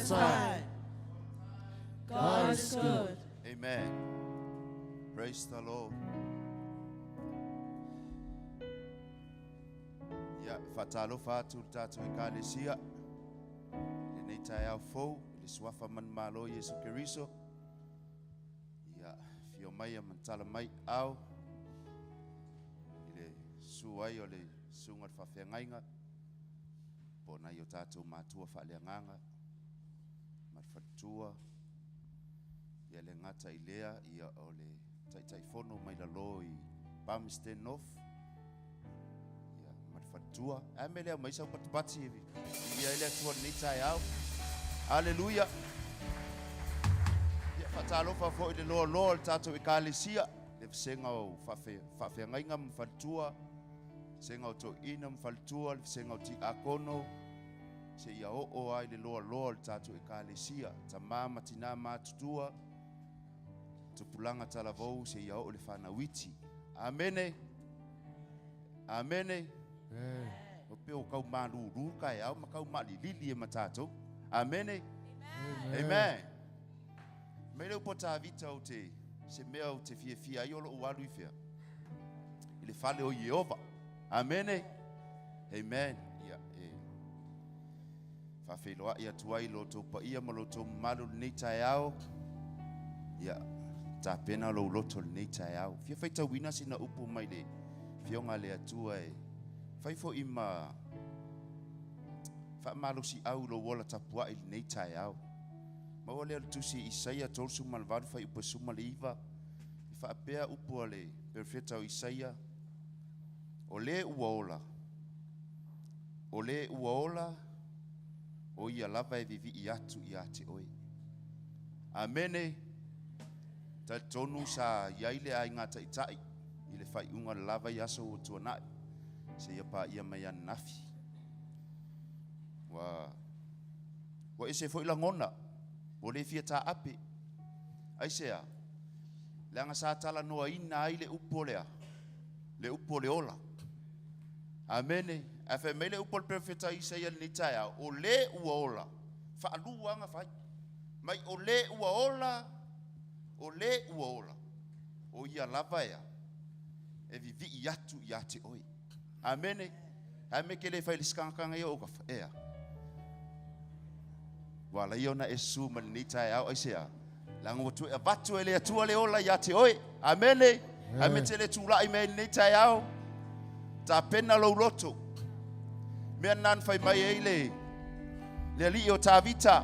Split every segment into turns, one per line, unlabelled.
the time. God is good.
Amen. Praise the Lord. Ia, faatalofa atu le tatou ekalesia lenei taeao fou i le suafa manumalo Iesu Keriso. Ia, fio mai a matala mai ao i le susu ai o le susuga le faafeagaiga po o nai o tatou matua faaleagaga ma le faletua. Ia le gata i lea, ia o le Taitaifono mai lalo i Palmerston North, ia ma le faletua. Ae me lea mai sau patipati i ia le Atua lenei taeao. Aleluia. Ia faatalofa foi le loaloa o le tatou ekalesia, le vasega o faafeagaiga ma faletua, vasega o toeaiina ma faletua, le vasega o tiakono, seia oo ai le loaloa o le tatou ekalesia, tama ma tina matutua, tupulaga talavou seia oo le fanau iti. Amene. Amene. O pe o kau malulu ka e au ma kau malilili e matatou. Amene. Amen. Amen. Mai le upo Tavita o te se mea o te fiafia ai o lou alu i fea. I le fale o Iehova. Amene. Amen. Ia, e faafeiloai atu ai lo outou paia ma lo outou mamalu lenei taeao. Ia, tapena lou loto lenei taeao. Fia faitauina sina upu mai le Afioga a le Atua e fai foi ma faamalosiau lou ola tapuai lenei taeao. Maua lea o le tusi Isaia 38 fuaiupu 19, e faapea upu a le perofeta o Isaia, o le ua ola, o le ua ola, o ia lava e vivii atu ia te oe. Amene. Talitonu sa iai le aiga taitai i le faaiuga o le lava i aso ua tuanai, seia paia mai ananafi. Ua ua ese foi lagona, ua le fia taape. Aisea? Leaga sa talanoaina ai le upu o lea, le upu o le ola. Amene. Ae fai mai le upu a le perofeta Isaia lenei taeao, o le ua ola, faalua aga fai. Mai o le ua ola, o le ua ola, o ia lava ea e vivii atu ia te oe. Amene. Ae me ke le fai le sikangakanga ia o kafa, ea. Ua ala ia ona e susu ma lenei taeao, aisea? Leaga ua toe avatu e le Atua le ola ia te oe. Amene. Ae me te le tulai mai lenei taeao, tapena lou loto. Mea na na fai mai ai le le alii o Tavita,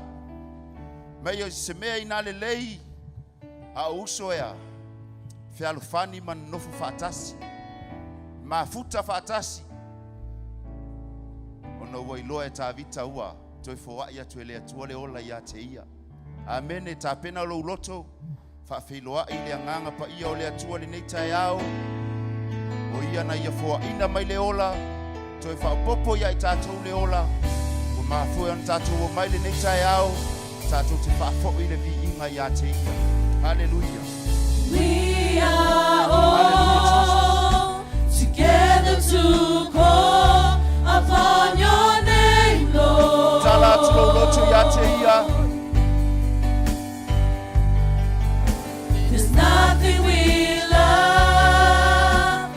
mai o se mea ina lelei a o uso ea, fealofani ma nonofo faatasi, mafuta faatasi. Ona ua iloa e Tavita ua toe foai atu e le Atua le ola ia te ia. Amene. Tapena lou loto, faafeiloai le agaga paia o le Atua lenei taeao. O ia na ia foaina mai le ola, toe faaopoopo ia i tatou le ola. Ua mafua ona tatou o mai lenei taeao, tatou te faafoi le viiga ia te ia. Haleluia.
We are all together to call upon your name, Lord.
Tala atu lou loto ia te ia.
There's nothing we love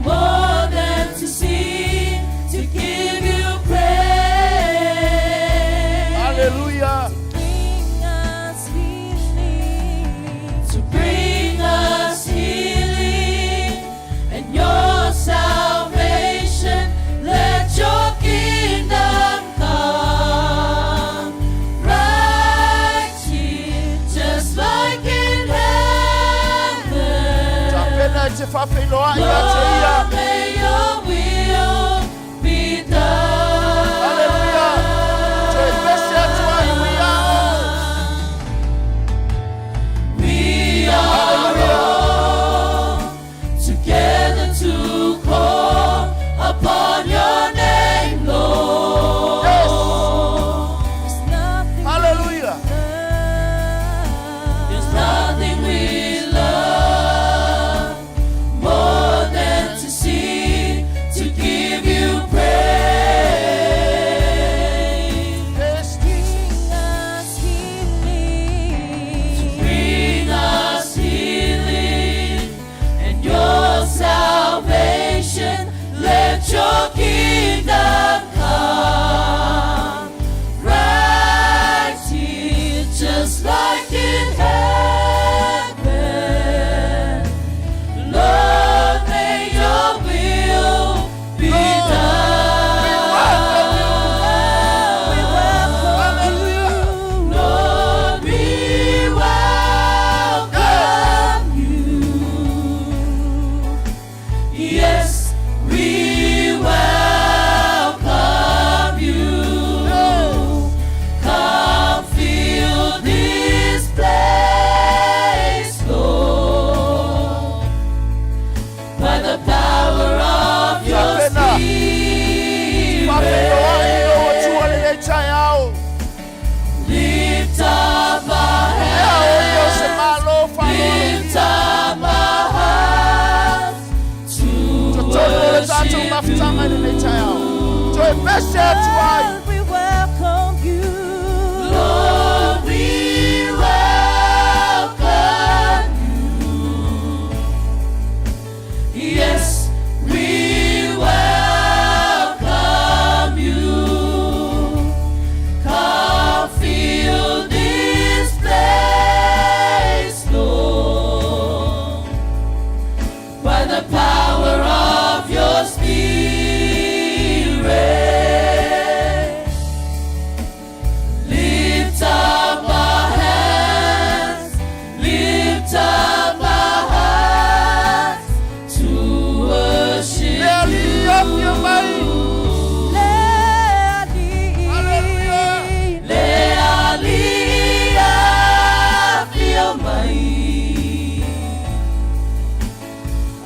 more than to see, to give you praise.
Haleluia.
Bring us healing.
To bring us healing and your salvation. Let your kingdom come right here, just like in heaven.
Tapena e te faafeiloai ia te ia.
Lord, may your will be done.
Haleluia. Toe pese atu ai, we are all.
We are all together to call upon your name, Lord.
Yes.
There's nothing
Haleluia.
There's nothing we love more than to see. Let your kingdom come right here, just like in heaven. Lord, may your will be done.
We welcome you.
Lord, we welcome you. Yes, we welcome you. Come fill this place, Lord, by the power of your
Fapena. Faafetoai
Spirit.
lou Atua lenei taeao.
Lift up our
Ea o ia o se
hands,
malo faaloalogia.
lift up our hearts to
Totonu o le tatou
worship
mafutaga i lenei taeao. Toe pese atu ai.
Lord, we welcome you.
Lord, we welcome you. Yes, we welcome you. Come fill this place, Lord, by the power of your Spirit. Lift up our hands, lift up our hearts to worship
Le Alii afio mai.
Le Alii.
Hallelujah.
Le Alii afio mai,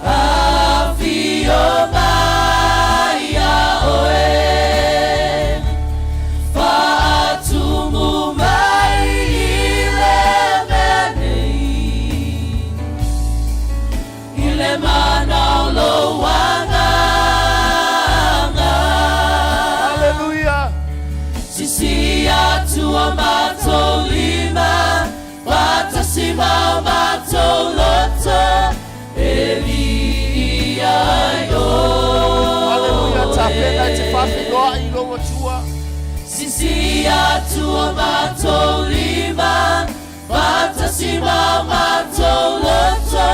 afio mai ia oe, faatumu mai i le mea nei, i le mana o lou Agaga.
Hallelujah.
Sisi atu o matou lima, faatasi ma o matou loto, e viia ai
Hallelujah. Tapena e te
Oe.
faafeiloai i lou Atua.
Sisi atu o matou lima, faatasi ma o matou loto,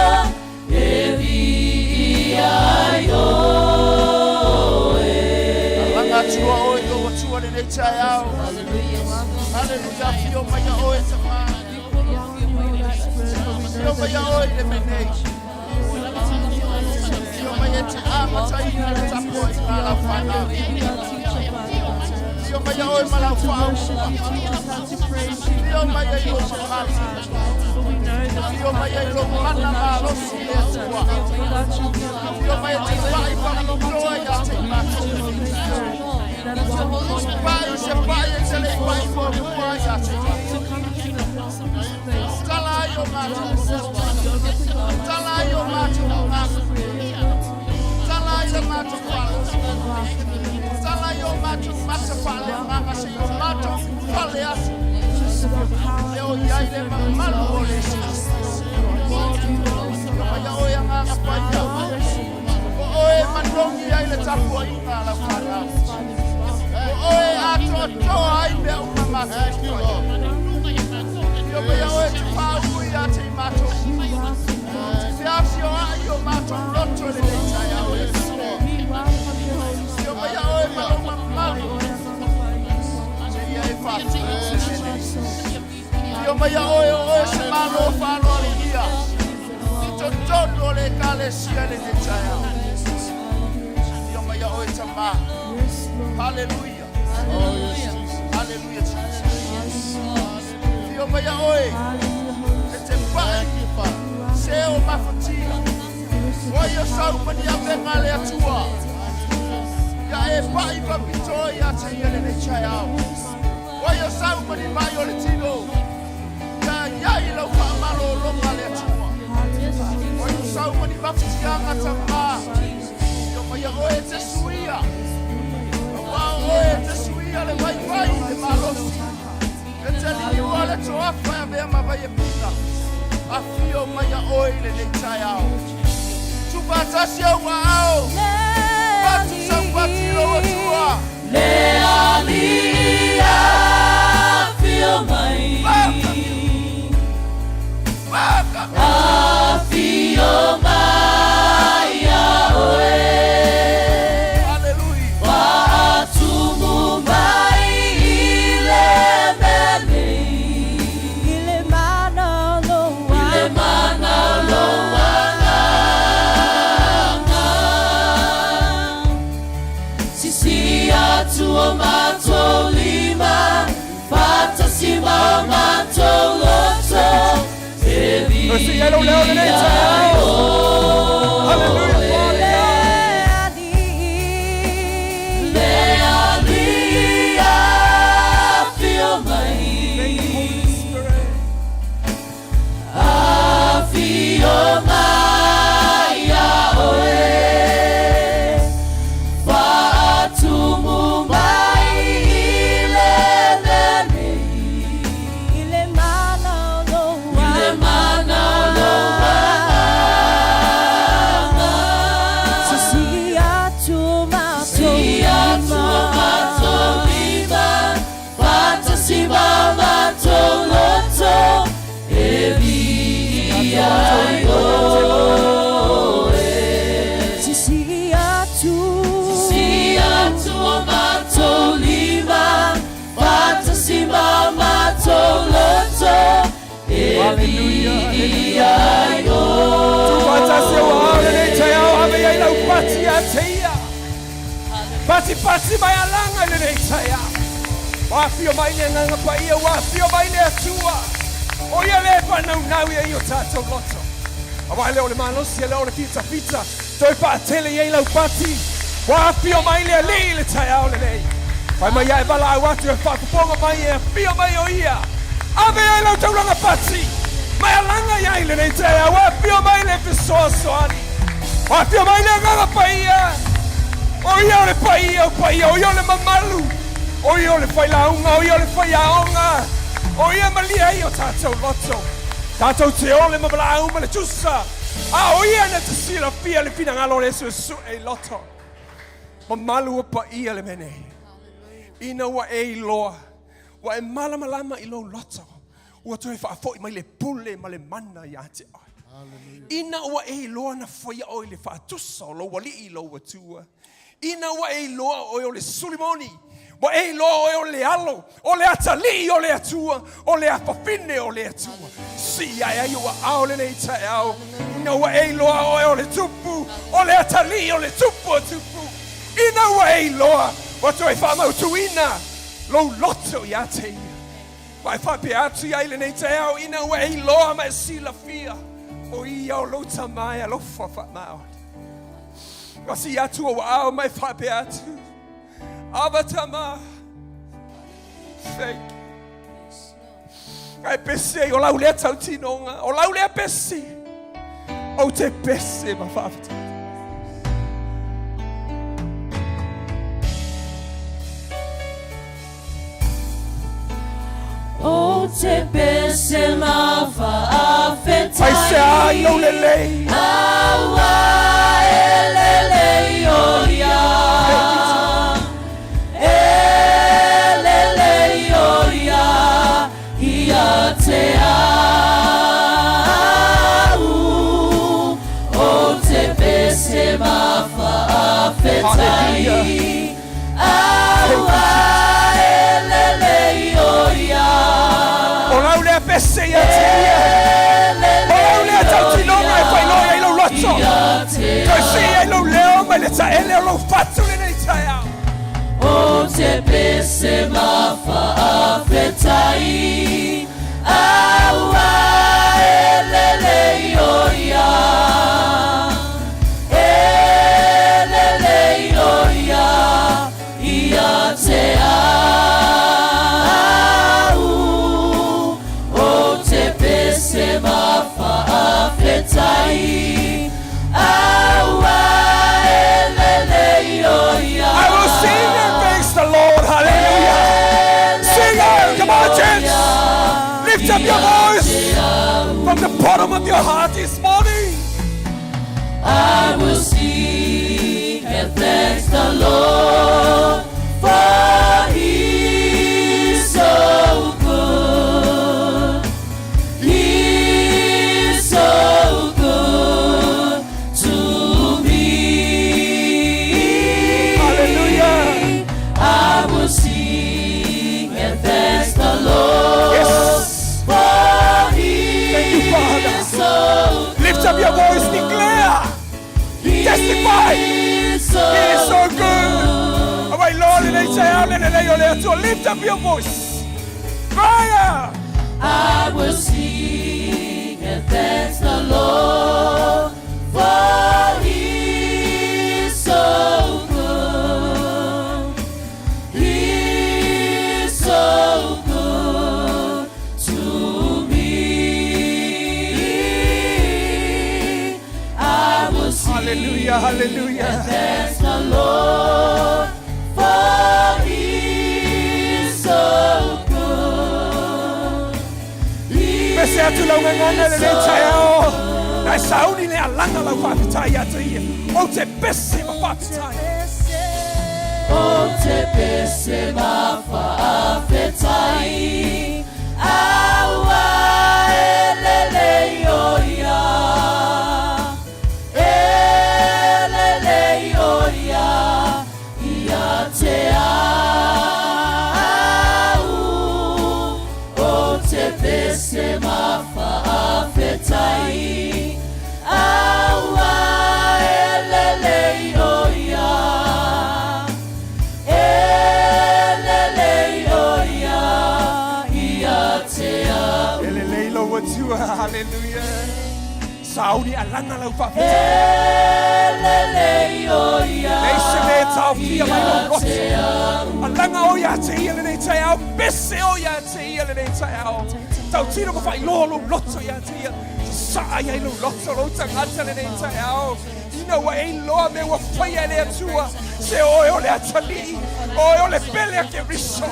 e viia ai Oe.
Alaga atu loa oe i lou Atua lenei taeao. Hallelujah. Afio mai ia oe tamā. Afio mai ia oe i le mea nei. Afio mai e te amataina le tapuaiga a lau fanau. Afio mai ia oe ma lau faaupuga. Afio mai ai lou mamalu. Afio mai ai lou mana malosi le Atua. Afio mai e te pai faapitoa ia te i matou. Pai se pai e te le pai muamua ia te i matou. Tala ai o matou. Tala ai o matou agaga. Tala ai le matou fale. Tala ai o matou mata faaleagaga seia o matou fale atu. E o i ai le mamalu o le Iesu. Ia mai oe Agaga Paia. O oe e manogi ai le tapuaiga a lau fanau. O oe atoatoa ai mea uma matou faia. Ia mai oe te faaulu ia te i matou. Te feafioai o matou loto i lenei taeao e. Ia mai oe ma lou mamalu. Seia e faafetai se mea nei. Ia mai oe o oe se malo faaloalogia. I totonu o le Ekalesia i lenei taeao. Ia mai oe tamā. Hallelujah. Hallelujah, Jesus. Afio mai oe. E te pai. Se o mafatia. O ia sau ma ni avega a le Atua. Ia e pai faapitoa ia te ia lenei taeao. O ia sau ma ni mai o le tino. Ia iai lau faamalologa le Atua. O ia sau ma ni mafatiaga tamā. Ia mai oe e te suia. Auā o oe e te suia le vaivai i le malosi. E te liua le toafa e avea ma vaiepina. Afio mai ia oe i lenei taeao. Tuufaatasi ou aao. Fatu sau
Toe sii ai lou leo i lenei taeao. Hallelujah, Father
Le
God.
Alii.
Le Alii afio mai.
Thank you, Holy Spirit.
Afio mai ia oe. Faatumu mai i le mea nei.
I le mana o lou
I le mana o lou agaga.
Sisii atu o matou
Sii atu o matou lima, faatasi ma matou loto, e viia ai oe.
Sisii atu.
Sii atu o matou lima, faatasi ma matou loto, e
Hallelujah,
viia ai oe.
Tuufaatasi ou aao i lenei taeao, ave i ai lau pati ia te ia. Patipati mai alaga i lenei taeao. Ua afio mai le Agaga Paia, ua afio mai le Atua. O ia lea e faanaunau ai i o tatou loto. Auā e le o le malosi, e le o le fitafita, toe faatele i ai lau pati. Ua afio mai le Alii i le taeao lenei. Fai mai a e valaau atu e faafofoga mai e afio mai o ia. Ave ai lau taulaga pati. Mai alaga i ai i lenei taeao. Ua afio mai le fesoasoani. Ua afio mai le Agaga Paia. O ia o le paia o paia, o ia o le mamalu, o ia o le failauga, o ia o le faiaoga, o ia e malie ai o tatou loto. Tatou te ole ma valaau ma le tusa, a o ia na te silafia le finagalo o le suesue i loto. Mamalu o paia le mea nei. Ina ua e iloa, ua e malamalama i lou loto, ua toe faafoi mai le pule ma le mana ia te oe. Ina ua e iloa na faia oe i le faatusa o lou Alii i lou Atua. Ina ua e iloa oe o le Sulimoni, ua e iloa oe o le alo, o le atalii o le Atua, o le afafine o le Atua. Sii ae ai ou aao lenei taeao. Ina ua e iloa oe o le tupu, o le atalii o le tupu o tupu. Ina ua e iloa, ua toe faamautuina lou loto ia te ia. Ma e faapea atu i ai lenei taeao ina ua e iloa ma e silafia o ia o lou Tama e alofa faamaoni. Ua sii atu ou aao ma e faapea atu, Aba Tama, thank you. Ae pese ai o lau lea tautinoga, o lau lea pese, ou te pese ma faafetai.
Ou te pese ma faafetai.
Aisea i lou lelei?
Auā e lelei o ia. E lelei o ia ia te au. Ou te pese ma faafetai. Auā e lelei o ia.
O lau lea pese ia te ia. O lau lea tautinoga e faailoa ai lou loto. Toe sii ai lou leo mai le taele o lou fatu lenei taeao.
Ou te pese ma faafetai. Auā e lelei o ia. E lelei o ia ia te au. Ou te pese ma faafetai. Auā e lelei o ia.
I will sing and thanks the Lord. Hallelujah. Sing out. Come on, church. Lift up your voice from the bottom of your heart this morning.
I will sing and thank the Lord, for He's so good. He's so good to me.
Hallelujah.
I will sing and thank the Lord, for He
Thank you, Father.
is so
Lift up your voice, declare. Testify.
He is so
He is so good. All right, Lord, lenei taeao le lelei o le Atua. Lift up your voice. Cry out.
I will sing and thank the Lord, for He's so good. He's so good to me. I will sing
Hallelujah, hallelujah.
and thank the Lord, for He's so good.
Pese atu lau gagana lenei taeao. Na e sauni le alaga lau faafetai ia te ia. Ou te pese ma faafetai.
Ou te pese ma faafetai, aua e lelei o ia, e lelei o ia, ia te au. Ou te pese ma faafetai, aua e lelei o ia, e lelei o ia, ia te au.
E lelei lou Atua, hallelujah. Sauni alaga lau
E
faafetai.
lelei o ia,
Leai se mea e taofia mai lou loto.
te au.
Alaga oe ia te ia lenei taeao. Pese oe ia te ia lenei taeao. Tautino ma faailoa lou loto ia te ia. Sasaa i ai lou loto, lou tagata lenei taeao. Ina ua e iloa mea ua faia e le Atua. Se oe o le atalii. Oe o le pele a Keriso.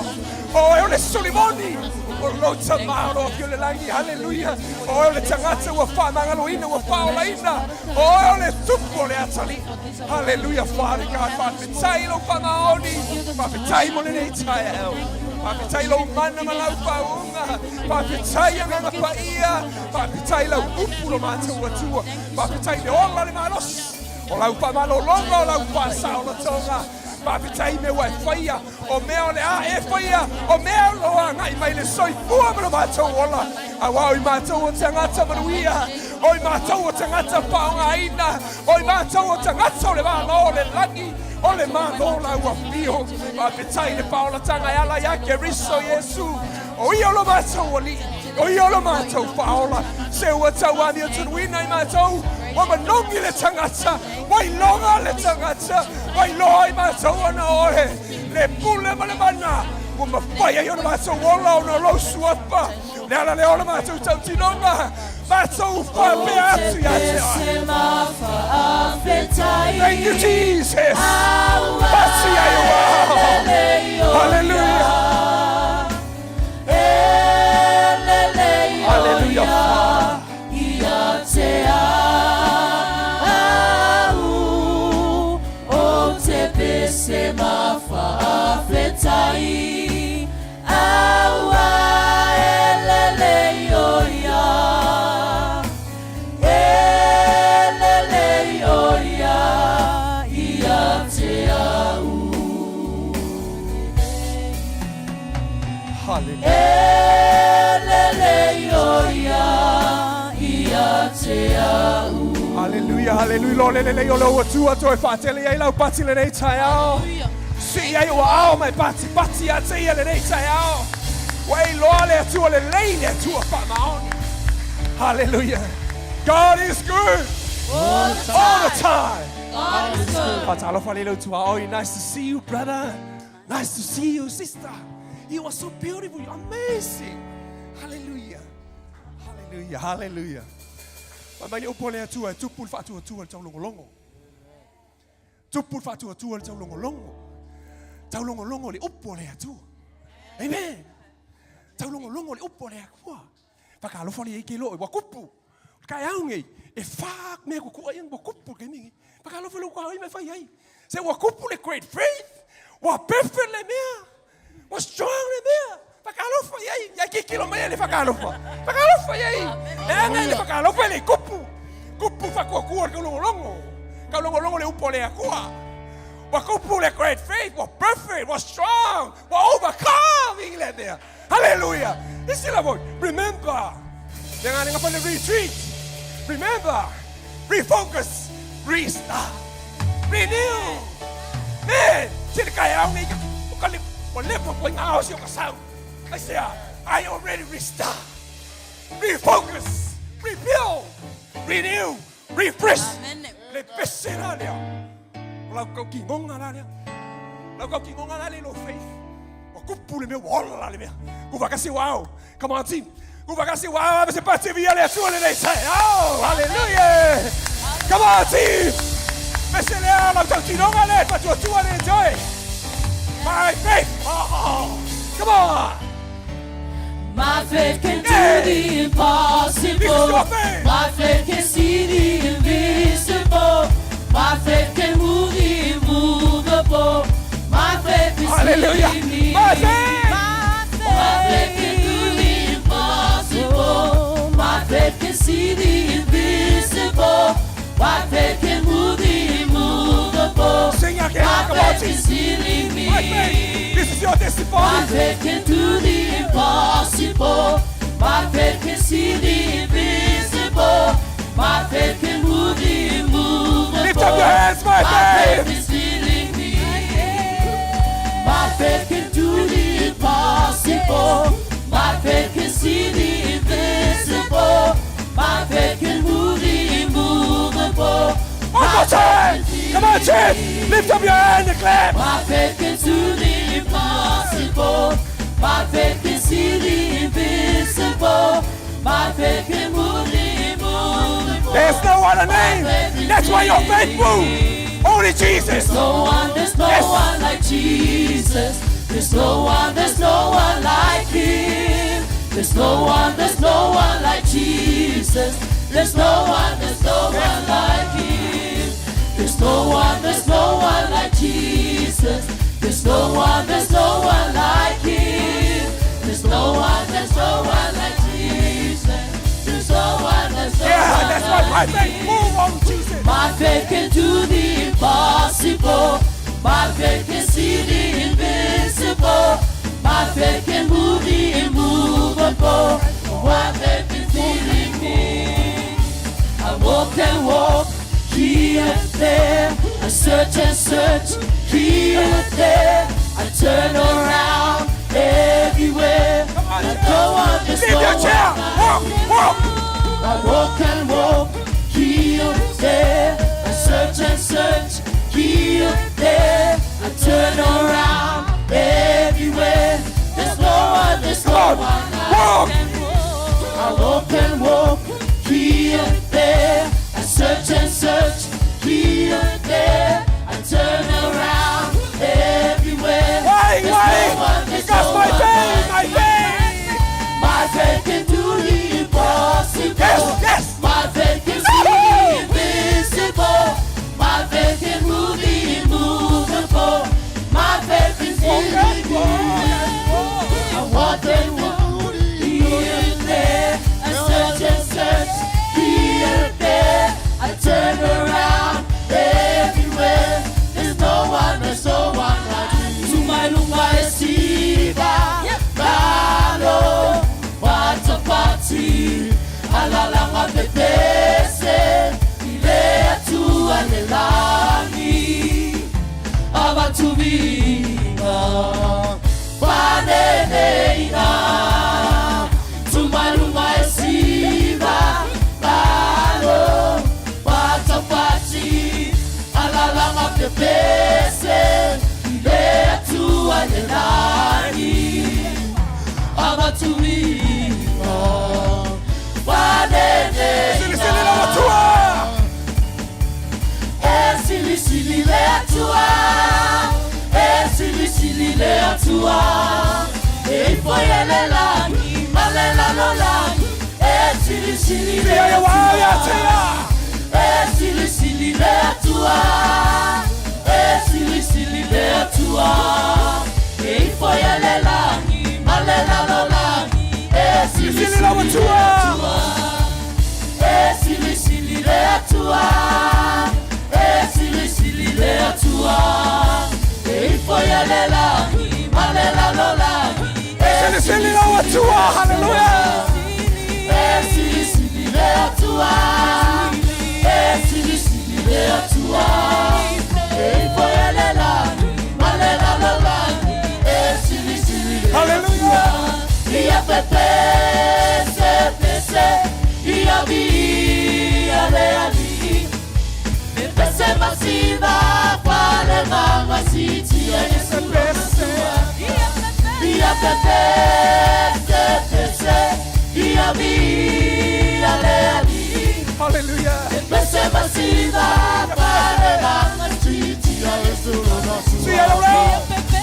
Oe o le Sulimoni. O lou Tamā o lo o afio i le lagi. Haleluia. Oe o le tagata ua faamagaloina, ua faaolaina. Oe o le tupu o le atalii. Haleluia, Father God. Faafetai lou faamaoni. Faafetai mo lenei taeao. Faafetai lou mana ma lau faauuga. Faafetai Agaga Paia. Faafetai lau upu lo matou Atua. Faafetai le ola le malosi. O lau faamalologa o lau faasaolotoga. Faafetai mea ua e faia, o mea o le a e faia, o mea o lo o agai mai le soifua ma lo matou ola. Aua o i matou o tagata manuia, o i matou o tagata faaaogaina, o i matou o tagata o le Malo o le lagi, o le Malo o lau afio. Faafetai le faaolataga e ala ia Keriso Iesu, o ia o lo matou Alii, o ia o lo matou Faaola. Se ua tauamiotonuina i matou, ua manogi le tagata, ua iloga le tagata, ua iloa i matou ona oe, le pule ma le mana, ua mafai ai ona matou ola ona o lou suafa. Le ala lea o le matou tautinoga, matou faapea atu ia te oe. Thank you, Jesus. Pasi ai o ao. Hallelujah. Hallelujah, Father.
Ia te au, ou te pese ma faafetai, aua e lelei o ia, e lelei o ia, ia te au.
Hallelujah.
E lelei o ia, ia te au.
Hallelujah, hallelujah. Lo le lelei o lou Atua toe faatele ai lau pati lenei taeao. Sii ai ou aao ma e patipati ia te ia lenei taeao. Ua e iloa le Atua lelei, le Atua faamaoni. Hallelujah. God is good
All the
all the
time.
time.
God is good.
Faatalofa le tuaoi. Nice to see you, brother. Nice to see you, sister. You are so beautiful. You're amazing. Hallelujah. Hallelujah. Hallelujah. Fai mai le upu a le Atua e tupu le faatuatua i le taulogologo. Tupu le faatuatua i le taulogologo. Taulogologo i le upu a le Atua. Amen. Taulogologo i le upu a le Atua. Whakaalofa le ke loa, ua kupu. Kai au nei, e wha mea kukua ia, ua kupu ke mingi. Whakaalofa le ukua ai mai ai. Se ua kupu le great faith, ua perfect le mea, ua strong le mea. Whakaalofa iai, ia kikilo mai le whakaalofa. Whakaalofa iai. E anga le whakaalofa le kupu. Kupu whakuakua le kaulongolongo. Kaulongolongo le upu o le Atua. Ua kupu le great faith, ua perfect, ua strong, ua overcoming le mea. Hallelujah. Isi la voi. Remember. Le ngā pa le retreat. Remember. Refocus. Restart. Renew. Man, tele kai au nei o ka le o le pa ko ngā o si o ka sau. I say, I already restart. Refocus. Rebuild, renew, refresh. Le pese la lea. O lau tautinoga la lea. Lau tautinoga la lea i lou faith. Ua tupu le mea ua ola le mea. Tuufaatasi ua ao. Come on team. Tuufaatasi ua ao. Ave se pati e viia le Atua lenei taeao. Hallelujah. Come on team. Pese lea lau tautinoga lea e faatuatua le enjoy. My faith. Oh, come on.
My faith can do the impossible.
This is your faith.
My faith can see the invisible. My faith can move the immovable. My faith is
Hallelujah.
healing me.
My faith.
My faith can do the impossible. My faith can see the invisible. My faith can move the immovable.
Sing again.
My
Come on
faith
team.
is healing me.
My faith. This is your
My
testimony.
faith can do the impossible. My faith can see the invisible. My faith can move the immovable.
Lift up your hands, my
My
faith.
faith is healing me. My faith can do the impossible. My faith can see the invisible. My faith can move the immovable.
One more
My
time.
faith is
Come on,
healing
church.
me.
Lift up your hand and clap.
My faith can do the impossible. My faith can see the invisible. My faith can move the immovable.
There's no other
My
name.
faith is
That's why your faith
healing
moves. Only Jesus.
There's no one, there's no
Yes.
one like Jesus. There's no one, there's no one like him. There's no one, there's no one like Jesus. There's no one, there's no one like him. There's no one, there's no one like Jesus. There's no one, there's no one like him. There's no one, there's no one like Jesus. There's no one, there's no
Yeah,
one
that's why my
like
faith
him.
move on Jesus.
My faith can do the impossible. My faith can see the invisible. My faith can move the immovable. My faith is healing me. I walk and walk here and there. I search and search here and there. I turn around everywhere.
Come on,
I go on this
Leave your chair. Walk, walk.
I walk and walk here and there. I search and search here and there. I turn around everywhere. There's no one, there's no
Come on.
one.
Walk.
I walk and walk here and there. I search and search here and there. I turn around everywhere.
Why?
There's
Why?
no one, there's
Because
no
my
one
faith, my
like me.
faith.
My faith can do the impossible.
Yes, yes.
My faith can see the invisible. My faith can move the immovable. My faith is healing me. I walk and walk here and there. I search and search here and there. I turn around everywhere. There's no one, there's no one like you. Tumailunga esiva, lalo, watapati, alalanga pepese, ile atua lelani, abatuvinga, paneneina, tumailunga esiva, lalo, watapati, alalanga pepese, ile atua lelani, abatuvinga, paneneina.
Silisili le Atua.
E silisili le Atua, e silisili le Atua, e ifoiele lagi, malela lagi, e silisili le
Tia ia wa ia
Atua,
tia.
e silisili le Atua, e silisili le Atua, e ifoiele lagi, malela lagi, e
Silisili
silisili
le
le
Atua.
Atua. E silisili le Atua, e silisili le Atua, e ifoiele lagi, malela lagi, e
Silisili le Atua. Hallelujah.
E silisili le Atua, e silisili le Atua, e ifoiele lagi, malela lagi, e silisili le
Hallelujah.
Ia pepese pese, ia Ia viia le Alii. E pese masiva falegaga sitia Iesu lona suafa. Ia pepese pese, ia viia le Alii.
Hallelujah.
E pese masiva falegaga sitia Iesu lona
Sia
suafa.
leo.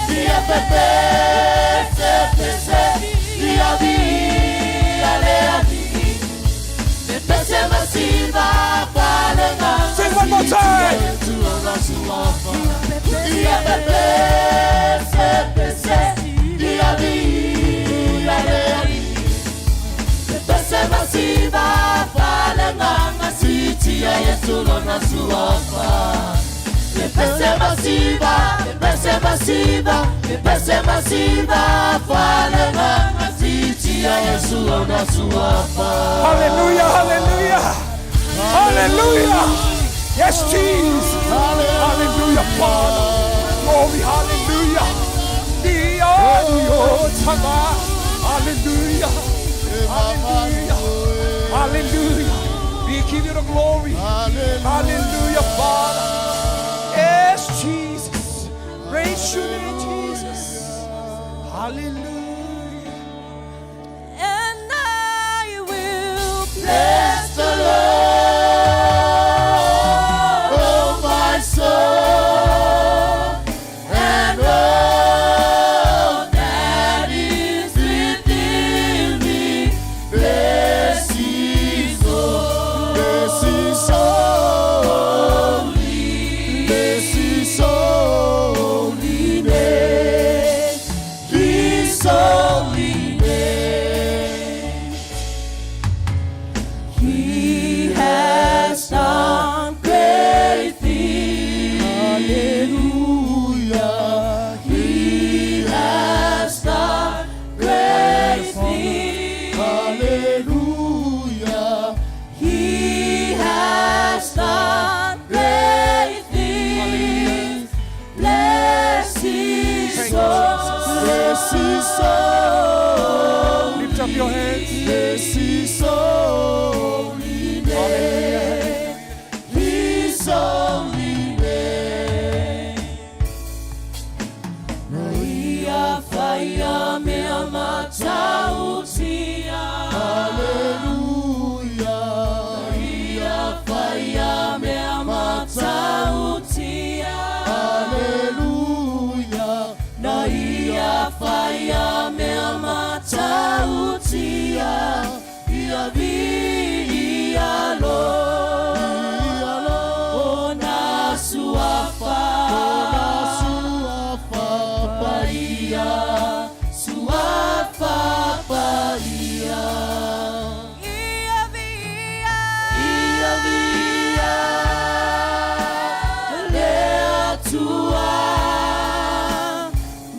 Ia pepese pese, ia viia le Alii. E pese masiva falegaga
Sing one more
sitia
time.
Iesu lona suafa. Ia pepese pese, ia viia le Alii. E pese masiva falegaga sitia Iesu lona suafa. E pese masiva, e pese masiva, e pese masiva falegaga sitia Iesu lona suafa.
Hallelujah, hallelujah. Hallelujah. Yes, Jesus. Hallelujah, Father. Glory, hallelujah. Hallelujah. Hallelujah. Hallelujah. We give you the glory. Hallelujah, Father. Yes, Jesus. Praise your name, Jesus. Hallelujah.
And I will
Bless the Lord, oh my soul, and all that is within me. Bless His holy,
Bless His holy, bless His holy name,
His holy name. He has done great things.
Hallelujah.
He has done great things.
Hallelujah.
He has done great things. Bless His
Thank you,
soul.
Bless His soul.
Lift up your hands.
Bless His holy name.
His holy name. Ia faia mea matautia.
Hallelujah.
Ia faia mea matautia.
Hallelujah.
Na ia faia mea matautia. Ia viia lo. Ona suafa.
Suafa
Paia. Suafa paia.
Ia viia.
Ia viia le Atua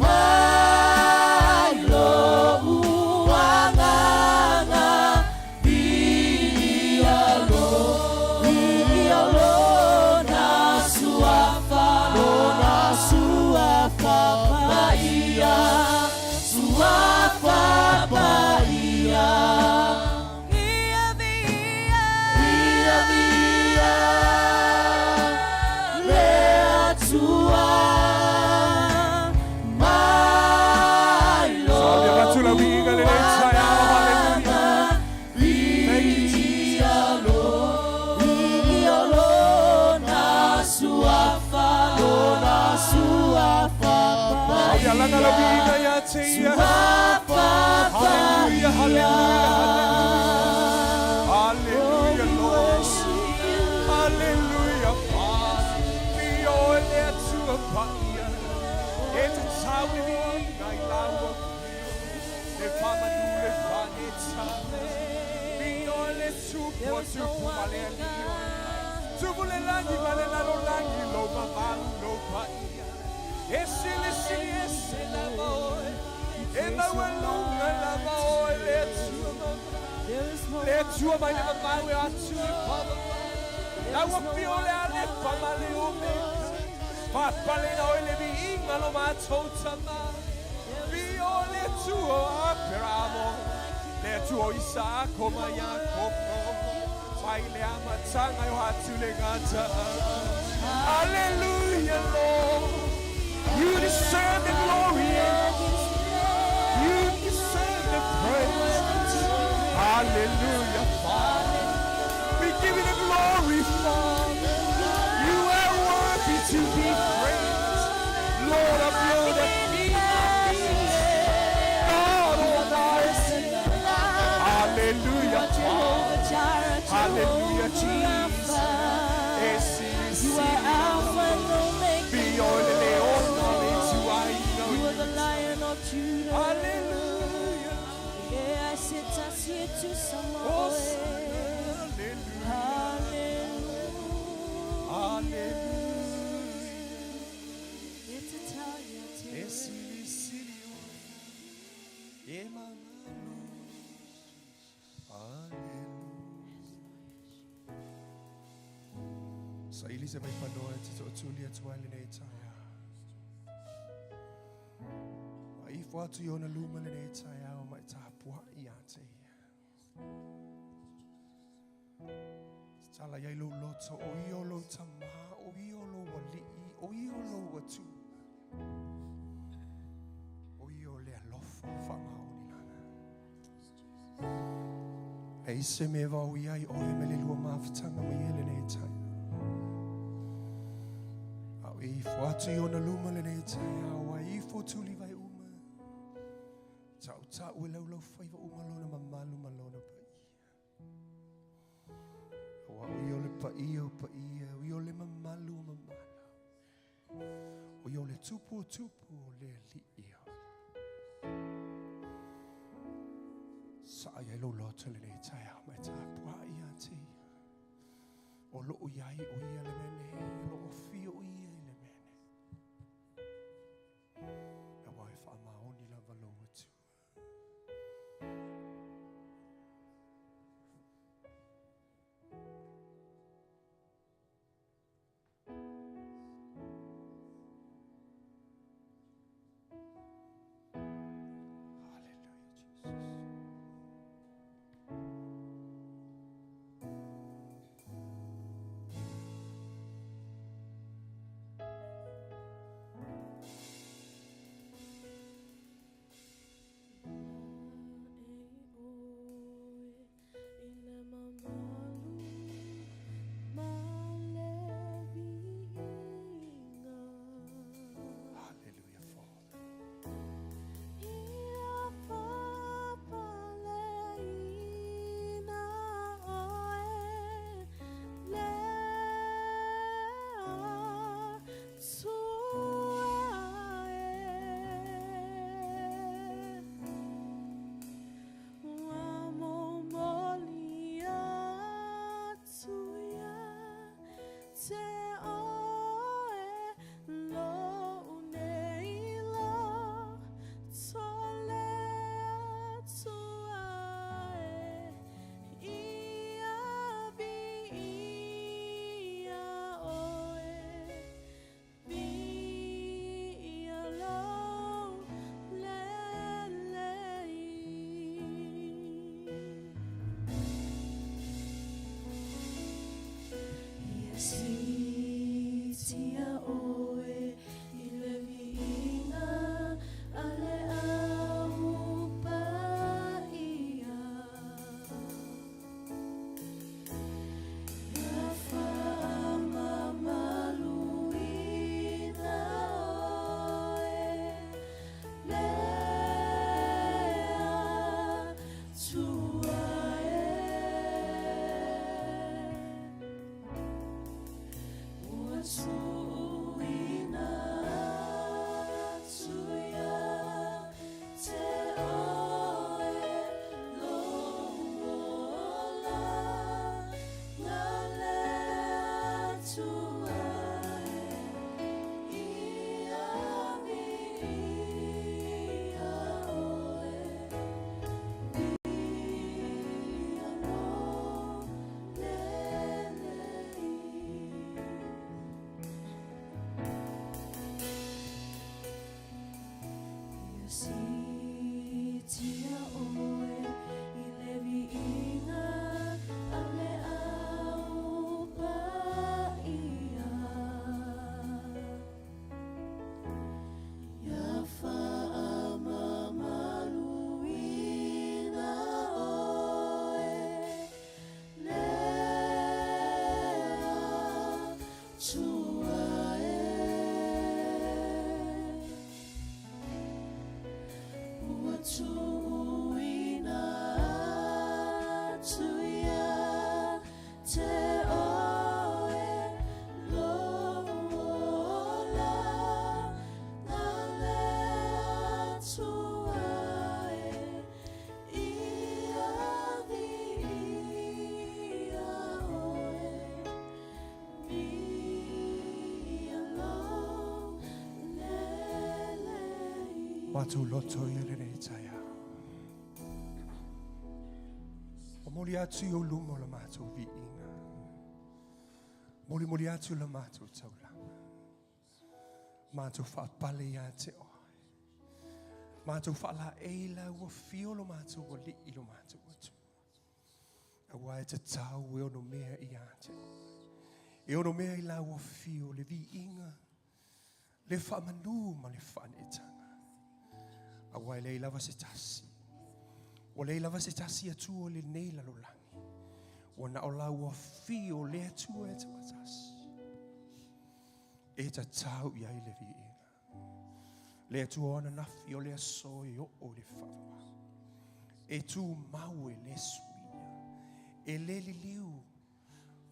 mai lou agaga viia lo viia lona suafa
Lona suafa
paia suafa paia.
Ia viia.
Ia viia le Atua mai
Salve
lou
a viga le Hallelujah. Thank you, Jesus.
Ia lo ia lona suafa
Lona suafa
Ia lana la viga ia te ia.
suafa
Hallelujah, hallelujah, hallelujah. Hallelujah, Lord. Hallelujah, Father. Vio le Atua paia. E te tau le viga i laua. Le whamanu le whaneta. Vio le tupu tupu male alio. Tupu le langi male lalo langi lo mamalu lo paia. E sili sili e se la moe. E maua lunga la moe le Atua mama.
There is no
Le Atua mai le mamau e atu i papa. Lau apio le ale pa le omeka. Papalena o le viinga lo matou tama. Vio le Atua Aperamo. Le Atua Isaako ma Iakopo. Mai le amataga e o atu le gata. Hallelujah, Lord. You deserve the glory. You deserve the praise. Hallelujah, Father. We give you the glory, Father. You are worthy to be praised. Lord of Lords and King of Kings. God Almighty. Hallelujah, Father. Hallelujah, Jesus.
You are Alpha and Omega.
Be all the honor to I know.
You are the Lion of Judah.
Hallelujah.
Yeah, I sit, I see it to some
Oh, hallelujah.
Hallelujah.
Hallelujah.
It's a tell you to.
Esili e mamalu. Hallelujah. Saili se mai fanoa te to tuli atu ai lenei taeao. Ma ifo atu i ona luma lenei taeao ma e tapuai ia te ia. Tala iai lou loto, o ia o lou tamā, o ia o lou ali'i, o ia o lou atu. O ia o le alofa o whaamaoni lana. Ei se me vau iai oe me le lua mafutanga mai e lenei taeao. Au e ifo atu i ona luma lenei taeao, ai ifo tuli vai uma. Tau tau e lau lau whaiva uma lona mamalu ma lona paia. Aua o ia o le paia o paia, o ia o le mamalu o mamalu. O ia o le tupu o tupu o le ali'i o. Sa ai lou loto lenei taeao ma e tapuai ia te ia. O loo iai o ia le mea nei, o loo fio o ia i le mea nei. Aua e whaamaoni lava lou atu. Hallelujah, Jesus.
Tuuina atu ia te oe lou ola na le Atua e ia viia oe viia lou lelei.
Matou loto ia lenei taeao. Momoli atu i ou luma o le matou viiga. Molimoli atu le matou taulaga. Matou faapale ia te oe. Matou faalaei lau afio lo matou Alii lo matou Atua. Aua e tatau e onomea ia te oe. E onomea i lau afio le viiga, le faamanu ma le faaneetaga. Aua e leai lava se tasi. Ua leai lava se tasi Atua o lenei lalolagi. Ua na o lau afio le Atua e toatasi. E tatau i ai le viiga. Le Atua o ananafi o le aso e oo i le faavavau. E tumau e le suia. E le liliu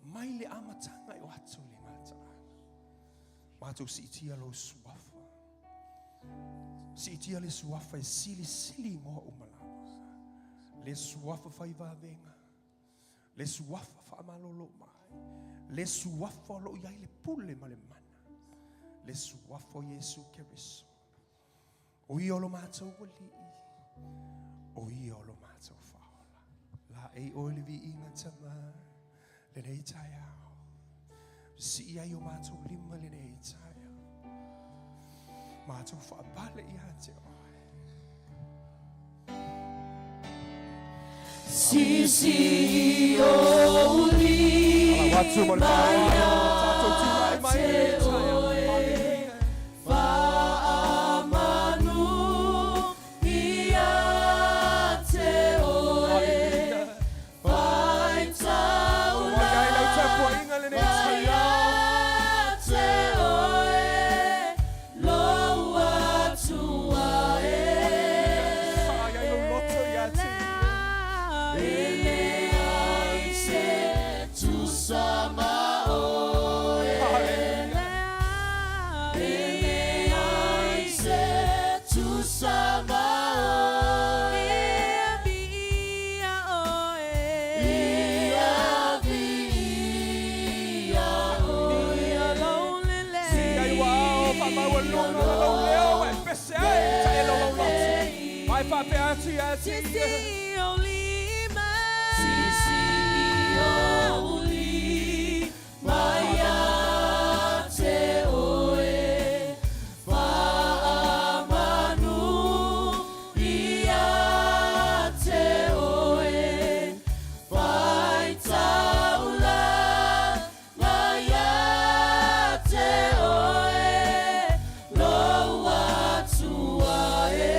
mai le amataga e oo atu i le gataaga. Matou siitia lou suafa. Siitia le suafa e silisili igoa uma lava. Le suafa fai vavega. Le suafa faamalolo mai. Le suafa o loo i ai le pule ma le mana. Le suafa o Iesu Keriso. O ia o lo matou Alii. O ia o lo matou Faaola. Laei oe le viiga Tama. Lenei taeao. Sii ai o matou lima lenei taeao. Matou faapale ia te oe.
Sisi o
Ala atu ma le faaaloalo, tatou tulai mai lenei taeao. Hallelujah.
Faamanu ia te oe
Hallelujah.
Faitaula
Ua i ai lau tapuaiga lenei taeao.
ia te oe Lou Atua e
Saa i ai lou loto ia te ia.
E leai se tusa ma oe
Hallelujah.
E leai se tusa ma oe Ia viia oe
Sii ai ua ao faamaualuga ma lou leo e pese ai taelo lou loto. Mai faapea atu ia te ia.
Sisi o lima ia te oe Faamanu ia te oe Faitaula ia te oe Lou Atua e.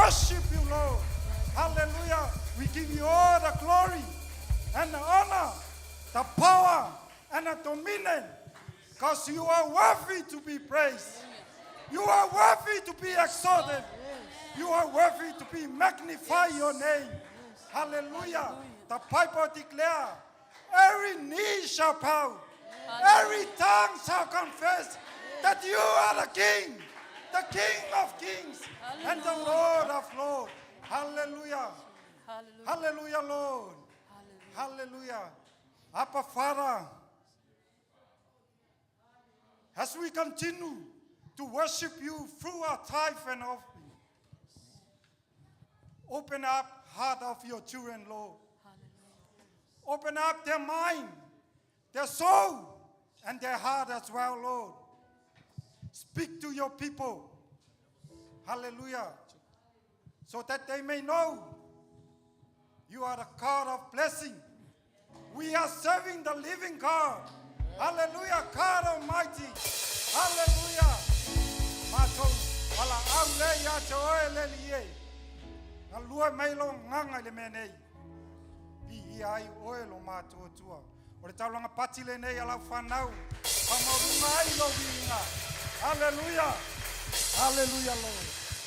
worship you, Lord. Hallelujah. We give you all the glory and the honor, the power and the dominion, because you are worthy to be praised. You are worthy to be exalted. You are worthy to be magnified your name. Hallelujah. The Bible declare every knee shall bow, every tongue shall confess that you are the King of kings, and the Lord of lords. Hallelujah.
Hallelujah.
Hallelujah, Lord.
Hallelujah.
Hallelujah. Abba Father, as we continue to worship you through our tithe and offering, open up heart of your children, Lord.
Hallelujah.
Open up their mind, their soul, and their heart as well, Lord. Speak to your people. Hallelujah. So that they may know you are the God of blessing. We are serving the living God. Hallelujah. God Almighty. Hallelujah. Matou valaau lea ia te oe le Alii e. Galue mai lou Agaga i le mea nei. Viia ai oe lo matou Atua. O le taulaga pati lenei a lau fanau. Faamaualuga ai lou viiga. Hallelujah. Hallelujah, Lord.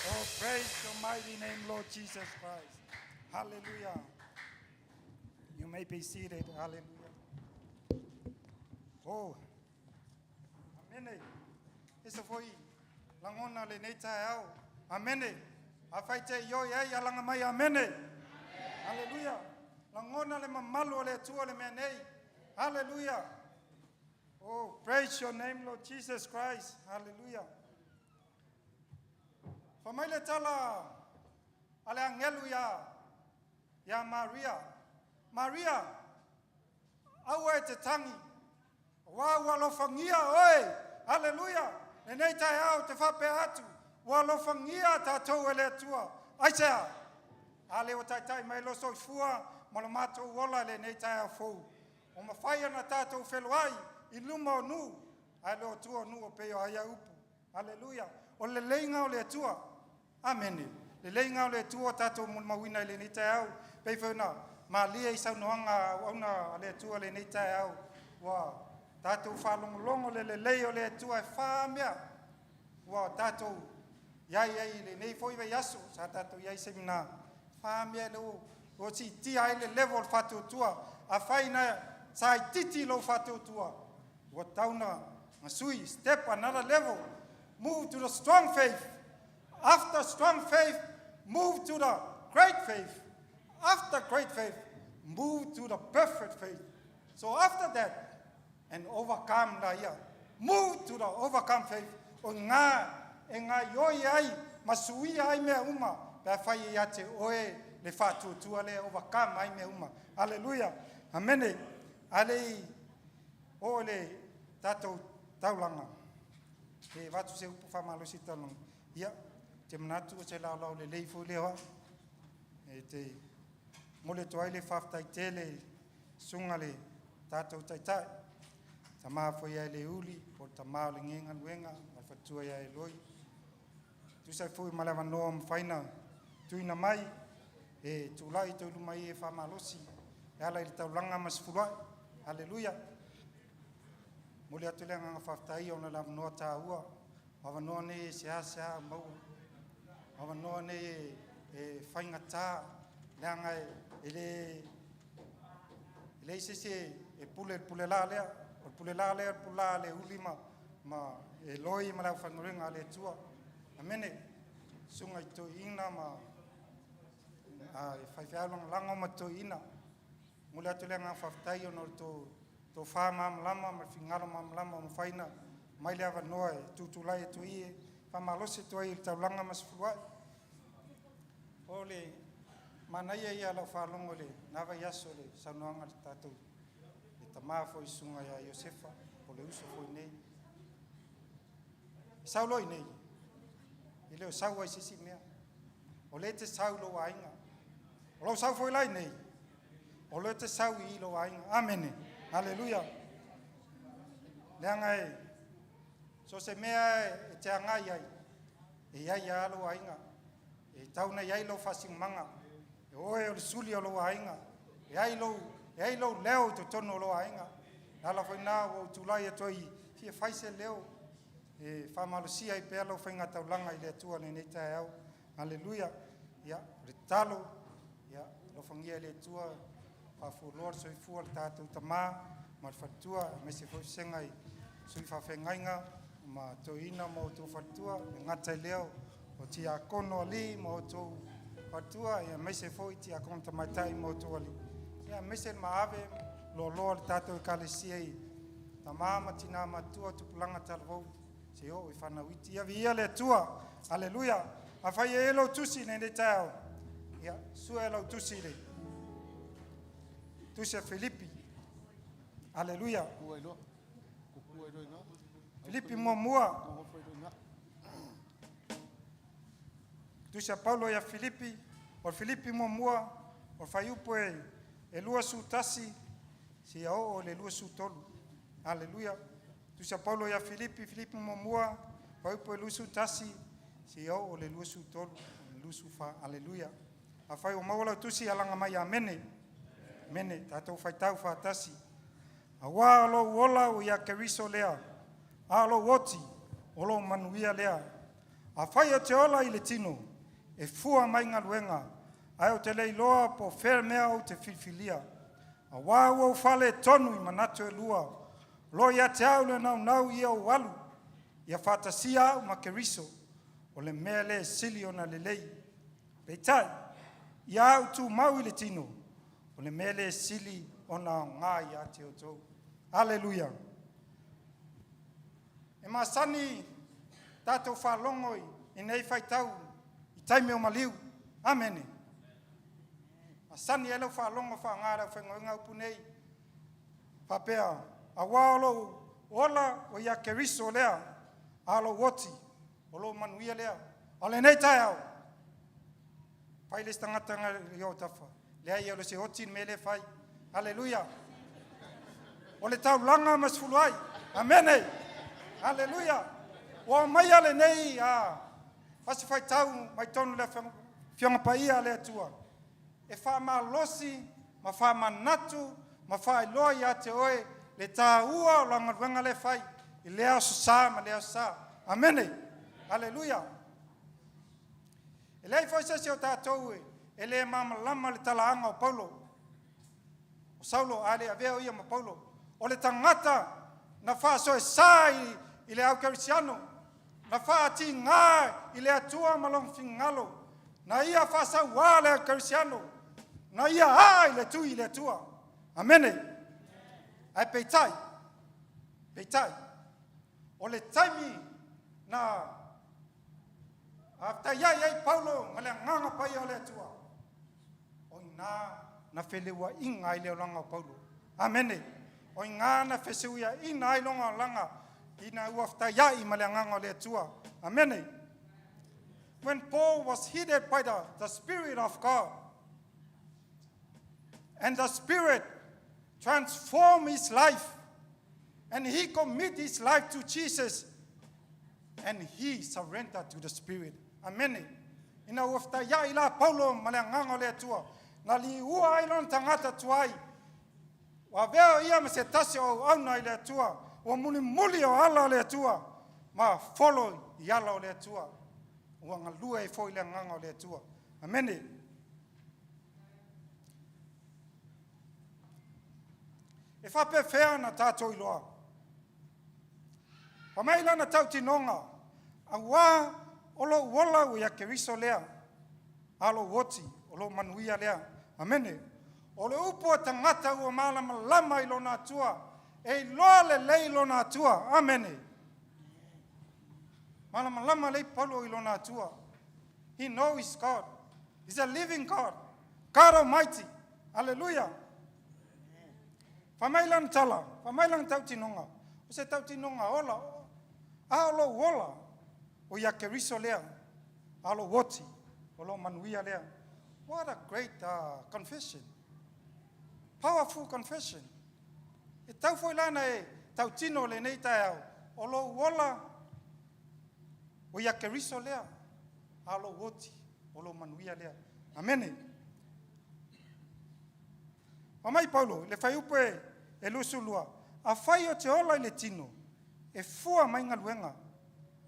Oh, praise your mighty name, Lord Jesus Christ. Hallelujah. You may be seated. Hallelujah. Oh, amene. E se foi lagona lenei taeao. Amene. Afai te ioe ai alaga mai amene. Hallelujah. Lagona le mamalu o le Atua le mea nei. Hallelujah. Oh, praise your name, Lord Jesus Christ. Hallelujah. Fai mai le tala a le agelu ia Maria. Maria, aua e te tagi. Auā ua alofagia oe. Hallelujah. Lenei taeao te faapea atu. Ua alofagia tatou e le Atua. Aisea? A lea ua taitai mai lo soifua ma lo matou ola lenei taeao fou. Ua mafai ona tatou feloai i luma o nuu, ae le o tua o nuu e pei o ai upu. Hallelujah. O le leleiga o le Atua. Amene. Leleiga o le Atua tatou molimauina i lenei taeao. Pei foi ona malie i saunoaga auauna a le Atua lenei taeao. Ua tatou faalogologo le lelei o le Atua e 4 mea. Ua tatou iai ai i lenei foi vaiaso. Sa tatou iai semina. 4 mea le ua siitia ai le level o le faatuatua. Afai na sa itiiti lou faatuatua, ua tatau ona sui step another level. Move to the strong faith. After strong faith, move to the great faith. After great faith, move to the perfect faith. So after that, and overcome la ia. Move to the overcome faith. O ngā e ngā ioi ai, ma suia ai mea uma, pe afai ia te oe le faatuatua le overcome ai mea uma. Hallelujah. Amene. Ale i o le tatou taulaga. E avatu se upu faamalosi taulaga. Ia, te manatu o se laolao lelei foi lea o au. E te momoli atu ai le faafetai tele susuga le tatou taitai. Tama foi ia le uli, po o le tama o le galuega, ma le faletua ia Eloi. Tusa foi ma le avanoa mafai ona tuuina mai, e tulai toe luma i e faamalosi, e ala i le taulaga ma sefuluai. Haleluia. Momoli atu le agaga faafetai ona le avanoa taua. O avanoa nei e seasea maua. O avanoa nei e faigata, leaga e leai se isi e pule i le pule la lea. O le pule la lea, o le pule la le uli ma Eloi ma le aufaigaluega a le Atua. Amene. Susuga i toeaina ma e faifeau lagolago ma toeaina. Momoli atu le agaga faafetai ona o le tofa malamalama ma le finagalo malamalama ua mafai ona mai le avanoa e tutulai atu ai e faamalosi atu ai i le taulaga ma sefuluai. O le manaia ia lau faalogo i lena vaiaso le saunoaga a le tatou le tama foi susuga ia Iosefa, o le uso foi nei. E sau loa i nei, e le o sau ai se isi mea. O lea te sau lou aiga. O lou sau foi la i nei, o lea te sau i lou aiga. Amene. Haleluia. Leaga e, so se mea e te agai ai, e iai lava lou aiga. E Tatau ona i ai lou faasinomaga. E oe o le suli o lou aiga. E ai lou, e ai lou leo i totonu o lou aiga. Le ala foi lena ua ou tulai atu ai fia fai se leo e faamalosia ai pea lau faiga taulaga i le Atua i lenei taeao. Aleluia. Ia, o le tatalo, ia, alofagia e le Atua faafualoa le soifua o le tatou tama ma le faletua, aemaise foi vasega i sui faafeagaiga ma toeaina ma outou faletua, e le gata i lea o tiakono alii ma outou faletua, aemaise foi tiakono tamaitai ma outou alii, aemaise le maave loaloa o le tatou ekalesia i tama ma tina matutua, tupulaga talavou, se oo i fanau iti. Ia viia le Atua. Aleluia. Afai e i ai lau tusi i lenei taeao, ia sue lau tusi i le tusi a Filipi. Aleluia. Filipi muamua. Tusi a Paulo ia Filipi, o Filipi muamua, o le fuaiupu e 21 seia oo i le 23. Aleluia. Tusi a Paulo ia Filipi, Filipi muamua, fuaiupu e 21 seia oo i le 23, 24. Aleluia. Afai ua maua lau tusi, alaga mai amene. Amene. Tatou faitau faatasi. Auā o lou ola ua ia Keriso lea, a o lou oti, o lou manuia lea. Afai ou te ola i le tino, e fua mai galuega, ae ou te le iloa po o fea le mea ou te filifilia. Auā ua ou faaletonu i manatu e lua, o lo o ia te au le naunau ia ou alu, ia faatasia au ma Keriso, o le mea lea e sili ona lelei. Peitai, ia au tumau i le tino, o le mea lea e sili ona aoga ia te outou. Aleluia. E masani tatou faalogo i nei faitau i taimi o maliu. Amene. Masani ai lau faalogo faaaoga e le aufaigaluega upu nei, faapea, auā o lou ola ua ia Keriso lea, a o lou oti, o lou manuia lea. A o lenei taeao, fai le isi tagata i ou autafa, leai e le o se oti le mea lea e fai. Aleluia. O le taulaga ma sefulu ai. Amene. Aleluia. Ua aumaia lenei a fasi faitau mai totonu le Afioga Paia a le Atua e faamalosi ma faamanatu ma faailoa ia te oe le taua o la galuega lea e fai i lea aso sa ma lea aso sa. Amene. Aleluia. E leai foi se isi o tatou e le malamalama le talaaga o Paulo, o Saulo, a le avea o ia ma Paulo. O le tagata na faasoesa i le au kerisiano, na faatiga i le Atua ma lona finagalo, na ia faasauā le au kerisiano, na ia aa i le tui i le Atua. Amene. Ae peitai, peitai, o le taimi na fetaiai ai Paulo ma le agaga paia o le Atua, o i ina na feleuaiga ai le olaga o Paulo. Amene. O i ina na fesuiaina ai lona olaga ina ua fetaiai ma le agaga o le Atua. Amene. When Paul was hit by the Spirit of God, and the Spirit transformed his life, and he committed his life to Jesus, and he surrendered to the Spirit. Amene. Ina ua fetaiai la Paulo ma le agaga o le Atua, na liua ai lona tagata tuai, ua avea o ia ma se tasi o auauna i le Atua, ua mulimuli o ala o le Atua, ma folo i ala o le Atua. Ua galue ai foi le agaga o le Atua. Amene. E faapefea na tatou iloa? Fai mai lana tautinoga, auā o lou ola ua ia Keriso lea, a o lou oti, o lou manuia lea. Amene. O le upu a tagata ua malamalama i lona Atua, e iloa lelei lona Atua. Amene. Malamalama lelei Paulo i lona Atua. He knows his God. He's a living God. God Almighty. Hallelujah. Fai mai lana tala, fai mai lana tautinoga, o se tautinoga ola, a o lou ola, o ia Keriso lea, a o lou oti, o lou manuia lea. What a great confession. Powerful confession. E tau foi lana e tautino lenei taeao, o lou ola, o ia Keriso lea, a o lou oti, O lou manuia lea. Amene. Fai mai Paulo i le fuaiupu e 22, afai ou te ola i le tino, e fua mai galuega,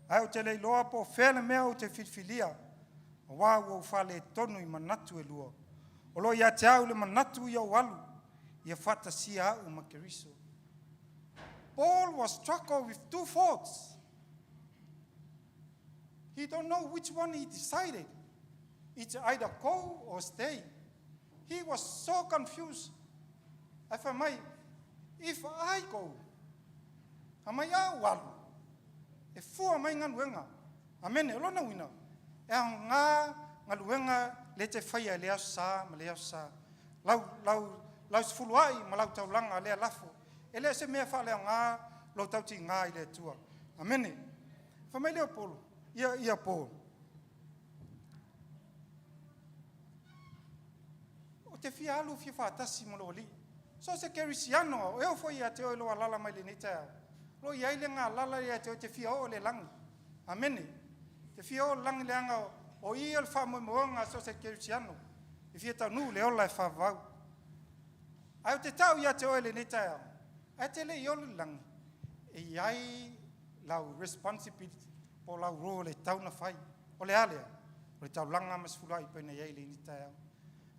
ae ou te le iloa po o fea le mea ou te filifilia, auā ua ou faaletonu i manatu e lua. O lo o ia te au le manatu ia ou alu, ia faatasia au ma Keriso. Paul was struggle with two thoughts. He don't know which one he decided. It's either go or stay. He was so confused. Ae fai mai, if I go, fai mai a ou alu, e fua mai galuega. Amene. O lona uiga, e aoga galuega lea e te faia i le Aso Sa ma le Aso Sa. Lau, lau, lau sefuluai ma lau taulaga lea lafo. E le o se mea faaleaoga lou tautiga i le Atua. Amene. Fai mai lea o Polo, ia, ia Paul. Ou te fia alu fia faatasi ma lou Alii. So o se kerisiano, o e oo foi ia te oe o lo o alaala mai lenei taeao, o lo o i ai le galala ia te oe e te fia oo i le lagi. Amene. Te fia oo i le lagi leaga o i o le faamoemoega a so o se kerisiano e fia taunuu le ola e faavavau. Ae ou te tau ia te oe lenei taeao, ae te le i olo i le lagi, e i ai lau responsibility po o lau role e tatau ona fai. O le a lea? O le taulaga ma sefuluai pei ona i ai lenei taeao.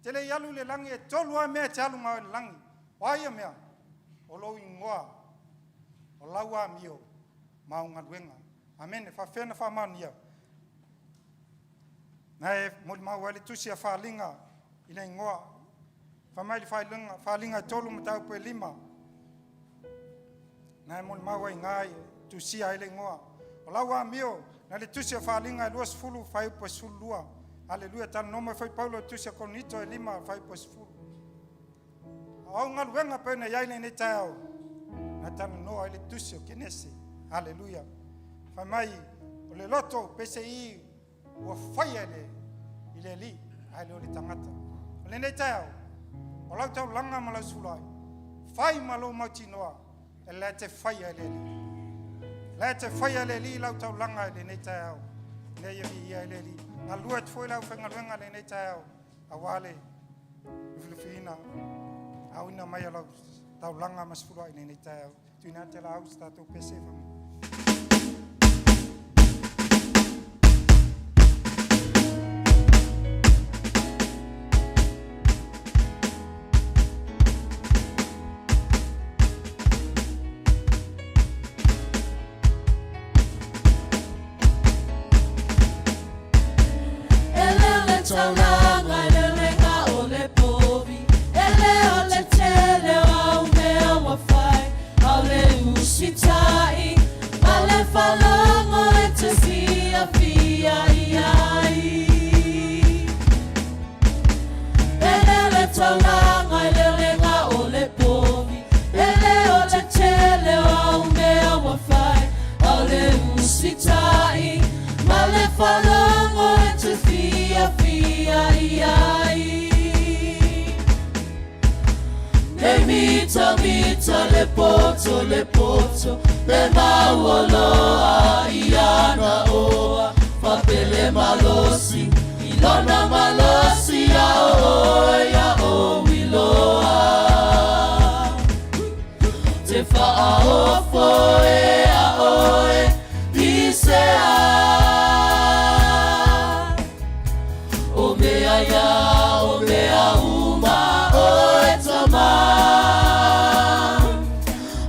Te le i alu i le lagi, e tolu lava mea e te alu ma oe i le lagi. O a ia mea? O lou igoa, o lau amio, ma au galuega. Amene. E faapefea ona faamaonia? Na e molimau ai le tusi a Faaaliga i le igoa. Fai mai le Faaaliga, Faaaliga e 3 mataupu e 5. Na e molimau ai i ina e tusia ai le igoa. O lau amio, na le tusi a Faaaliga e 20 fuaiupu e 12. Aleluia. Talanoa mai foi Paulo i le tusi a Korinito e 5 fuaiupu e 10. O au galuega pei ona i ai lenei taeao, na talanoa ai le tusi o Kenese. Aleluia. Fai mai, o le loto pesei ua faia i le Alii, ae le o le tagata. O lenei taeao, o lau taulaga ma lau sefuluai, fai ma lou mautinoa, e la e te faia e le Alii. La e te faia e le Alii lau taulaga i lenei taeao. Ina ia viia ai le Alii. Galue atu foi le aufaigaluega i lenei taeao, aua le lufilufiina, aoina mai o lau taulaga ma sefuluai i lenei taeao. Tuina atu te laau se tatou pese e
E le o le taulaga, e le o le ga o le povi, e le o le tele o au mea ua fai, a o le usitai ma le faalogo e te fiafia i ai. E le o le taulaga, e le o le ga o le povi, e le o le tele o au mea ua fai, a o le usitai ma le faalogo e te fiafia i ai. Nei mitamita le poto le poto, le mauoloa i ana oa, fapele malosi, i lona malosi a oe ia ou iloa. Te faaofo e a oe i se a. O mea ia, o mea uma oe tama.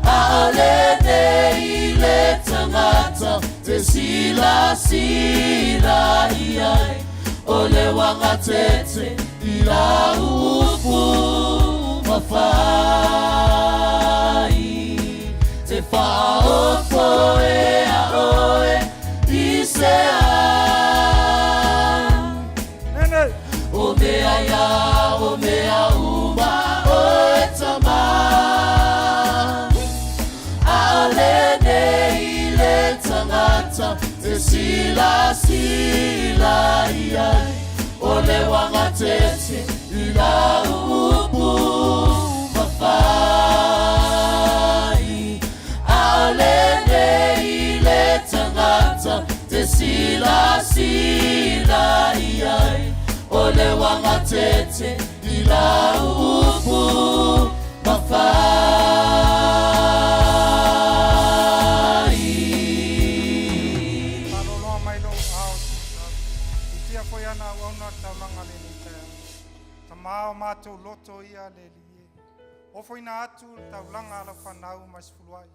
Aole nei le tagata te silasila i ai, o le uagatete i lau upu mafai. Te faaofo e a oe i se a.
Nene!
O mea ia, o mea uma oe tama. Aole nei le tagata te silasila i ai, o le uagatete i lau upu mafai. Aole nei le tagata te silasila i ai, le uagatete i lau upu ma fai.
Maloloa mai lou ao i tia foi ana auauna le taulaga lenei taeao. Tama o matou loto ia le Alii e. Ofoina atu le taulaga a lau fanau ma sefuluai.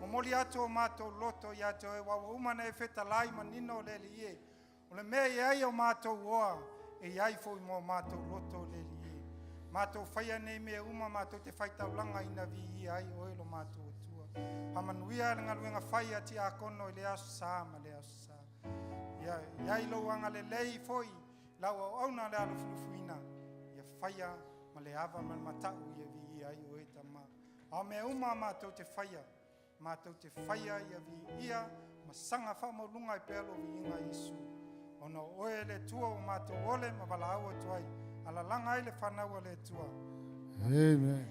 Momoli atu o matou loto ia te oe aua ua uma ona e fetalai manino le Alii e. O le mea e i ai o matou oa, e i ai foi ma o matou loto le Alii e. Matou faia nei mea uma matou te faitaulaga ina viia ai oe lo matou Atua. Faamanuia le galuega fai a tiakono i lea aso sa ma lea aso sa. Ia i ai lou agalelei foi lau auauna le alufilufiina, ia faia ma le ava ma le matau ia viia ai oe Tama. A o mea uma matou te faia, matou te faia ia viia ma saga faamaualuga ai pea lou viiga Iesu. Ona o oe le Atua ua matou ole ma valaau atu ai, alalaga ai le fanau a le Atua.
Amen.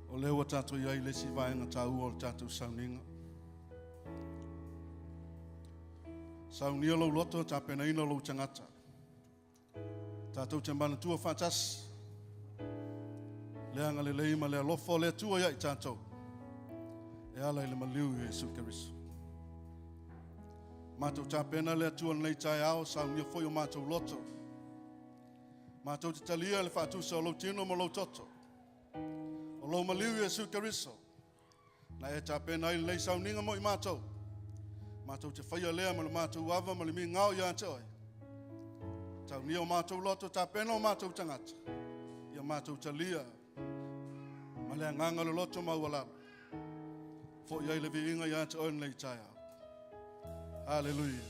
O lea ua tatou i ai le isi vaega taua o le tatou sauniga. Saunia lou loto, tapenaina lou tagata. Tatou te manatua faatasi le agalelei ma le alofa o le Atua ia i tatou e ala i le maliu i Iesu Keriso. Matou tapena le Atua lenei taeao, saunia foi o matou loto. Matou te talia le faatusa o lou tino ma lou toto. O lou maliu i Iesu Keriso. Na e tapena ai lenei sauniga mo i matou. Matou te faia lea ma le matou ava ma le migao ia te oe. Taunia o matou loto, tapena o matou tagata. Ia matou talia ma le agaga le loto maualalo. Foi ai le viiga ia te oe lenei taeao. Hallelujah.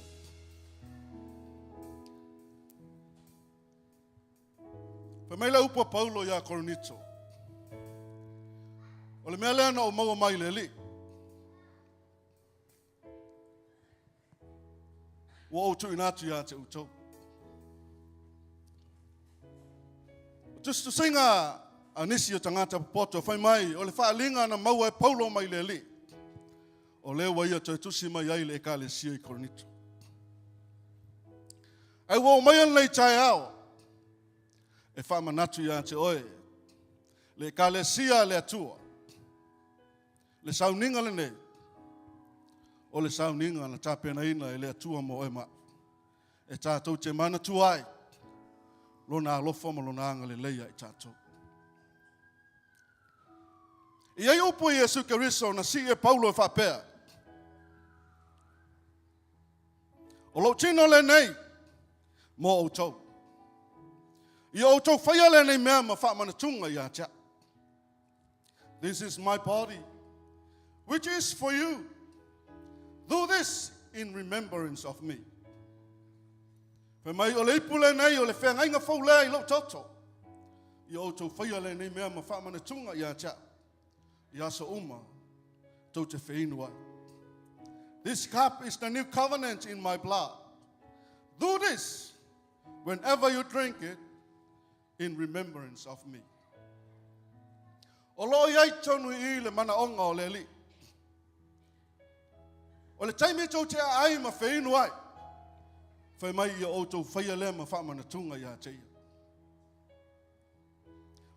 Fai mai le upu a Paulo iā Korinito, O le mea lea na ou maua mai le Alii, ua ou tuuina atu ia te outou. O tusitusiga a nisi o tagata popoto fai mai, o le faaaliga na maua e Paulo mai le Alii, o lea ua ia toe tusi mai ai le ekalesia i Korinito. Ae ua oo mai lenei taeao e faamanatu ia te oe le ekalesia a le Atua, le sauniga lenei, o le sauniga na tapenaina e le Atua mo oe ma au, e tatou te manatua ai lona alofa ma lona agalelei ia i tatou. E i ai upu i Iesu Keriso na sii e Paulo e faapea, O lou tino lenei mo outou. Ia outou faia lenei mea ma faamanatuga ia te au. This is my body, which is for you. Do this in remembrance of me. Fai mai o le ipu lenei o le feagaiga fou lea i lou toto. Ia outou faia lenei mea ma faamanatuga ia te au. I aso uma, tou te feinu ai. This cup is the new covenant in my blood. Do this whenever you drink it in remembrance of me. O lo o i ai tonu i i le manaoga o le Alii. O le taimi tou te aai ma feinu ai, fai mai ia outou faia lea ma faamanatuga ia te ia.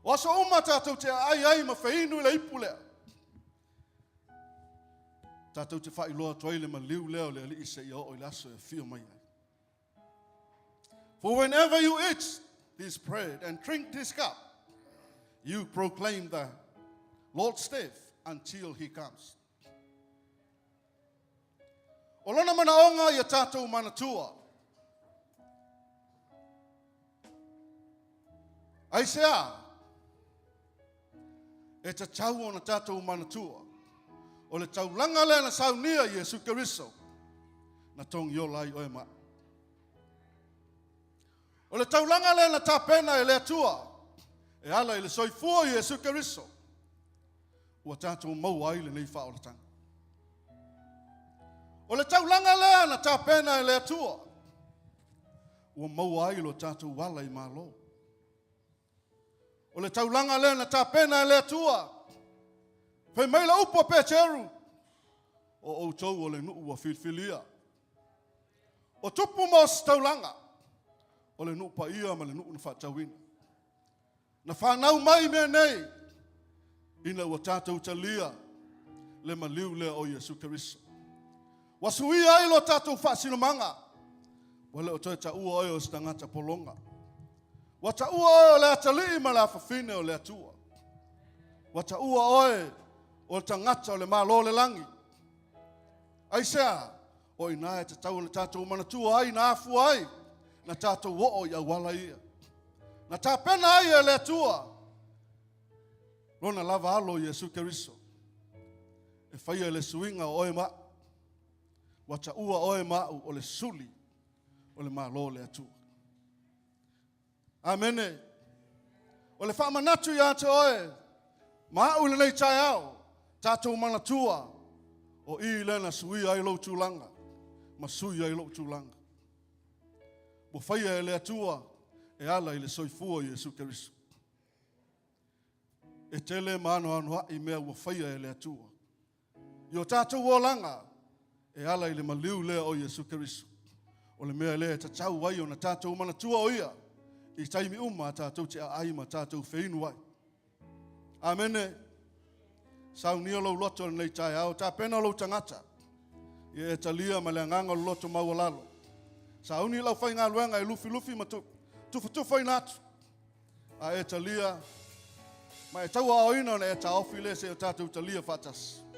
O aso uma tatou te aai ai ma feinu i le ipu lea. Tatou te faailoa atu ai le maliu lea o le Alii seia oo i le aso e afio mai ai. For whenever you eat this bread and drink this cup, you proclaim the Lord's death until he comes. O lona manaoga ia tatou manatua. Aisea? E tatau ona tatou manatua o le taulaga lea na saunia i Iesu Keriso na togiola ai oe ma au. O le taulaga lea na tapena e le Atua e ala i le soifua o Iesu Keriso ua tatou maua ai lenei faaolataga.
O le taulaga lea na tapena e le Atua, ua maua ai lo tatou ala i malo. O le taulaga lea na tapena e le Atua, fai mai le upu a Peteru, o outou o le nuu ua filifilia. O tupu ma ositaulaga, o le nuu paia ma le nuu na faatauina. Na fanau mai mea nei, ina ua tatou talia le maliu lea o Iesu Keriso. Ua suia ai lo tatou faasinomaga, ua le o toe taua oe o se tagata pologa. Ua taua oe o le atalii ma le afafine o le Atua. Ua taua oe o le tagata o le Malo o le lagi. Aisea? O i ina e tatau ona tatou manatua ai na afua ai na tatou oo i auala ia. Na tapena ai e le Atua lona lava alo Iesu Keriso e faia le suiga o oe ma au. Ua taua oe ma au o le suli o le Malo o le Atua. Amene. O le faamanatu ia te oe ma au i lenei taeao, tatou manatua o i lea na suia ai lou tulaga ma sui ai lou tulaga. Ua faia e le Atua e ala i le soifua o Iesu Keriso. E tele ma anoanoai mea ua faia e le Atua. I o tatou olaga e ala i le maliu lea o Iesu Keriso. O le mea lea e tatau ai ona tatou manatua o ia i taimi uma a tatou te aai ma tatou feinu ai. Amene. Saunia lou loto i lenei taeao, tapena lou tagata ia e talia ma le agaga o le loto maualalo. Sauni lau faigaluega e lufilufi ma tufatufaina atu a e talia ma e tauaoina ona e taofi lea seia o tatou talia faatasi.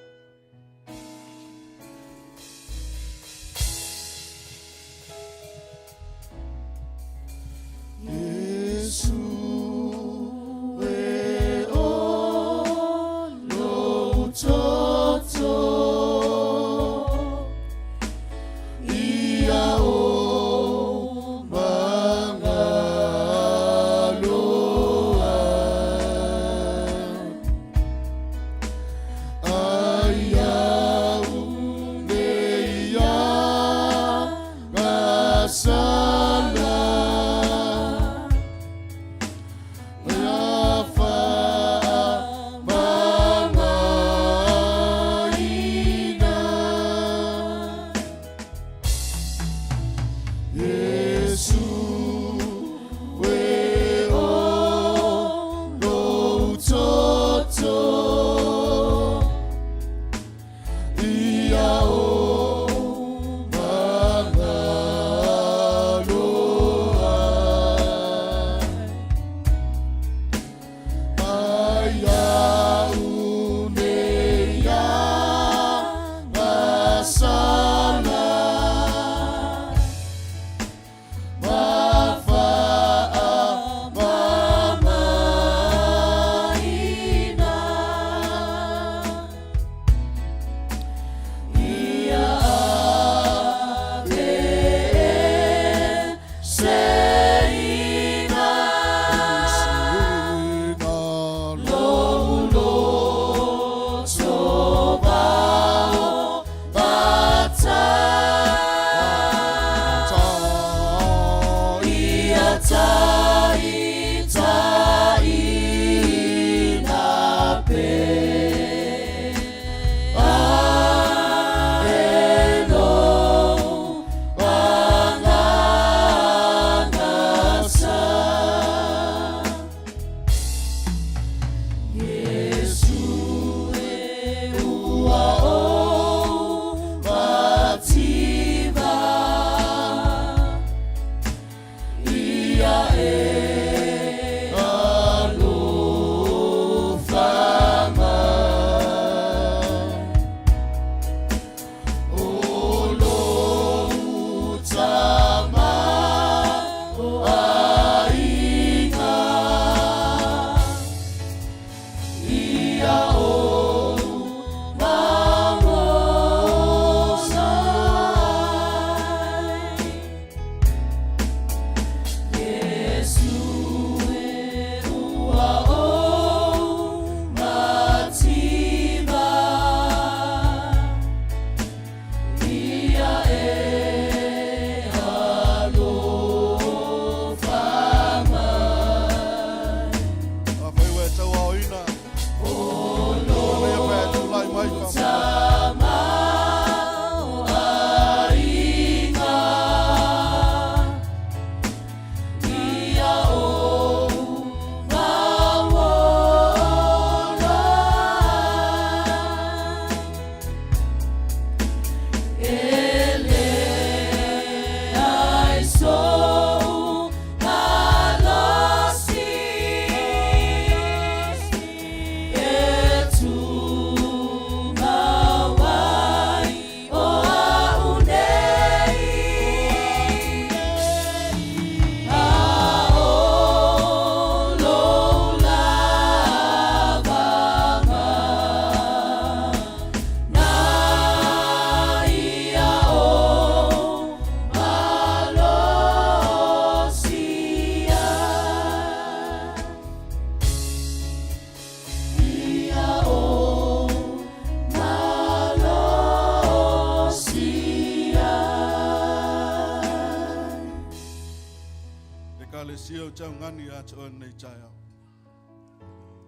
Ekalesia ou te augani ia te oe lenei taeao.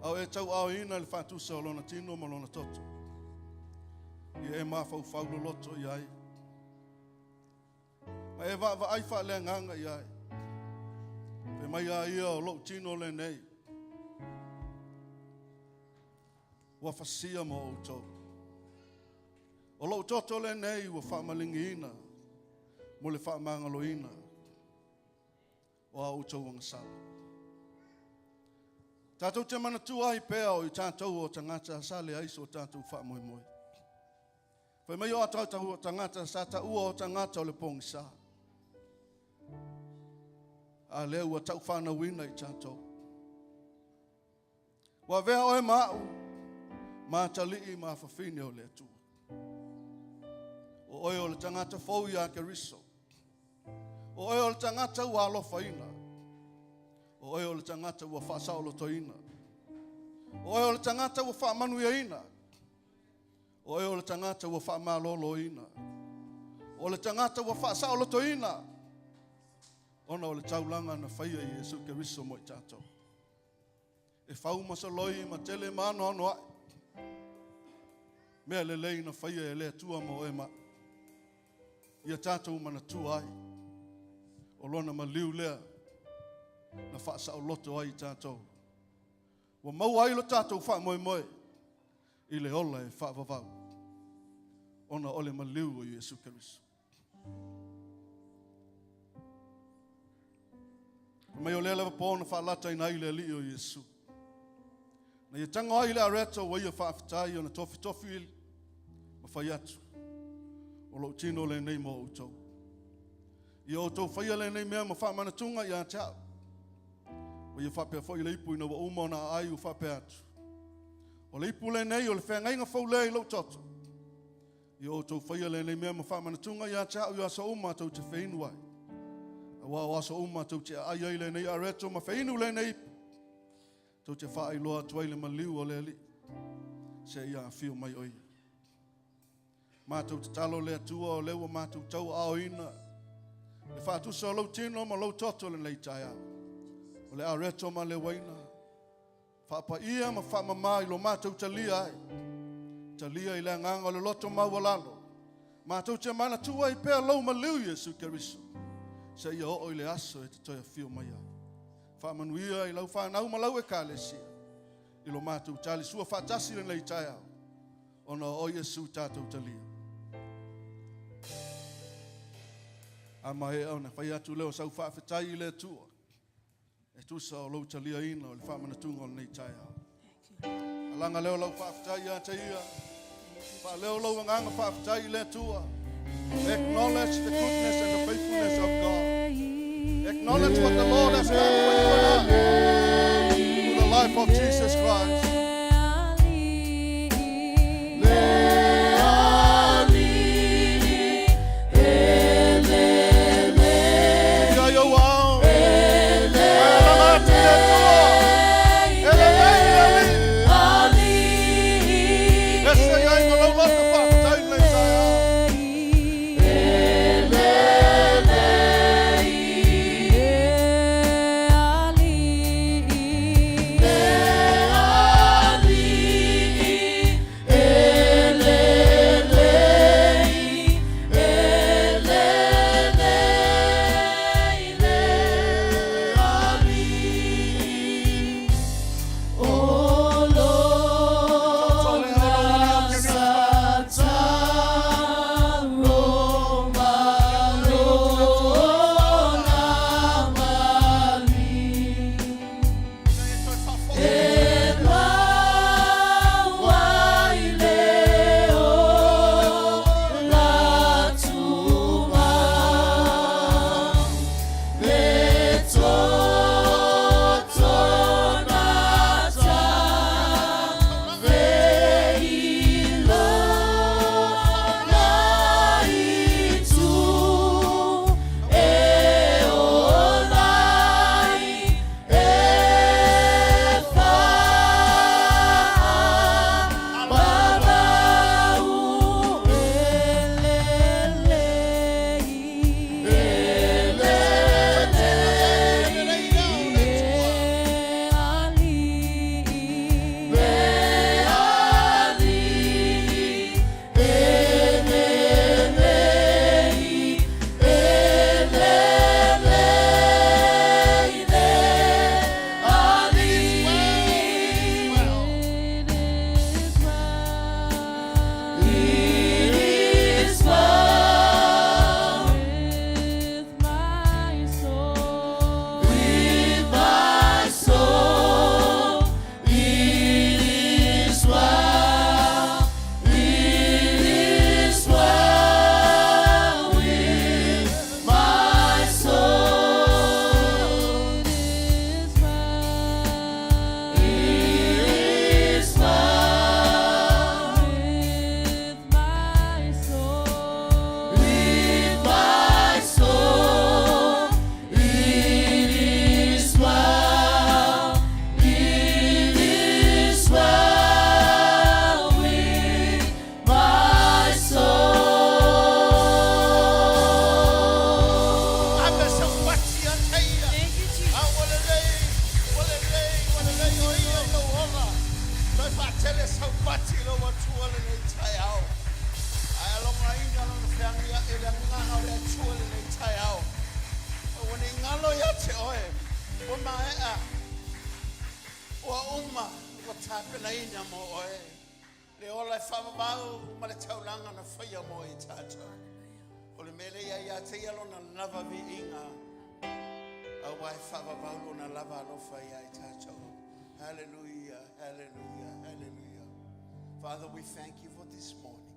A o e tauaaoina i le faatusa o lona tino ma lona toto. Ia e mafaufau loloto i ai. Ma e vaavaai faaleagaga i ai. Fai mai a ia o lou tino lenei. Ua fasia mo outou. O lou toto lenei ua faamaligiina mo le faamagaloina o a outou agasala. Tatou te manatua ai pea o i tatou o tagata sa leai so tatou faamoemoe. Fai mai o a tatou tagata sa taua o tagata o le pogisa. A lea ua taufanauina i tatou. Ua avea oe ma au, ma atalii ma afafine o le Atua. O oe o le tagata fou ia Keriso. O oe o le tagata ua alofaina. O oe o le tagata ua faasaolotoina. O oe o le tagata ua faamanuiaina. O oe o le tagata ua faamaloloina. O le tagata ua faasaolotoina. Ona o le taulaga na faia e Iesu Keriso mo i tatou. E fau ma soloi ma tele ma anoanoai. Mea lelei na faia e le Atua mo oe ma au. Ia tatou manatua ai. O lona maliu lea na faasaoloto ai i tatou. Ua maua ai lo tatou faamoemoe i le ola e faavavau ona o le maliu o Iesu Keriso. Fai mai o lea lava pō na faalataina ai le Alii o Iesu. Na ia tago ai le areto ua ia faafetai ona tofitofi ma fai atu. O lou tino lenei mo outou. Ia outou faia lenei mea ma faamanatuga ia te au. Ua ia faapea foi le ipu ina ua uma ona aai ua faapea atu. O le ipu lenei o le feagaiga fou lea i lou toto. Ia outou faia lenei mea ma faamanatuga ia te au i aso uma tou te feinu ai. Aua o aso uma tou te aai ai lenei areto ma feinu lenei ipu. Tou te faailoa atu ai le maliu o le Alii, seia afio mai o ia. Matou tatalo le Atua o lea ua matou tauaaoina le faatusa o lou tino ma lou toto lenei taeao. O le areto ma le uaina, faapaia ma faamama i lo matou talia ai. Talia i le agaga o le loto maualalo. Matou te manatua ai pea lou maliu Iesu Keriso, seia oo i le aso e te toe afio mai ai. Faamanuia i lau fanau ma lau Ekalesia i lo matou talisua faatasi lenei taeao, ona o Iesu tatou talia. A maea ona fai atu lea o sau faafetai i le Atua, e tusa o lou taliaina o le faamanatuga o lenei taeao. Alaga lea o lau faafetai ia te ia. Faaleo lou agaga faafetai i le Atua. Acknowledge the goodness and the faithfulness of God. Acknowledge what the Lord has done for you and I through the life of Jesus Christ. Le Alii Ia iou ao. Ae alaga atu i le Atua. E lelei le Alii. Ese i ai ma lau loto faafetai lenei taeao.
te oe. Ua maea, ua uma, ua tapenaina mo oe. Le ola e faavavau ma le taulaga na faia mo i tatou. O le mea lea ia te ia lona lava viiga, auā e faavavau lona lava alofa iā i tatou. Hallelujah, hallelujah, hallelujah. Father, we thank you for this morning.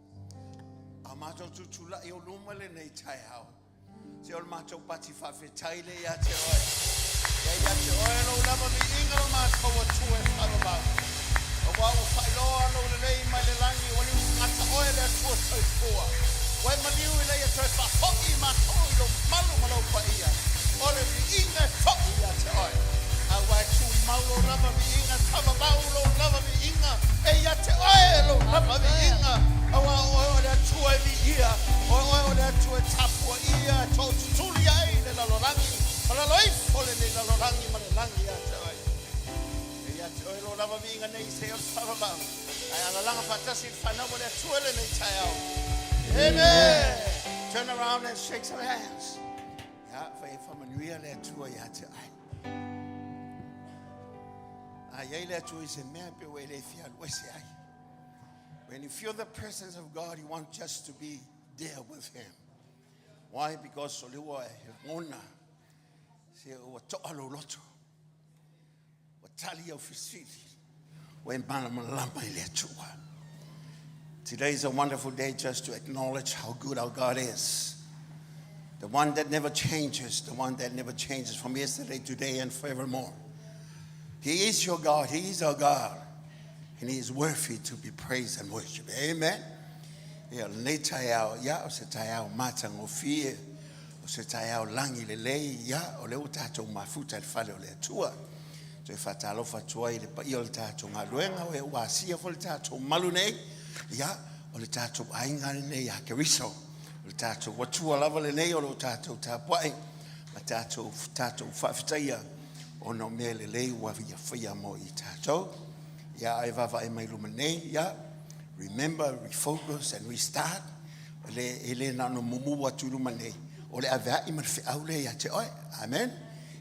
A matou tutulai o luma lenei taeao. Se o le matou pati faafetai lea ia te oe. Ia ia te oe lou lava viiga lo matou Atua e faavavau. Auā ua faailoa lou lelei mai le lagi ua liu tagata oe le Atua soifua. Ua e maliu ina ia toe faafoi i matou i lou malu ma lou paia. O le viiga e foi ia te oe. Auā e tumau lou lava viiga, faavavau lou lava viiga, e ia te oe lou lava viiga. Auā o oe o le Atua e viia, o oe o le Atua e tapuaia, e tootutuli ai le lalolagi ma lalo ifo lenei lalolagi ma le lagi ia te oe. E ia te oe lou lava viiga nei seia o le faavavau, ae alalaga faatasi i le fanau a le Atua i lenei taeao. Amen. Turn around and shake some hands. Ia, fai e faamanuia le Atua ia te oe. A i ai le Atua i se mea pe ua e le fia alu ese ai. When you feel the presence of God, you want just to be there with Him. Why? Because o le ua e lagona se ua toa lou loto. Ua tali au fesili. Ua e malamalama i le Atua. Today is a wonderful day just to acknowledge how good our God is. The one that never changes, the one that never changes from yesterday, today, and forevermore. He is your God. He is our God. And He is worthy to be praised and worshipped. Amen. Ia, lenei taeao, ia, o se taeao matagofie, o se taeao lagi lelei, ia, o lea ua tatou mafuta i le fale o le Atua. Toe faatalofa atu ai i le paia o le tatou galuega, o e ua asia foi le tatou malu nei, ia, o le tatou aiga lenei a Keriso. O le tatou Atua lava lenei o lo o tatou tapuai ma tatou, tatou faafetaia ona o mea lelei ua ia faia mo i tatou. Ia, ae vaavaai mai luma nei, ia, remember, refocus and restart. Le, e le na ona mumu atu i luma nei, o le aveai ma le feau lea ia te oe. Amen.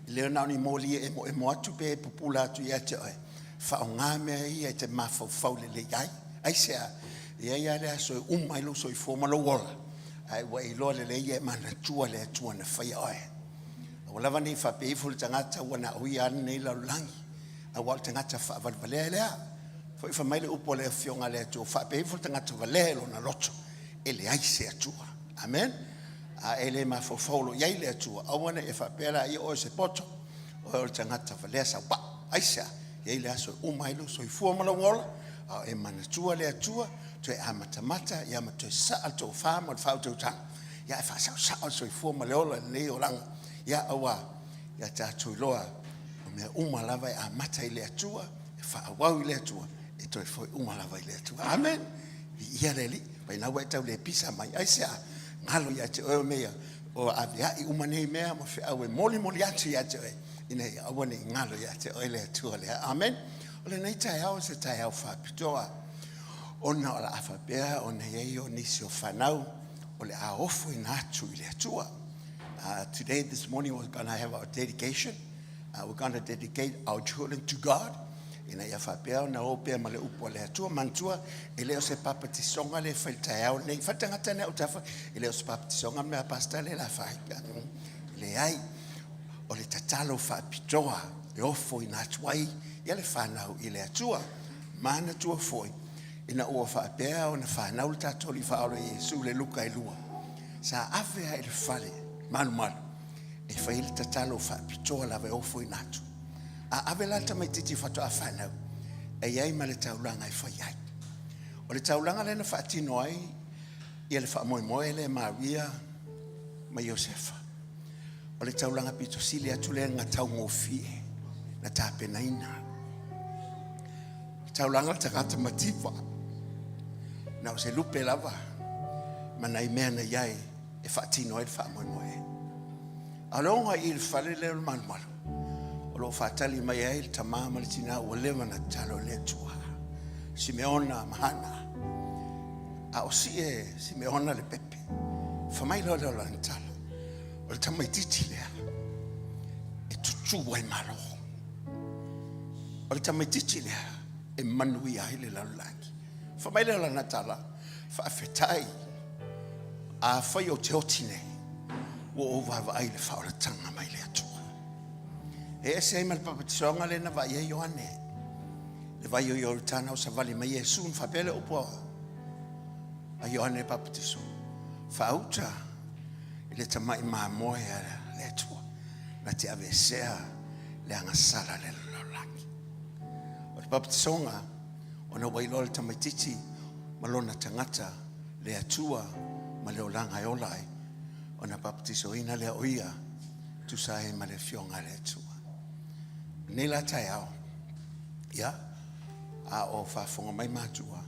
E le na ona i moli e emoemo atu pe e pupula atu ia te oe. Faaaoga mea ia e te mafaufau lelei ai. Aisea? E i ai lava le aso e uma ai lou soifua ma lou ola, ae ua e iloa lelei ia e manatua le Atua na faia oe. Aua lava ne i faapea ifo le tagata ua na o ia lava lenei lalolagi, aua o le tagata faavalevalea lea. Foi fai mai le upu a le Afioga a le Atua, faapea ifo le tagata valea i lona loto, e leai se Atua. Amen. A e le mafaufau o lo o i ai le Atua, aua ne i e faapea la ia oe o se poto, oe o le tagata valea saupau. Aisea? E i ai le aso e uma ai lou soifua ma lou ola, a o e manatua le Atua, toe amatamata ia ma toe saa le tofa ma le faautautaga, ia ae faasaosao le soifua ma le ola i lenei olaga. Ia auā, ia tatou iloa, o mea uma lava e amata i le Atua, e faaauau i le Atua, e toe foi uma lava i le Atua. Amen. Viia le Alii. Vainau ua e tau le pisa mai. Aisea? Galo ia te oe o mea ia, o aveai uma nei mea ma feau e molimoli atu ia te oe, ina ia aua ne i galo ia te oe le Atua lea. Amen. O lenei taeao o se taeao faapitoa, ona o le a faapea ona i ai o nisi o fanau o le a ofoina atu i le Atua. Today, this morning, we're going to have our dedication. We're going to dedicate our children to God. Ina ia faapea ona o pea ma le upu a le Atua. Manatua, e le o se papatisoga le fai i le taeao lenei. Fai le tagata nei au tafa, e le o se papatisoga le mea a pastor le la fai. Leai, o le tatalo faapitoa e ofoina atu ai ia le fanau i le Atua. Manatua foi, ina ua faapea ona fanau le tatou Alii Faaola Iesu i le Luka e 2, sa ave lava i le fale malumalu e fai ai le tatalo faapitoa lava e ofoina atu. A ave la le tamaitiiti faatoa fanau, e i ai ma le taulaga e fai ai. O le taulaga lea na faatino ai ia le faamoemoe lea e Maria ma Iosefa. O le taulaga pito sili atu lea na taugofie, na tapenaina. Le taulaga o le tagata mativa, na o se lupe lava ma nai mea na i ai e faatino ai le faamoemoe. A o le oga i le fale lea o le malumalu, o lo o faatali mai ai le tama ma le tinā ua leva ona tatalo i le Atua, Simeona ma Hana. A o sii e Simeona le pepe, fai mai loa lea o lana tala, o le tamaitiiti lea e Tuaimalo. O le tamaitiiti lea e manuia ai le lalolagi. Fai mai lea o lana tala, faafetai afai ou te oti nei, ua ou vaavaai i le faaolataga mai le Atua. E ese ai ma le papatisoga lea na vaai ai Ioane. Le vai o Ioritana o savali mai Iesu ma faapea le upu a Ioane Papatiso. Faauta i le tamai mamoe a le Atua na te aveesea le agasala le lalolagi. O le papatisoga, ona ua iloa le tamaitiiti ma lona tagata le Atua ma le olaga e ola ai, ona papatisoina lea o ia tusa ai ma le afioga a le Atua. Nei la taeao, ia, a o faafofoga mai matua,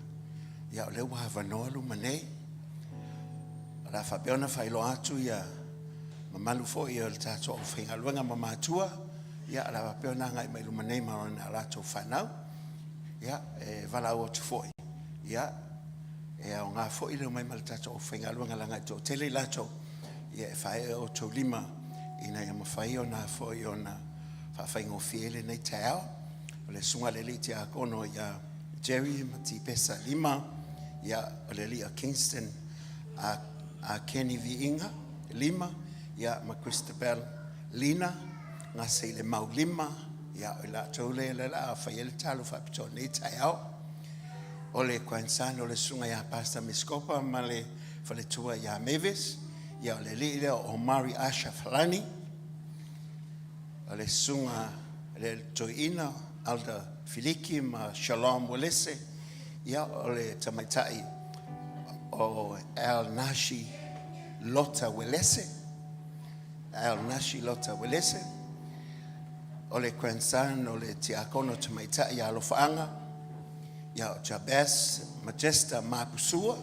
ia o lea ua avanoa luma nei. O le a faapea ona faailoa atu ia mamalu foi o le tatou aufaigaluega ma matua, ia o le a faapea ona agai mai luma nei ma ona latou fanau. Ia, e valaau atu foi, ia, e aoga foi le omai ma le tatou aufaigaluega leaga e toatele i latou, ia e faaee o outou lima ina ia mafai ona foi ona faafaigofie lenei taeao. O le susuga i le alii tiakono ia Jerry Matipesa Lima, ia o le alii o Kingston a, a Kenny Viiga Lima, ia ma Christabel Lina, gase i le mau lima, ia o i latou lea le la fai ai le talo faapitoa nei taeao. O le grandson o le susuga ia Pastor Miskopa ma le faletua ia Mavis, ia o le alii lea o Omari Asha Falani, o le susuga le toeaina Elder Filiki ma Shalom Welese, ia o le tamaitai o El Nashi Lota Welese, El Nashi Lota Welese, o le grandson o le tiakono tamaitai ia Alofaanga, ia o Jabez Majesta Mapusua,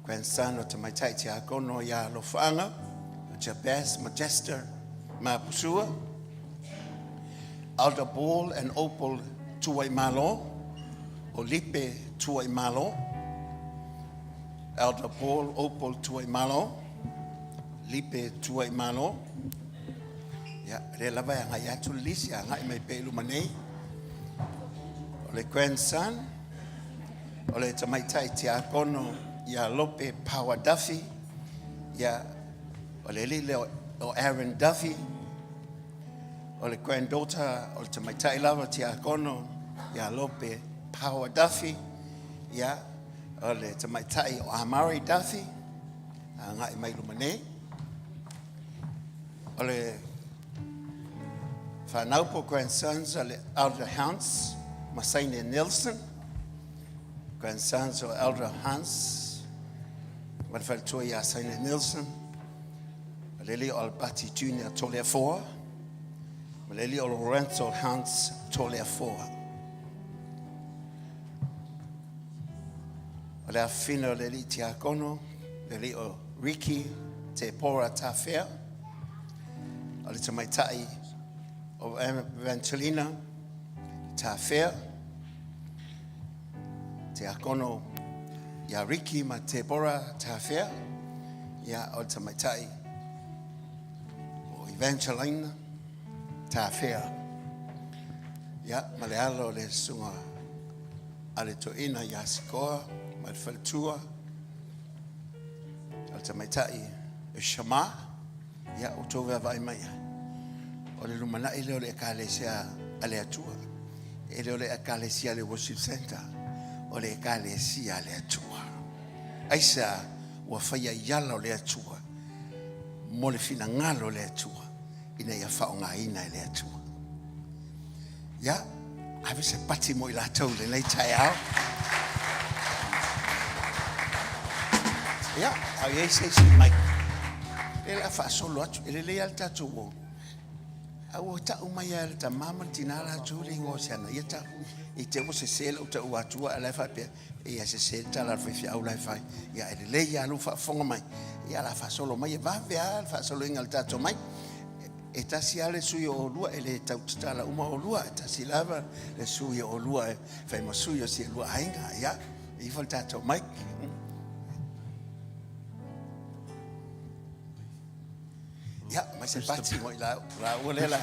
grandson o tamaitai tiakono ia Alofaanga, o Jabez Majesta Mapusua, Elder Ball and Opal Tuaimalo, o Lipe Tuaimalo, Elder Paul Opal Tuaimalo, Lipe Tuaimalo. Ia, lea lava e agai atu le lisi, agai mai pea i luma nei. O le grandson, o le tamaitai tiakono ia Lope Power Duffy, ia, o le alii lea o Aaron Duffy, o le granddaughter o le tamaitai lava tiakono ia Lope Power Duffy, ia, o le tamaitai o Amari Duffy, agai mai luma nei. O le whanau po grandsons o le Elder Hans Masaine Nelson, grandsons o Elder Hans, ma le faletua ia Saine Nelson, o le alii o Albati Junior Toleafoa, ma le alii o Lorenzo Hans Toleafoa. O le afafine o le alii tiakono, le alii o Ricky Te Pora Tafea, o le tamaitai o Evangelina Tafea, tiakono ia Ricky ma Te Pora Tafea, ia o le tamaitai o Evangelina Tafea. Ia, ma le alo o le susuga a le toeaina ia Sikoa ma le faletua o le tamaitai o Shama, ia o outou vaavaai mai ai. O le lumanai lea o le ekalesia a le Atua. E le o le ekalesia a le worship center, o le ekalesia a le Atua. Aisea ua faia i ala o le Atua mo le finagalo o le Atua ina ia faaaogaina e le Atua. Ia, ave se pati mo i latou i lenei taeao. Ia, a i ai se isi mai. E le a faasolo atu, e lelei lava le tatou o. A ua tau mai lava e le tama ma le tina latou le igoa o se ana ia tau. I te ua sese lau tau atua, a o la e faapea, ia sese le tala a le faifeau la e fai. Ia, e lelei lava lou faafofoga mai. Ia, o le a faasolo mai, e vave lava le faasoloina o le tatou mai. E tasi lava le sui o oulua, e le tau tatala uma oulua, e tasi lava le sui o oulua e fai ma sui o si elua aiga. Ia, ifo le tatou mic. Ia, mai se pati mo i la, la ua le la.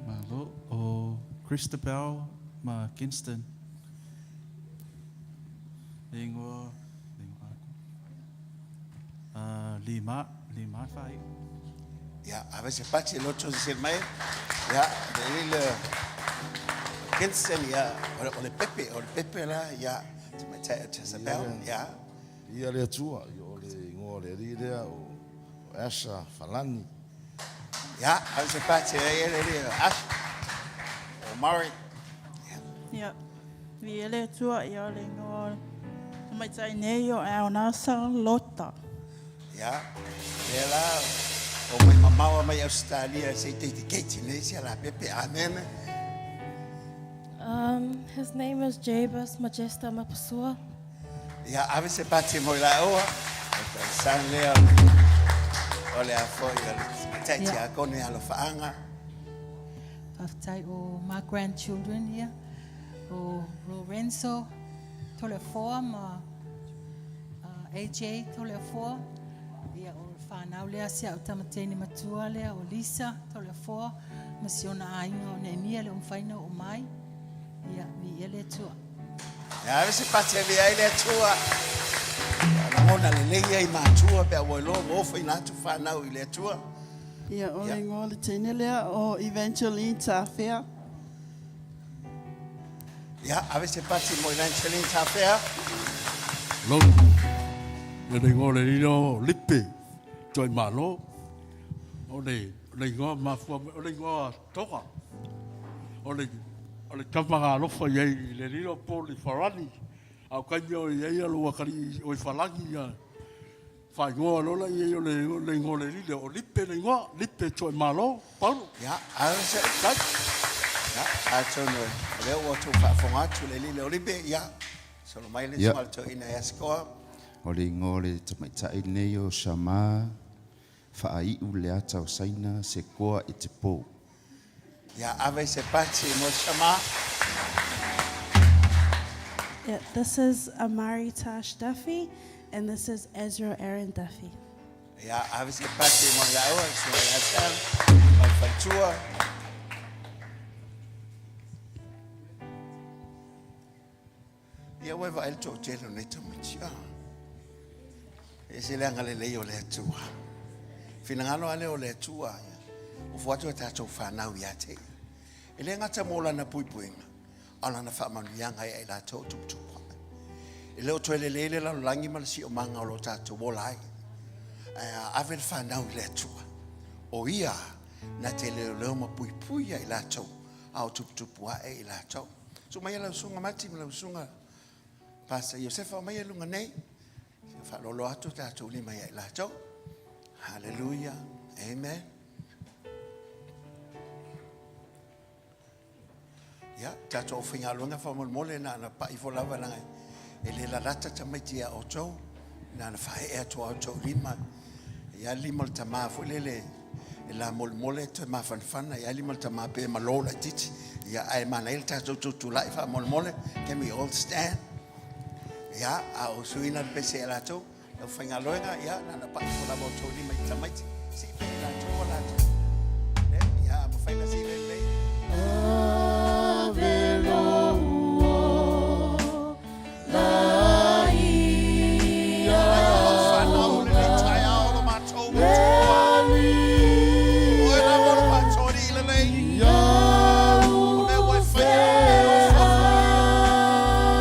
Malo o Christabel ma Kingston. Le ingoa, le ingoa aku. Uh, lima, lima whai.
Ia, ave se pati loto se mai. Ia, le le Kingston, ia, o le pepe, o le pepe la, ia, te mai tai Jezebel, ia.
Ia le Atua, ia o le ingoa o le alii lea o Asha Falani.
Ia, ave se pati e le le Asha. O Murray.
Ia, vi le Atua, ia o le ingoa o le tamaitai nei o Aonasa Lota.
Ia, lea la, o mai mamao mai Australia se i te te keiti nei sia la pepe. Amen.
His name is Jabez Majesta Mapasua.
Ia, ave se pati mo i la oa. O te san lea o le a foi o le tai tia kone alo whaanga.
Faafetai o my grandchildren ia, o Lorenzo Toleafoa ma AJ Toleafoa, ia o le whanau lea si au tamatene matua lea o Lisa Toleafoa ma si ona aiga o Neemia le umawhaina o mai, ia mi ia le Atua.
Ia ave se pati e ai le Atua. Ia lagona le lei ai matua pe a ua iloa ua ofo ina atu whanau i le Atua.
Ia, o le ingoa o le teine lea o Evangeline Tafea.
Ia, ave se pati mo Evangeline Tafea.
Lotu. Ia le ingoa o le lilo o Lipe, Toi Malo. O le, le ingoa mafua, o le ingoa toga. O le, o le tama alofa i ai i le lilo po le Farani. A o kaimi o i ai alo akali o i Falagi ia. Faaigoa loa lea i ai o le, le igoa o le alii lea, o Lipe le igoa, Lipe Tuaimalo, Paulo.
Ia, a se, ia, atonu o lea ua outou faafofoga atu le alii lea o Lipe, ia, solo mai le susuga i le toeaina ia Sikoa.
O le igoa o le tamaitai lenei o Shama, Faaiu le ata o Saina, se koa i te po.
Ia, ave se pati mo Shama.
Yeah, this is Amari Tash Duffy, and this is Ezra Aaron Duffy.
Ia, ave se pati mo laua, susuga ia Sam, ma le faletua. Ia ua e vaai le toatele o nei tamaiti. Ah. E ese le agalelei o le Atua. Finagalo lava lea o le Atua, ia ofo atu a tatou fanau ia te ia. E le gata mo lana puipuiga, a o lana faamanuiaga ia i latou o tuputupu ae. E le o toe lelei le lalolagi ma le siomaga o lo tatou ola ai. Ae a ave le fanau i le Atua, o ia na te leoleo ma puipui ia i latou, a o tuputupu ae i latou. Susu mai lau susuga Mati ma lau susuga Pastor Iosefa o mai e luga nei. Ia faalolo atu tatou lima ia i latou. Hallelujah. Amen. Ia, tatou aufaigaluega faamolemole na ona pai ifo lava leaga e le lalata tamaiti ia outou, na ona faaee atu a outou lima. Ia lima o le tama foi lele e lamolemole toe mafanafana, ia lima o le tama pe malo laitiiti. Ia, ae manaia le tatou tutulai faamolemole. Can we all stand? Ia, a o suina le pese ia latou, le aufaigaluega, ia, na ona pai ifo lava outou lima i tamaiti, sii pea i latou o latou. Le, ia, a mafai na sii lelei.
Ave lou ola i
Whanau le taeao lo matou Atua. Oe lava lo matou alii lelei. O mea ua e faia, o mea ua e faafoia.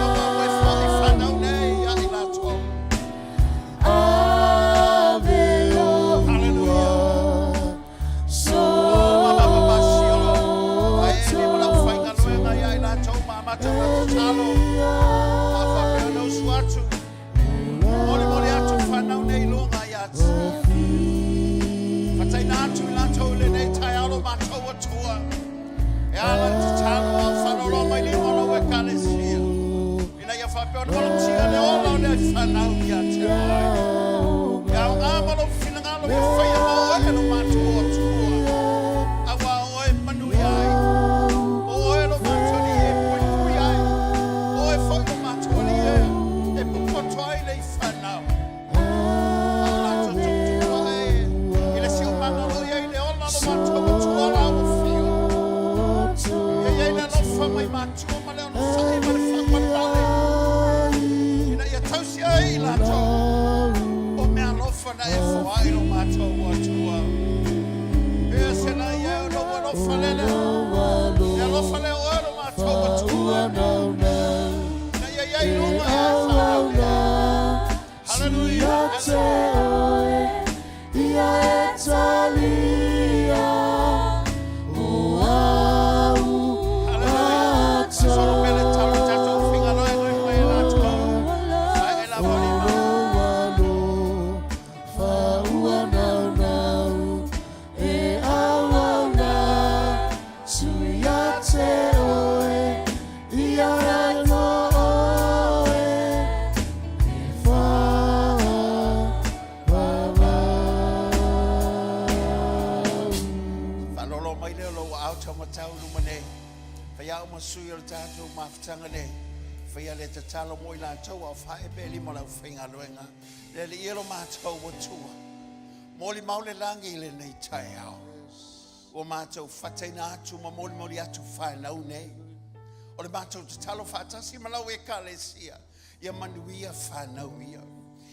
O mea ua e faaifanau nei ia i latou. Hallelujah. O ma lava masiolo. Ae e le lau faigaluega ia i latou ma amata ona tatalo. Faafapea ona usu atu. Molimoli atu fanau nei i luga ia te. Fataina atu i latou i lenei taeao lo matou Atua. E ala i le tatalo a o faalolo mai lima o lau Ekalesia. Ina ia faapea ona malutia le ola o lea fanau ia te oe. E aoga ma lou finagalo e faia ma oe e lo matou Atua. Auā o oe e manuia ai. O oe lo matou Alii e puipui ai. O oe foi lo matou Alii e
E auauna tu ia te oe Ia e talia O au atoa E auauna tu ia te oe Ia no oe E whaavavau.
Faalolo mai lea o lou aao taumatau i luma nei. Fai au ma sui o le tatou mafutaga nei. Faia le tatalo mo i latou a o faaepe lima o le aufaigaluega. Le Alii e lo matou Atua. Molimau le lagi i lenei taeao. Ua matou fataina atu ma molimoli atu fanau nei. O le matou tatalo faatasi ma lau Ekalesia, ia manuia fanau ia.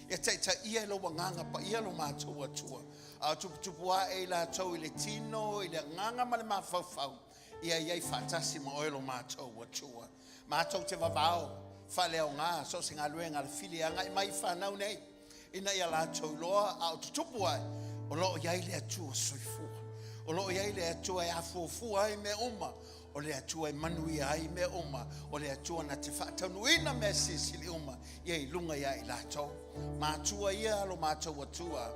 Ia taitaia e lou Agaga Paia lo matou Atua, a o tuputupu ae i latou i le tino, i le agaga ma le mafaufau, ia i ai faatasi ma oe lo matou Atua. Matou te vavao faaleaoga so o se galuega a le fili e agai mai i fanau nei, ina ia latou iloa a o tutupu ae, o lo o i ai le Atua soifua. O lo o i ai le Atua e afuafua ai mea uma, o le Atua e manuia ai mea uma, o le Atua na te faataunuuina mea silisili uma ia i luga ia i latou. Matua ia lo matou Atua,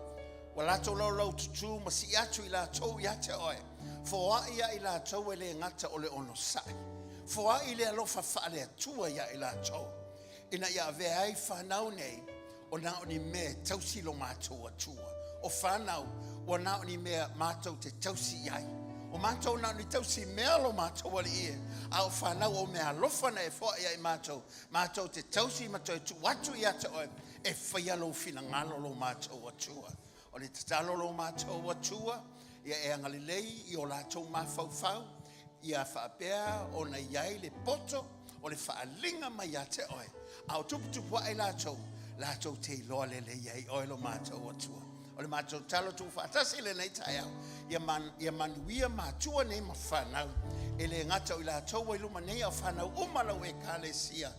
ua latou laulau tutū ma sii atu i latou ia te oe, foai ia i latou e le gata o le onosai, foai le alofa faale-Atua ia i latou, ina ia avea ai fanau nei, o na o ni mea e tausi lo matou Atua. O fanau, ua na o ni mea matou te tausi i ai. O matou na o ni tausi mea lo matou Alii e, a o fanau o mea alofa na e foai ia i matou, matou te tausi ma toe tuu atu ia te oe, e faia lou finagalo lo matou Atua. O le tatalo lo matou Atua, ia e agalelei i o latou mafaufau, ia faapea ona i ai le poto o le faaaliga mai ia te oe, a o tuputupu ae latou, latou te iloa lelei ai oe lo matou Atua. O le matou talo tuufaatasi i lenei taeao, ia, man, ia manuia matua nei ma fanau, e le gata o i latou ua i luma nei, a o fanau uma lau Ekalesia,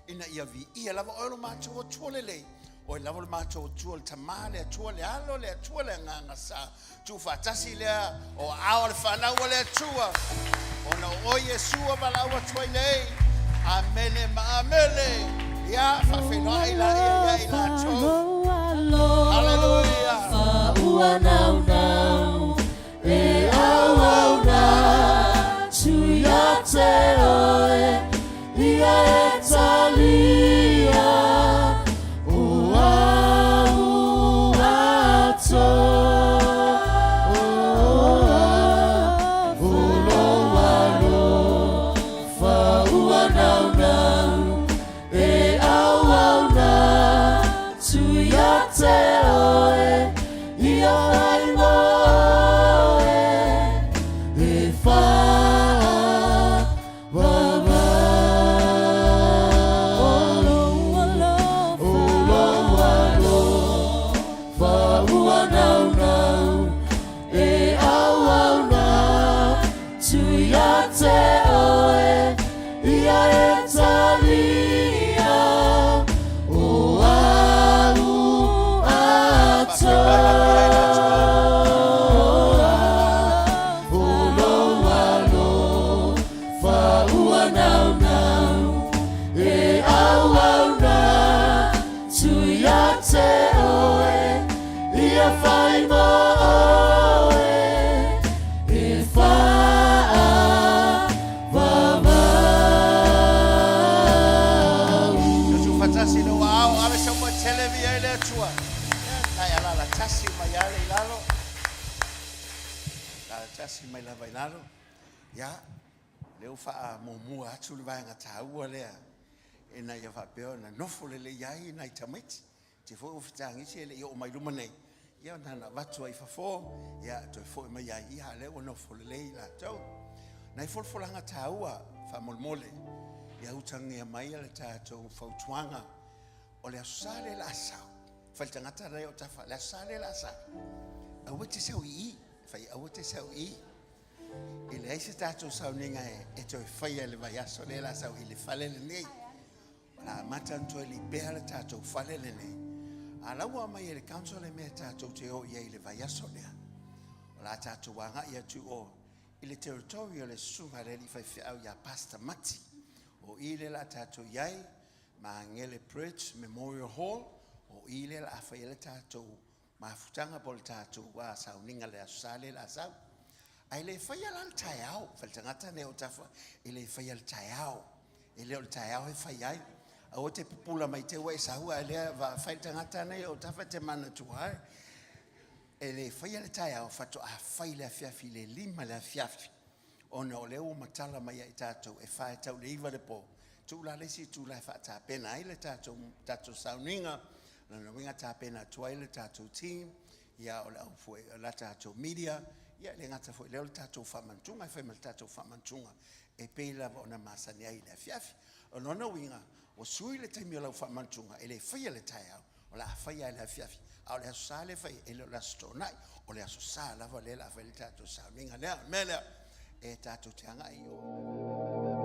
ina ia viia lava oe lo matou Atua lelei, oe lava lo matou Atua, le Tamā, le Atua, le Alo, le Atua, le Agaga Sa. Tuufaatasi lea o aao o le fanau a le Atua, ona o oe Iesu ua valaau atu ai nei. Amene ma amene. Ia, faafeiloai laia ia i latou. Haleluia.
E auauna tu ia te oe, ia e talia o au atoa. O lou alofa ua naunau e auauna tu ia te oe, Ia whai mō oe, e whaavavau. O lou alofa ua naunau, e auauna tu ia te oe, ia e talia o au atoa. O lou alofa ua naunau, e auauna tu ia te oe, ia whai mō oe, e whaavavau.
Tuufaatasi lou aao, ave sau matele viia i le Atua. Ia, alalatasi mai ale i lalo. Alalatasi mai lava i lalo. Ia, lea ua faamuamua atu le vaega taua lea ina ia faapea ona nofo lelei ai nai tamaiti. Te foi ua fetagisi e le i oo mai luma nei. Ia na ona avatu ai i fafo, ia toe foi mai ai, ia lea ua nofo lelei latou. Nai folafolaga taua faamolemole, ia utagia mai le tatou fautuaga o le Aso Sa lea o le a sau. Fai le tagata lea o tafa, le Aso Sa lea o le a sau. Aua e te sau i i, fai aua e te sau i i. E leai se tatou sauniga e toe faia i le vaiaso lea o le a sau i le fale lenei. O le a amata ona toe lipea le tatou fale lenei. A la ua aumai e le council le mea tatou te o i ai i le vaiaso lea. O le a tatou agai atu i o i le territory o le susuga a le alii faifeau ia Pastor Mati. O i lea o le a tatou i ai, Magele Bridge Memorial Hall, o i lea o le a fai ai le tatou mafutaga po o le tatou sauniga i le Aso Sa lea o le a sau. Ae le faia la le taeao, fai le tagata nei o Tafa, e le faia le taeao. E le o le taeao e fai ai. Aua te pupula mai te ua e sau ae lea fai le tagata nei o Tafa te manatua ai. E le faia le taeao, faatoa fai le afiafi i le 5 i le afiafi. Ona o lea ua matala mai ia i tatou e 4 e tau i le 9 i le po, tuu la le isi itula e faatapena ai le tatou, tatou sauniga, lona uiga tapena atu ai le tatou team, ia o le au foi, o la tatou media, ia e le gata foi i lea o le tatou faamantuga, e fai ma le tatou faamantuga e pei lava ona masani ai i le afiafi. O lona uiga, ua sui le taimi o lau faamantuga, e le faia le taeao, o le a faia i le afiafi, a o le Aso Sa lea e fai, e le o le Aso Toonai, o le Aso Sa lava lea o le a fai ai le tatou sauniga lea. O le mea lea, e tatou te agai i o.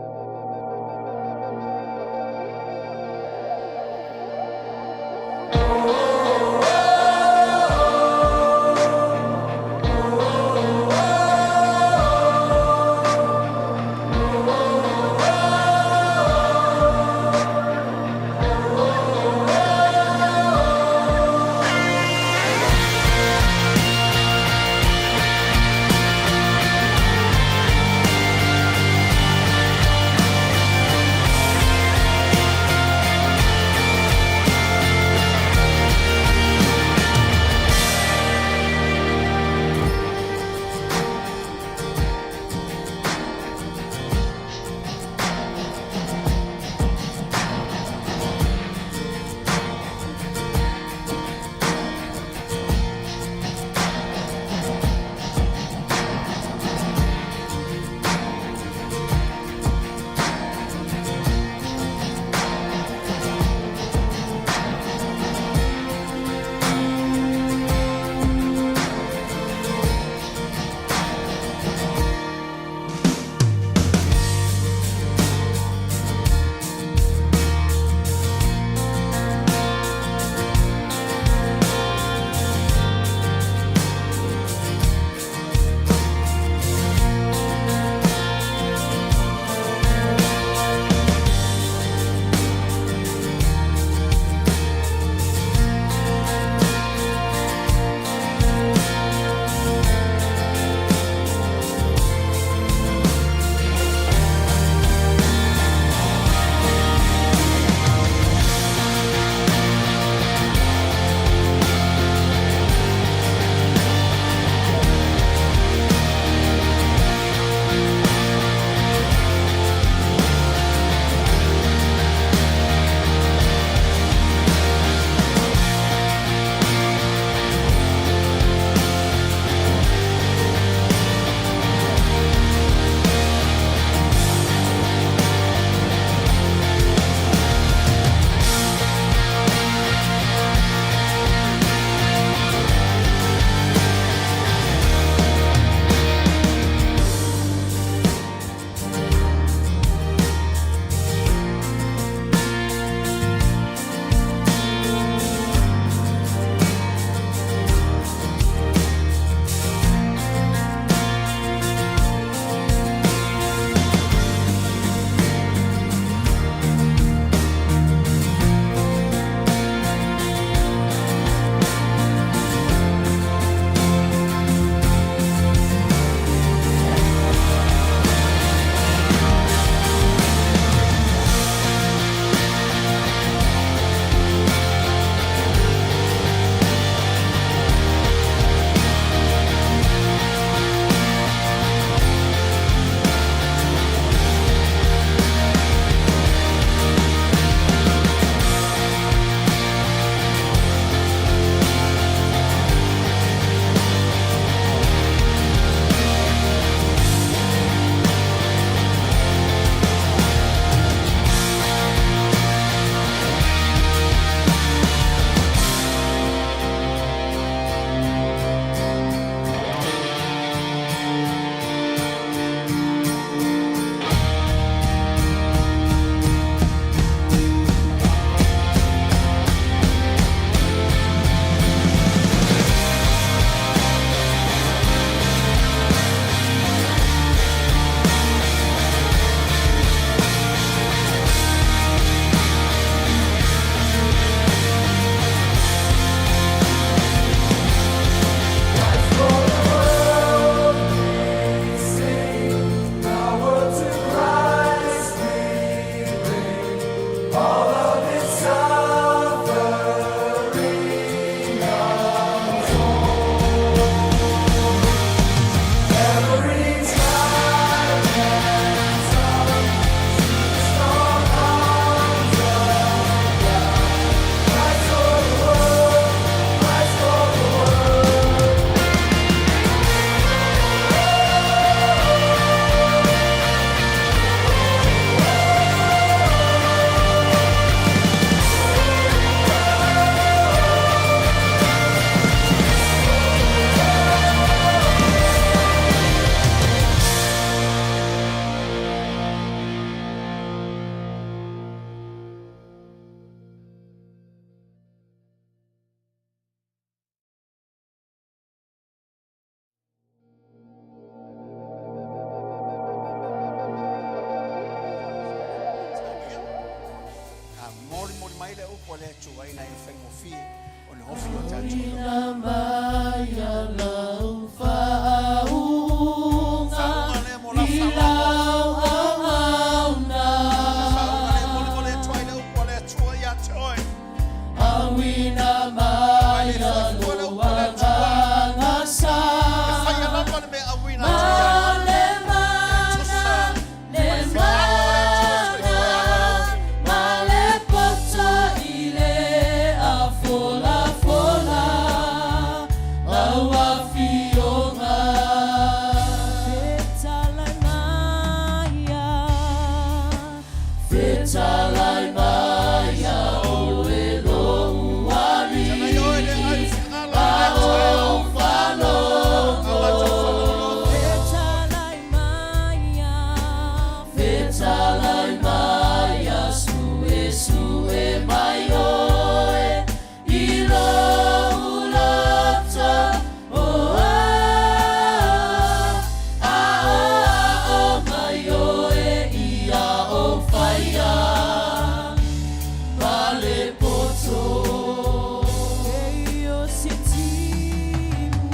mai le upu a le Atua ina ia faigofie ona ofi o tatou
Auina mai lau faauuga i lau auauna. Auina mai lou agaga sa. Ma le mana, le mana, ma le poto i le afolafola lau afioga. Fetalai maia, fetalai maia oe lou alii, a ou faalogo. Fetalai maia, fetalai maia, suesue mai oe i lou loto. Oh, ah, aoao mai oe ia ou faia ma le poto. Pei o se timu,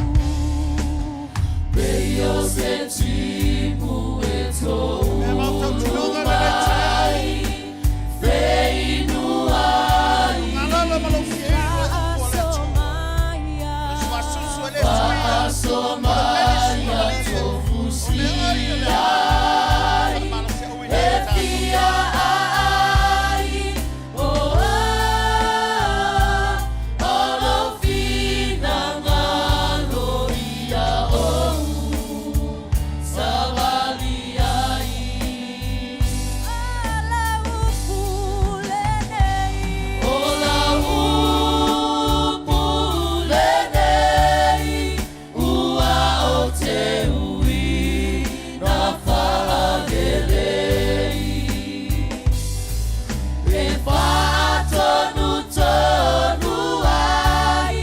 pei o se timu e toulu mai, feinu ai. Faaso maia, faaso maia, tofusi ai, e fia aai. Oh, ah, o lou finagalo ia ou savali ai. O lau upu lenei, o lau upu lenei, ua ou te uina faalelei. E faatonutonu ai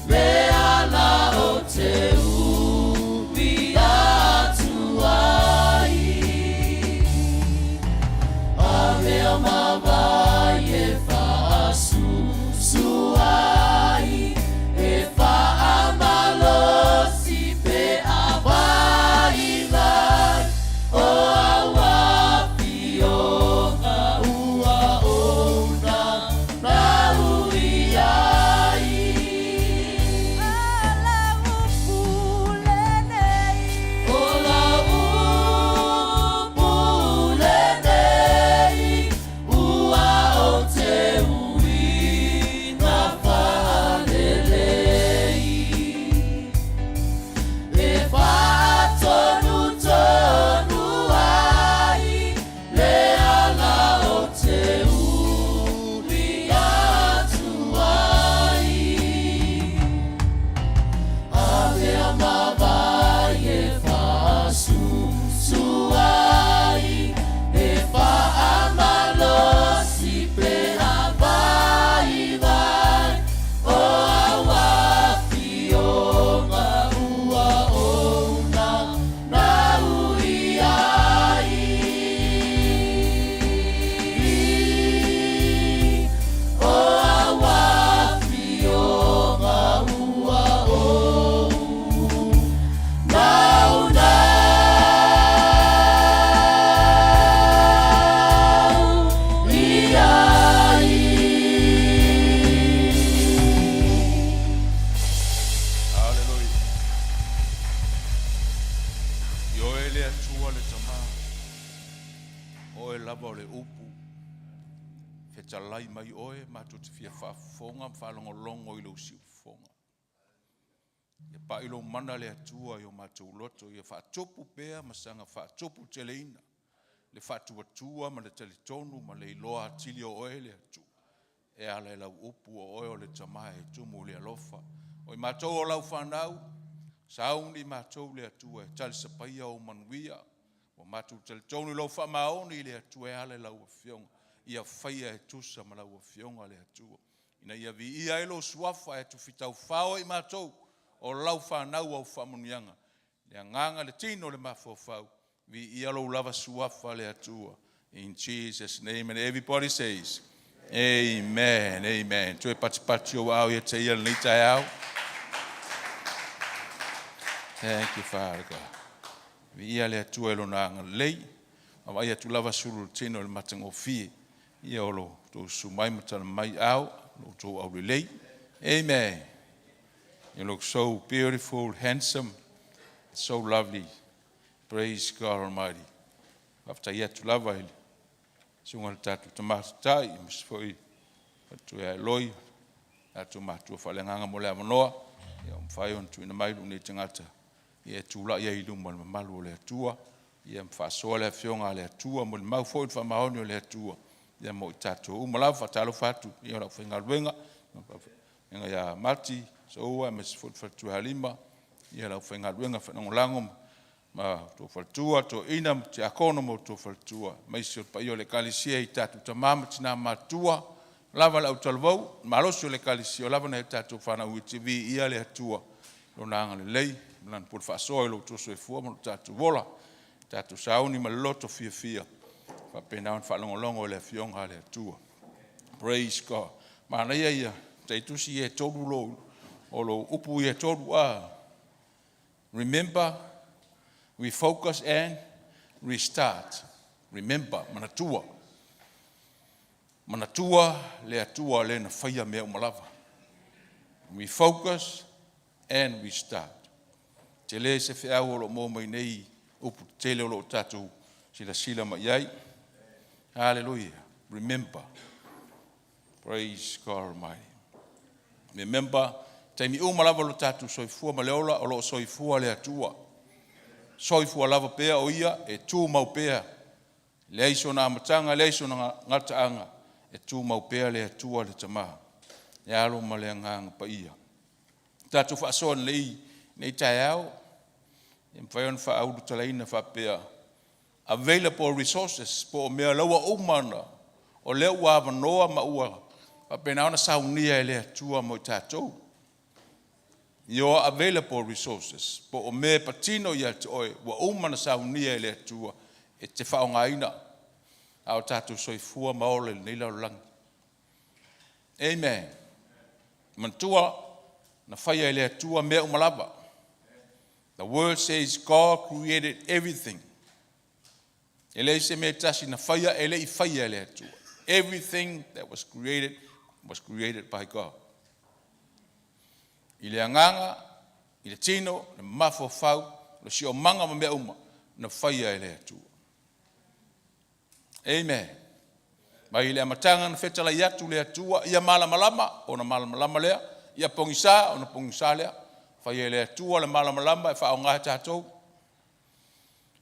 le ala ou te ui atu ai. Avea ma vai e faasusu ai, e faamalosi pe a vaivai. O au afioga ua ou naunau i ai. O lau upu lenei, o lau upu lenei, ua ou te uina faalelei. E faatonutonu ai le ala ou te ui atu ai. Avea ma vai e faasusu ai, e faamalosi pe a vaivai. O au afioga ua ou naunau i ai. O au afioga ua ou naunau i ai.
Haleluia. I oe le Atua le Tamā, oe lava o le upu, fetalai mai oe, matou te fia faafofoga ma faalogologo i lou siufofoga. Ia pai lou mana le Atua i o matou loto, ia faatupu pea ma saga faatupu teleina, le faatuatua ma le talitonu ma le iloa atili o oe le Atua. E ala i lau upu o oe o le Tamā e tumu le alofa. O i matou o lau fanau, sauni matou le Atua e talisapaia o manuia. Ua matou talitonu i lou faamaoni i le Atua e ala i lau afioga. Ia faia e tusa ma lau afioga le Atua. Ina ia viia ai lou suafa e tufitaufao i matou o lau fanau au faamanuiaga. Le agaga le tino le mafaufau. Viia lou lava suafa le Atua. In Jesus' name. And everybody says, Amen. Amen. Toe patipati o au ia te ia lenei taeao. Thank you, Father God. Viia le Atua i lona agalelei. Vaavaai atu lava sulu le tino i le matagofie. Ia o lo outou susu mai ma tala mai ao, lo outou aulelei. Amen. You look so beautiful, handsome, so lovely. Praise God Almighty. Faafetai atu lava i le susuga i le tatou tama tatai, aemaise foi faletua ia Eloi, tatou matua faaleagaga mo le avanoa, ia ua mafai ona tuuina mai lou nei tagata ia e tulai ai i luma o le mamalu o le Atua, ia ma faasoa le Afioga a le Atua, molimau foi le faamaoni o le Atua, ia mo i tatou uma lava. Faatalofa atu i le aufaigaluega, fetalaiga ia Mati Soua aemaise foi le faletua ia Halima, ia le aufaigaluega faalagolago ma outou faletua, toeaiina ma tiakono ma outou faletua, aemaise o le paia o le Ekalesia i tatou tama ma tina matutua, lava le autalavou, le malosi o le Ekalesia, o lava nai a tatou fanau, ia viia le Atua i Lona agalelei ma Lana pule faasoa i lo outou soifua ma lo tatou ola. Tatou sauni ma le loto fiafia, faapena ona faalogologo i le Afioga a le Atua. Praise God. Manaia ia tai tusi ia e tolu lou, o lou upu ia e tolu, a. Remember, refocus and restart. Remember, manatua. Manatua le Atua le na faia mea uma lava. Refocus and restart. Tele se feau o lo o maua mai nei upu tetele o lo o tatou silasila mai ai. Hallelujah. Remember. Praise God Almighty. Remember, taimi uma lava lo tatou soifua ma le ola, o lo o soifua le Atua. Soifua lava pea o ia, e tumau pea. Leai sona amataga, leai sona gataaga, e tumau pea le Atua le Tama, le Alo ma le Agaga Paia. Tatou faasoa lelei nei taeao, e mafai ona faaulutalaina faapea, available resources, po o mea laua uma na, o lea ua avanoa ma ua faapena ona saunia e le Atua mo i tatou. Your available resources, po o mea e patino ia te oe, ua uma ona saunia e le Atua e te faaaogaina, a o tatou soifua ma ola i lenei lalolagi. Amen. Manatua, na faia e le Atua mea uma lava. The word says God created everything. E leai se mea e tasi na faia e le i faia e le Atua. Everything that was created was created by God. I le agaga, i le tino, le mafaufau, le siomaga ma mea uma, na faia e le Atua. Amen. Mai le amataga na fetalai atu le Atua, ia malamalama, ona malamalama lea, ia pogisa, ona pogisa lea. Faia e le Atua le malamalama e faaaoga e tatou.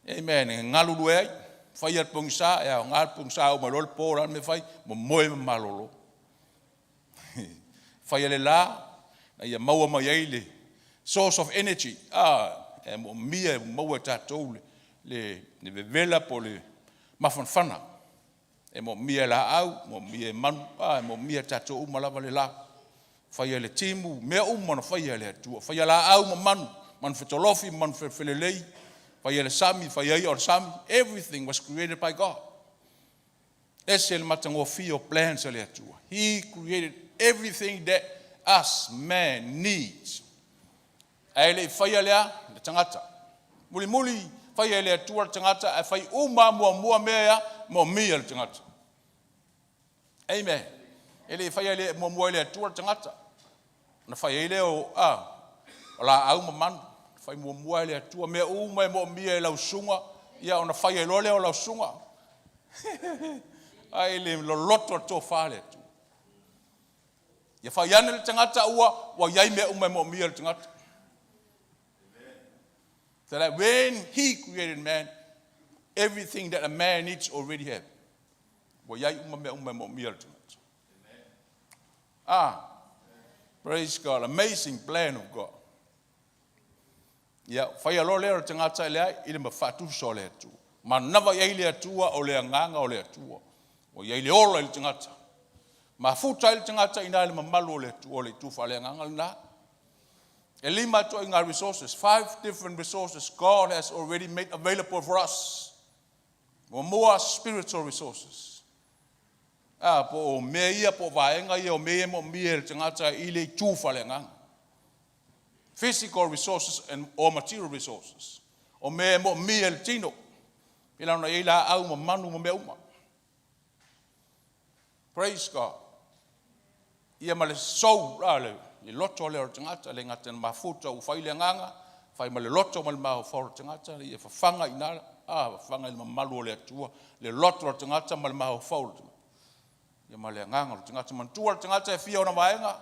Amen. E galulue ai, faia le pogisa, e aoga le pogisa oo mai loa le po, o le a le mea e fai? Momoe ma malolo. Faia le la, ina ia maua mai ai le source of energy. E moomia e maua e tatou le vevela po o le mafanafana. E moomia e laau, moomia e manu, e moomia e tatou uma lava le la. Faia le timu, mea uma na faia e le Atua. Faia laau ma manu, manu fetolofi, manu felefelelei, faia le sami, faia ia o le sami. Everything was created by God. Ese le matagofie o plans a le Atua. He created everything that us man needs. Ae le i faia lea le tagata. Mulimuli faia e le Atua le tagata, ae fai uma muamua mea ea moomia le tagata. Amen. E le i faia le muamua e le Atua le tagata. Na fai ai lea o, o laau ma manu. Fai muamua e le Atua mea uma e moomia e lau susuga, ia ona fai ai loa lea o lau susuga. Ai le loloto le tofa le Atua. Ia fai ane le tagata ua iai mea uma e moomia le tagata. So that when he created man, everything that a man needs already have. Ua iai uma mea uma e moomia le tagata. Praise God, amazing plan of God. Ia, faia loa lea o le tagata i le ai, i le mafaatusa o le Atua. Manava i ai le Atua o le agaga o le Atua. Ua iai le ola i le tagata. Mafuta ai le tagata i ina i le mamalu o le Atua o le itu faaleagaga lena. E lima itoaiga resources, 5 different resources God has already made available for us. Muamua, spiritual resources. A, po o mea ia po o vaega ia o mea ia e moomia e le tagata i le itu faaleagaga. Physical resources and or material resources. O mea e moomia e le tino. Pei la ona i ai laau ma manu ma mea uma. Praise God. Ia ma le soul, a, le loto lea o le tagata, le gata na mafuta ua fai le agaga, fai ma le loto ma le mafaufau o le tagata, ia fafaga i ina, a, fafaga i le mamalu o le Atua, le loto o le tagata ma le mafaufau o le tagata. Ia ma le agaga o le tagata. Manatua le tagata e fia ona vaega,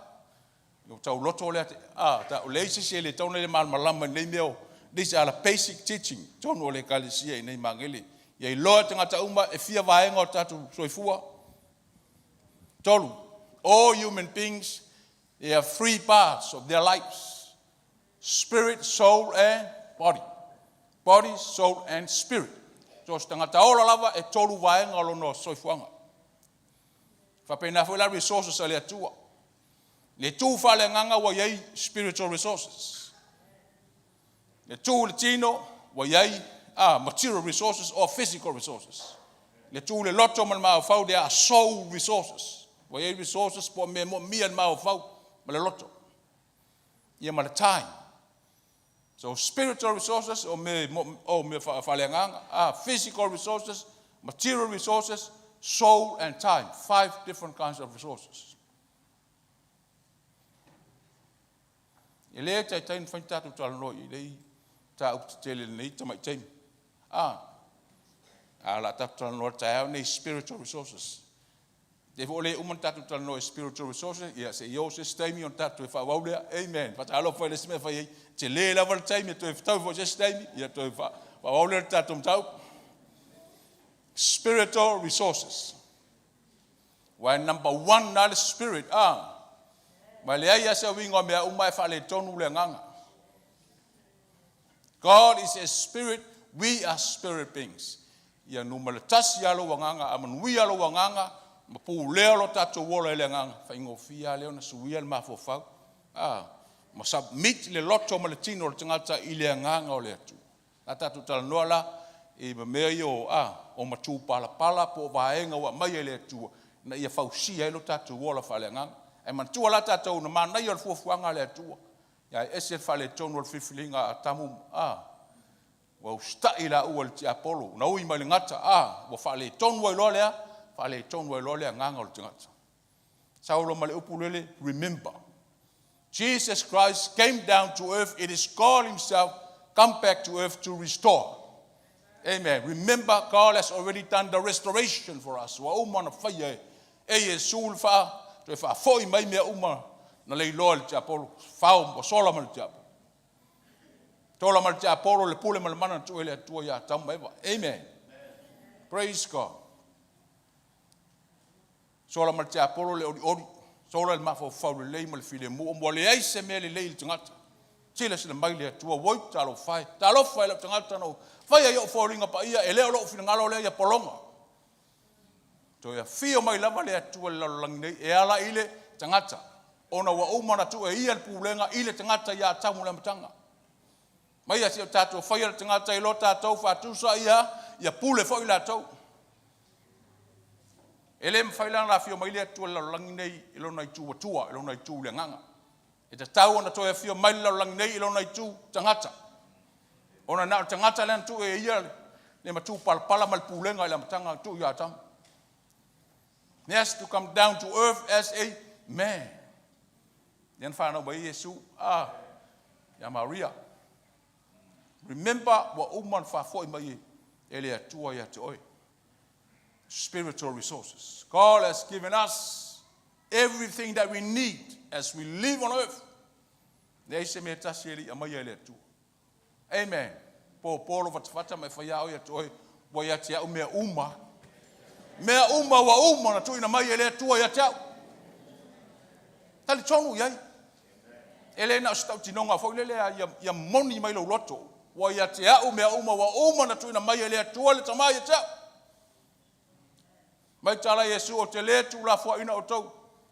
ia tau loto lea, a, ta, leai se isi e le tatau ona ia malamalama i nei mea o, these are the basic teaching, tonu o le ekalesia i nei magele. Ia iloa e tagata uma e fia vaega o tatou soifua. Tolu, all human beings, they have three parts of their lives. Spirit, soul and body. Body, soul and spirit. So se tagata ola lava e tolu vaega o lona soifuaga. Faapena foi la resources a le Atua. Le tu faaleagaga ua i ai spiritual resources. Le tu le tino ua i ai material resources or physical resources. Le tu le loto ma le mafaufau, there are soul resources. Ua i ai resources po o mea moomia le mafaufau ma le loto. Ia ma le time. So spiritual resources o mea o mea faaleagaga, physical resources, material resources, soul and time. 5 different kinds of resources. E le taitai na fai tatou talanoa i lei mataupu tetele lenei tamai taimi. A la tatou talanoa taeao nei spiritual resources. Te fo le uma na tatou talanoa i spiritual resources, ia se i o se isi taimi ona tatou faaauau lea. Amen. Faatalofa i le isi mea fai ai. Te le lava le taimi, toe fetau foi se isi taimi, ia toe faaauau lea le tatou mataupu. Spiritual resources. Why number 1 na le spirit. Ma leai a se uiga o mea uma e faaletonu le agaga. God is a spirit, we are spirit beings. Ia numera tasi a lou agaga, a manuia lou agaga, ma pulea lo tatou ola i le agaga, faigofie lea ona suia le mafaufau. Ma submit le loto ma le tino o le tagata i le agaga o le Atua. La tatou talanoa la, i mea ia o, o matu palapala po o vaega ua aumai e le Atua, na ia fausia ai lo tatou ola faaleagaga. Ae manatua la tatou na manaia o le fuafuaga a le Atua. Ia ese le faaletonu o le filifiliga a Atamu, ua usita'i la ua le tiapolo, na ui mai le gata, ua faaletonu ai loa lea, faaletonu ai loa le agaga o le tagata. Saulo ma le upu lele, remember. Jesus Christ came down to earth. It is God himself come back to earth to restore. Amen. Remember, God has already done the restoration for us. Ua uma na faia e Iesu le faa, toe faafoi mai mea uma na leiloa le tiapolo. Fao ma sola ma le tiapolo. Tola ma le tiapolo le pule ma le mana na tuu e le Atua ia Atamu ma Eva. Amen. Praise God. Sola ma le tiapolo le olioli. Sola le mafaufau lelei ma le filemu. O mua leai se mea lelei i le tagata. Sila sila mai le Atua, oi talofa e. Talofa e lau tagata na faia i ou foliga paia, e le o lou finagalo lea ia pologa. Toe afio mai lava le Atua i le lalolagi nei, e ala i le tagata. Ona ua uma na tuu e ia le pulega i le tagata ia Atamu le amataga. Mai a si o tatou faia le tagata i lo tatou faatusa ia pule foi latou. E le mawhai la na afio mai le Atua i le lalolagi nei i lona itu atua, i lona itu le agaga. E tatau ona toe afio mai le lalolagi nei i lona itu tagata. Ona na o le tagata lea na tuu e ia le matu palapala ma le pulega i le amataga tuu ia Atamu. He has to come down to earth as a man. Lea na whanau mai Iesu, ia Maria. Remember, ua uma na faafoi mai e le Atua ia te oe. Spiritual resources. God has given us everything that we need as we live on earth. Leai se mea tasi e le i aumaia e le Atua. Amen. Po polo fatafata mai whai au ia te oe, ua ia te au mea uma. Mea uma ua uma na tuuina mai e le Atua ia te au. Tali tonu iai. E le na o se tautinoga foi lele ia moni mai lou loto. Ua ia te au mea uma ua uma na tuuina mai e le Atua le Tama ia te au. Mai tala Iesu o te le tuulafoaiina outou.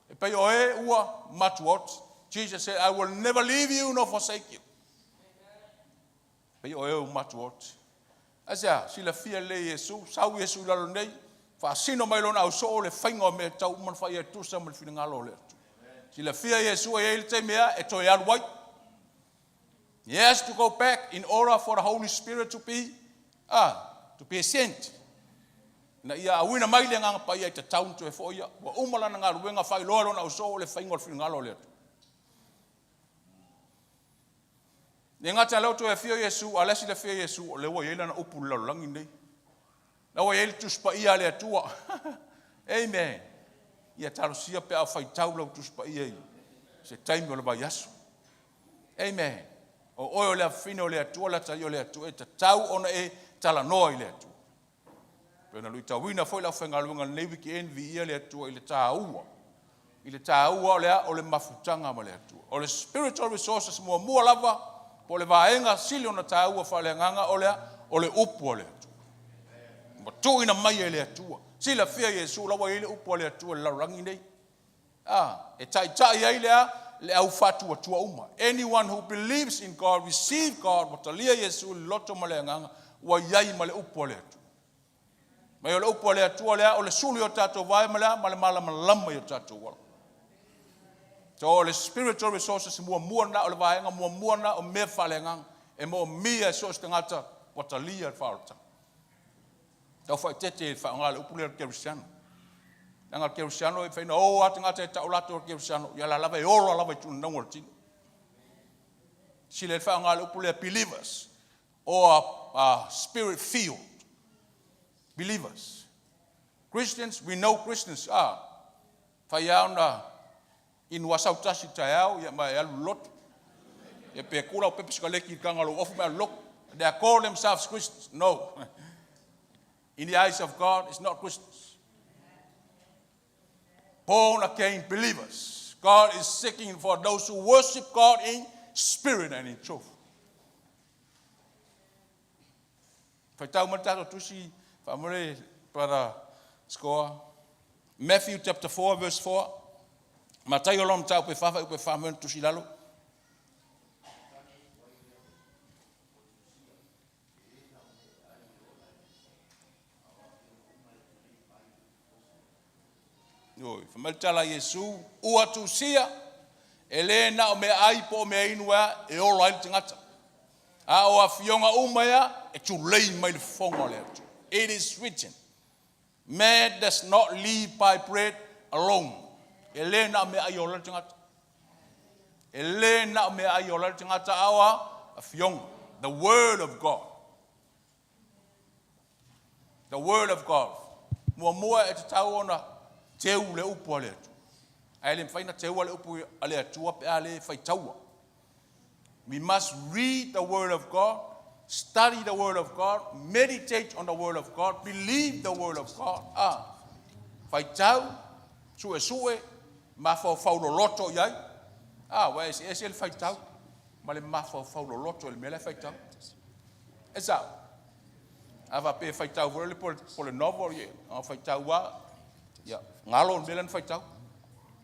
E pei o e ua matuaoti. Jesus said, I will never leave you nor forsake you. Pei o e ua matuaoti. Aisea, silafia le Iesu, sau Iesu i lalo nei, Faasino mai lona ausoo le faiga o mea tatau uma ona fai ia e tusa ma le finagalo o le Atua. Silafia Iesu e i ai le taimi ea e toe alu ai. He has to go back in order for the Holy Spirit to be, ah, to be sent. Ina ia auina mai le Agaga Paia e tatau ona toe foi ia. Ua uma lana galuega faailoa e lona ausoo le faiga o le finagalo o le Atua. Le gata lea ua toe afio Iesu, a o la e silafia Iesu, o lea ua i ai lana upu i le lalolagi lenei. La ua i ai le Tusi Paia a le Atua. Amen. Ia talosia pe a o faitau lau Tusi Paia i se taimi o le vaiaso. Amen. O oe o le afafine o le Atua, le atalii o le Atua, e tatau ona e talanoa i le Atua. Pei ona luitauina foi le aufaigaluega i lenei weekend, viia le Atua i le taua, i le taua o le a? O le mafutaga ma le Atua. O le spiritual resources muamua lava, po o le vaega sili ona taua faaleagaga o le a? O le upu a le Atua. Ua tuuina mai e le Atua. Silafia Iesu la ua i ai le upu a le Atua i le lalolagi nei. A, e taitai ai le a? Le au faatuatua uma. Anyone who believes in God, receive God, ua talia Iesu i le loto ma le agaga, ua i ai ma le upu a le Atua. Mai o le upu a le Atua lea, o le sulu i o tatou vae ma le a? Ma le malamalama i o tatou ala. So o le spiritual resources muamua lena, o le vaega muamua lena o mea faaleagaga e moomia e so o se tagata ua talia le faaolataga. Tau faaeteete i le faaaoga o le upu lea o le kerisiano. Leaga o le kerisiano e mafai ona o lava tagata e tau latou o le kerisiano, ia la lava e ola lava i tulaga o le tino. Sili ai le faaaoga o le upu lea believers or spirit filled believers. Christians, we know Christians. Ah, fai lava ona inu asau tasi i le taeao ia ma e alu i le lotu. Ia pe kula o pepe sikaleki i le taga o lou ofu ma e alu i le lotu. They are called themselves Christians. No. In the eyes of God, it's not Christians. Born again believers. God is seeking for those who worship God in spirit and in truth. Faitau mai le tatou tusi faamole brother score Matthew chapter 4 verse 4. Mataio lona mataupu e fa fuaiupu e fa mai ona tusi i lalo. Oi, fai mai le tala a Iesu, ua tusia, e le na o meaai po o meainu ea e ola ai le tagata, a o afioga uma ea e tulei mai le fofoga o le Atua. It is written, man does not live by bread alone. E le na o meaai e ola ai le tagata. E le na o meaai e ola ai le tagata, a o afioga. The word of God. The word of God. Muamua e tatau ona teu le upu a le Atua. Ae le mafai ona teua le upu a le Atua pe a le faitaua. We must read the word of God, study the word of God, meditate on the word of God, believe the word of God. Ah, faitau, suesue, mafaufau loloto i ai. Ah, ua eseese le faitau ma le mafaufau loloto i le mea la e faitau. E sao. A faapea e faitau foi lele po le novel, ia, a faitau lava, ia, galo le mea lea na faitau.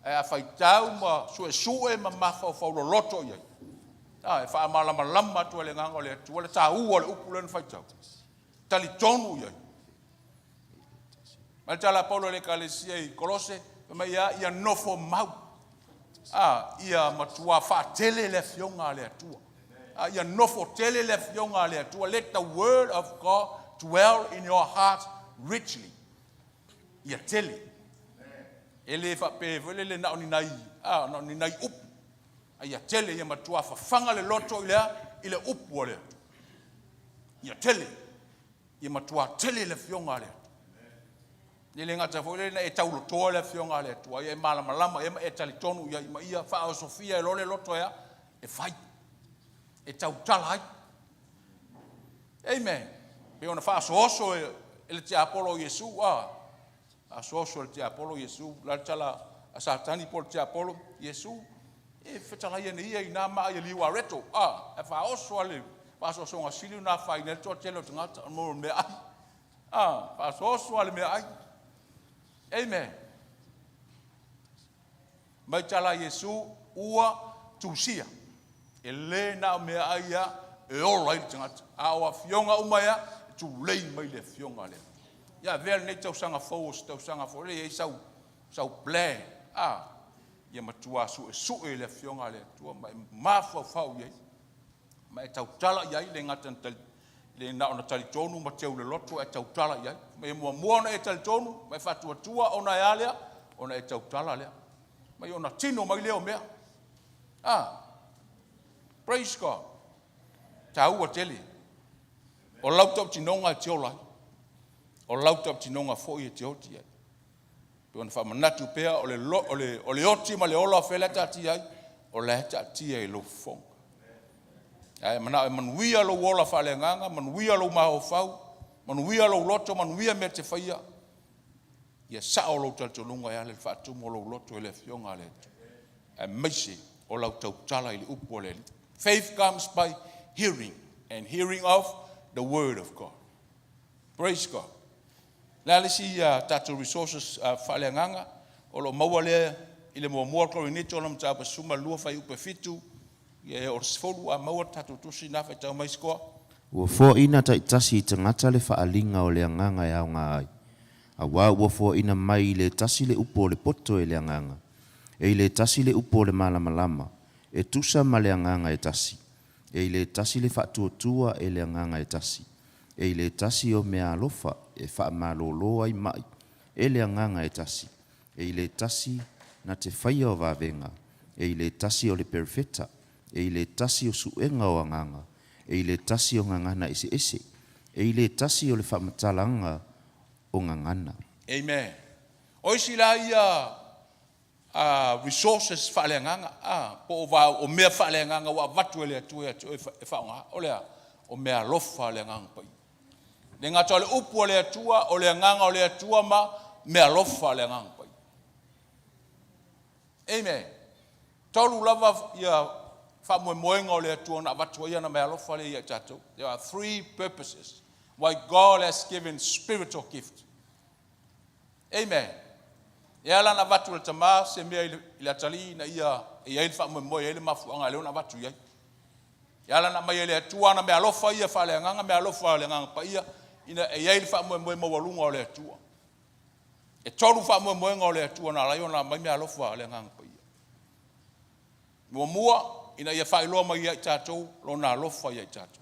Ae a faitau ma suesue ma mafaufau loloto i ai, a, e faamalamalama atu ai le Agaga o le Atua le taua o le upu lea na faitau. Talitonu i ai. Mai le tala a Paulo i le Ekalesia i Kolose, fai mai ia, ia nofo mau, a, ia matua faatele le afioga a le Atua. A, ia nofo tele le afioga a le Atua. Let the word of God dwell in your heart richly. Ia tele. E le faapea foi lele na o ni nai, a, na o ni nai upu. A ia tele, ia matua fafaga le loto i le a, i le upu a le Atua. Ia tele. Ia matua tele le afioga a le Atua. E le gata foi lea ina e taulotoa le afioga a le Atua, ia e malamalama ia ma e talitonu i ai, ma ia faaosofia e loa le loto e a? E fai. E tautala ai. Amen. Pei ona faaosooso e le tiapolo o Iesu, a faaosooso e le tiapolo Iesu, la le tala a Satani po o le tiapolo, Iesu, e fetalai ane ia i nā maa ia liu areto, a, e faaoso a le faaosoosoga sili ona afaina ai le toatele o tagata, mo le meaai. A, faaosooso a le meaai. Amen. Mai tala a Iesu, ua tusia, e le na o meaai ia e ola ai le tagata, a o afioga uma ia, e tulei mai le afioga a le Atua. Ia avea lenei tausaga fou o se tausaga foi lea e i ai sau, sau plan, a, ia matua suesue i le Afioga a le Atua ma e mafaufau i ai, ma e tautala i ai, le gata na tali, le na ona talitonu ma teu le loto ae tautala i ai. Ma e muamua ona e talitonu ma e faatuatua ona e a lea, ona e tautala lea. Ma ona tino mai lea o mea. Ah, praise God. Taua tele. O lau tautinoga e te ola ai. O lau tautinoga foi e te oti ai. Pe ona faamanatu pea o le, lo, o le, o le oti ma le ola o fea la e taatia ai, o la e taatia i lou fofoga. Ae manao e manuia lou ola faaleagaga, manuia lou mafaufau, manuia lou loto, manuia mea e te faia. Ia sao lou talitonuga e ala i le faatumu o lou loto i le Afioga a le Atua. Aemaise o lau tautala i le upu a le Alii. Faith comes by hearing, and hearing of the word of God. Praise God. Le a le isi tatou resources faaleagaga o lo o maua lea i le muamua Korinito ona mataupu e 12 fuaiupu e 7 ia e o le 10 a maua le tatou tusi na faitau mai sikoa.
Ua foaina taitasi i tagata le faaaliga o le agaga e aoga ai, auā ua foaina mai i le tasi le upu o le poto e le agaga, e i le tasi le upu o le malamalama, e tusa ma le agaga e tasi, e i le tasi le faatuatua e le agaga e tasi, e i le tasi o meaalofa e faamalōlō ai maʻi e le agaga e tasi, e i le tasi na te faia o vavega, e i le tasi o le perofeta, e i le tasi o suega o agaga, e i le tasi o gagana eseese, e i le tasi o le faamatalaga o gagana.
Amen. O isi la ia resources faaleagaga, po o va o mea faaleagaga ua avatu e le Atua ia te oe e faaaoga. O le a? O meaalofa a le Agaga Paia. Le gata o le upu a le Atua, o le agaga o le Atua ma meaalofa a le Agaga Paia. Amen. Tolu lava ia faamoemoega o le Atua na avatu ai ana meaalofa lea ia i tatou. There are three purposes why God has given spiritual gift. Amen. E ala na avatu e le Tama se mea i le atalii na ia e i ai le faamoemoe, e i ai le mafuaaga lea ona avatu i ai. E ala na aumai e le Atua ana meaalofa ia faaleagaga, meaalofa a le Agaga Paia, ina e i ai le faamoemoe maualuga o le Atua. E tolu faamoemoega o le Atua na ala ai ona aumai meaalofa a le Agaga Paia. Muamua, ina ia faailoa mai ia i tatou lona alofa ia i tatou.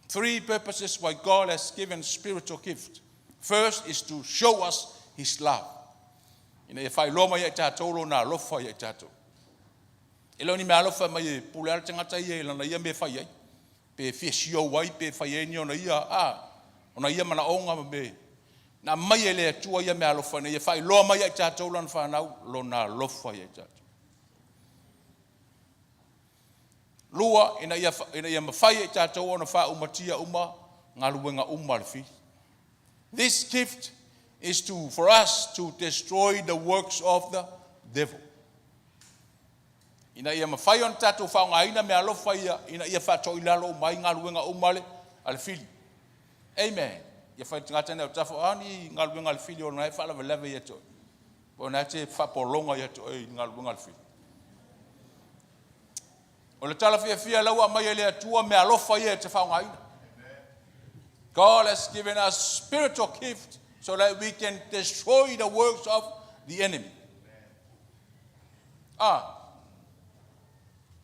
Three purposes why God has given spiritual gift. First is to show us His love. Ina ia faailoa mai ia i tatou lona alofa ia i tatou. E le o ni meaalofa e aumai e pule lava le tagata ia i lana ia mea e fai ai. Pe fia siou ai, pe fai ai ni ona ia, a, ona ia manaoga ma mea. Na aumai e le Atua ia meaalofa ina ia faailoa mai ia i tatou lana fanau, lona alofa ia i tatou. Lua, ina ia, ina ia mafai e i tatou ona faaumatia uma galuega uma a le fili. This gift is to, for us to destroy the works of the devil. Ina ia mafai ona tatou faaaogaina meaalofa ia, ina ia faatoilalo uma ai galuega uma a le, a le fili. Amen. Ia fai le tagata nei o autafa, o a ni galuega a le fili o lena e faalavelave ia te oe. Po o lena e te faapologa ia te oe i galuega a le fili. O le tala fiafia lau ua aumai e le Atua meaalofa ia e te faaaogaina. God has given us spiritual gift so that we can destroy the works of the enemy. Ah,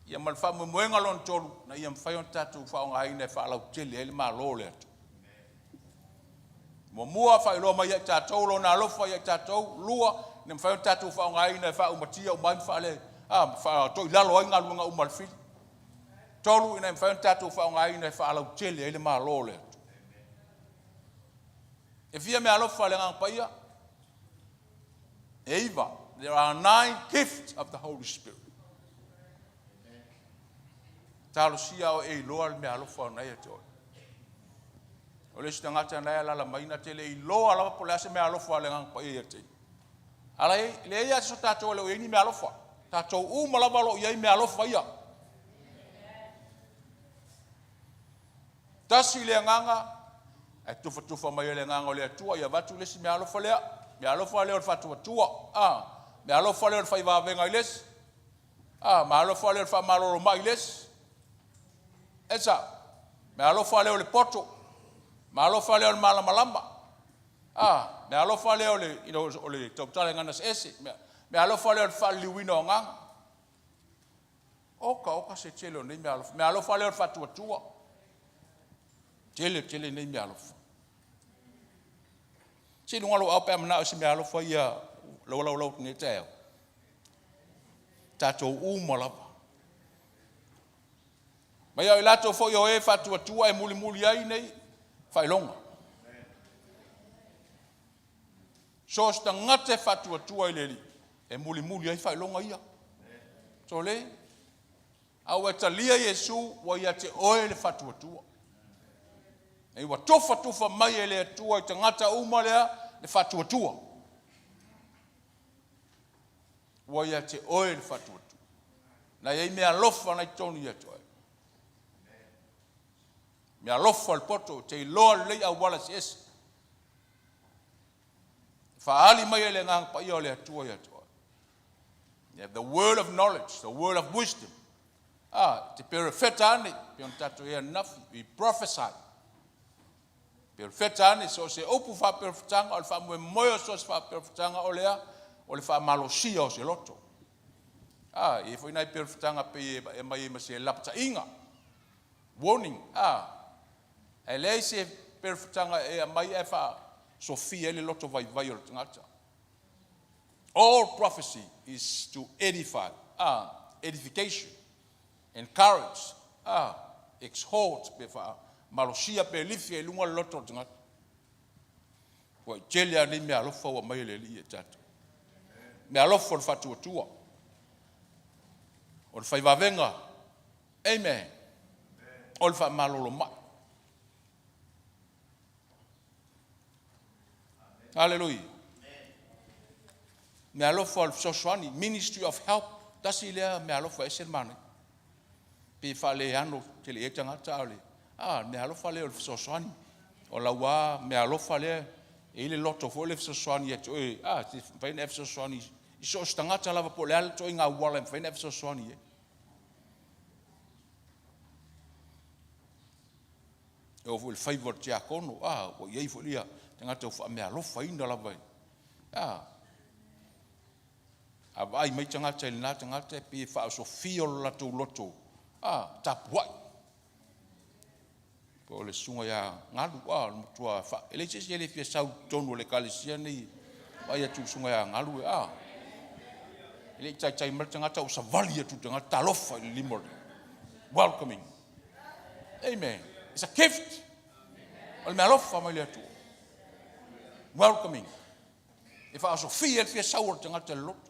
ia ma le faamoemoega lona tolu, na ia mafai ona tatou faaaogaina e faalautele ai le Malo o le Atua. Muamua, faailoa mai ia i tatou lona alofa ia i tatou. Lua, ina mafai ona tatou faaaogaina e faaumatia uma ai ma faale, a, ma faatoilalo ai galuega uma a le fili. Tolu, ina ia mafai ona tatou faaaogaina e faalautele ai le Malo o le Atua. E fia meaalofa a le Agaga Paia? E iva. There are nine gifts of the Holy Spirit. Talosia o e iloa le meaalofa o na ia te oe. O le isi tagata na e alaala mai na te le iloa lava po o le a se meaalofa a le Agaga Paia ia te ia. Ala e leai lava se tatou e le o i ai ni meaalofa. Tatou uma lava o lo o i ai meaalofa ia. Tasi le agaga, ae tufatufa mai e le agaga o le Atua, ia avatu le isi meaalofa lea. Meaalofa lea o le faatuatua. A, meaalofa lea o le fai vavega i le isi. A, meaalofa lea o le faamalolo mai i le isi. E sao. Meaalofa lea o le poto. Meaalofa lea o le malamalama. Meaalofa lea o le, you know, o le tautala i gagana eseese. Meaalofa lea o le faaliliuina o agaga. Oka oka se tele o nei meaalofa. Meaalofa lea o le faatuatua. Tele tele nei meaalofa. Se i luga o lou aao pe a manao i se meaalofa ia lau laulau atu nei taeao. Tatou uma lava. Mai au i latou foi o e faatuatua e mulimuli ai nei faailoga. So o se tagata e faatuatua i le Alii, e mulimuli ai faailoga ia. Sole, a ua e talia Iesu, ua ia te oe le faatuatua. E ua tufa tufa mai e le Atua i tagata uma lea le faatuatua. Ua ia te oe le faatuatua. Na i ai meaalofa na i totonu ia te oe. Meaalofa o le poto, te iloa lelei auala eseese. Faaali mai e le Agaga Paia o le Atua ia te oe. You have the word of knowledge, the word of wisdom. Te perefeta ane, pe ona tatou ia nafi, we prophesy. Perefeta ane, so o se upu faaperefetaga, o le faamoemoe o so o se faaperefetaga o lea, o le faamalosia o se loto. E i ai foi nai perefetaga pei e aumai ai ma se lapataiga, warning, ae leai se perefetaga e aumai ae faasofia ai le loto vaivai o le tagata. All prophecy is to edify, edification, encourage, exhort, pe faamalosia pe lifi ai i luga le loto o le tagata. Ua i tele lava nei meaalofa ua aumai e le Alii ia tatou. Meaalofa o le faatuatua, o le faivavega, amen, o le faamalolo mai. Hallelujah. Meaalofa o le fesoasoani, ministry of help, tasi lea meaalofa e ese le manaia. Pe faaleano tele i ai tagata, a o le meaalofa lea o le fesoasoani. O lau lava meaalofa lea, e i ai le loto foi lea e fesoasoani ia te oe, e mafai ona e fesoasoani i so o se tagata lava po o le a le ituaiga auala e mafai ona e fesoasoani i ai. E oo foi i le faiva o le tiakono, ua i ai foi ia tagata ua faameaalofaina lava. A vaai mai tagata i lena tagata e pei e faaosofia o le latou loto, tapuai. Po o le susuga ia Galu, o le matua e leai se isi e le fia sau i totonu o le ekalesia nei, vaai atu i le susuga ia Galu, e le i taitai mai le tagata ua savali atu i le tagata, talofa i le lima o le welcoming. Amen. It's a gift. O le meaalofa mai le Atua. Welcoming. E faaosofia le fia sau o le tagata i le loto.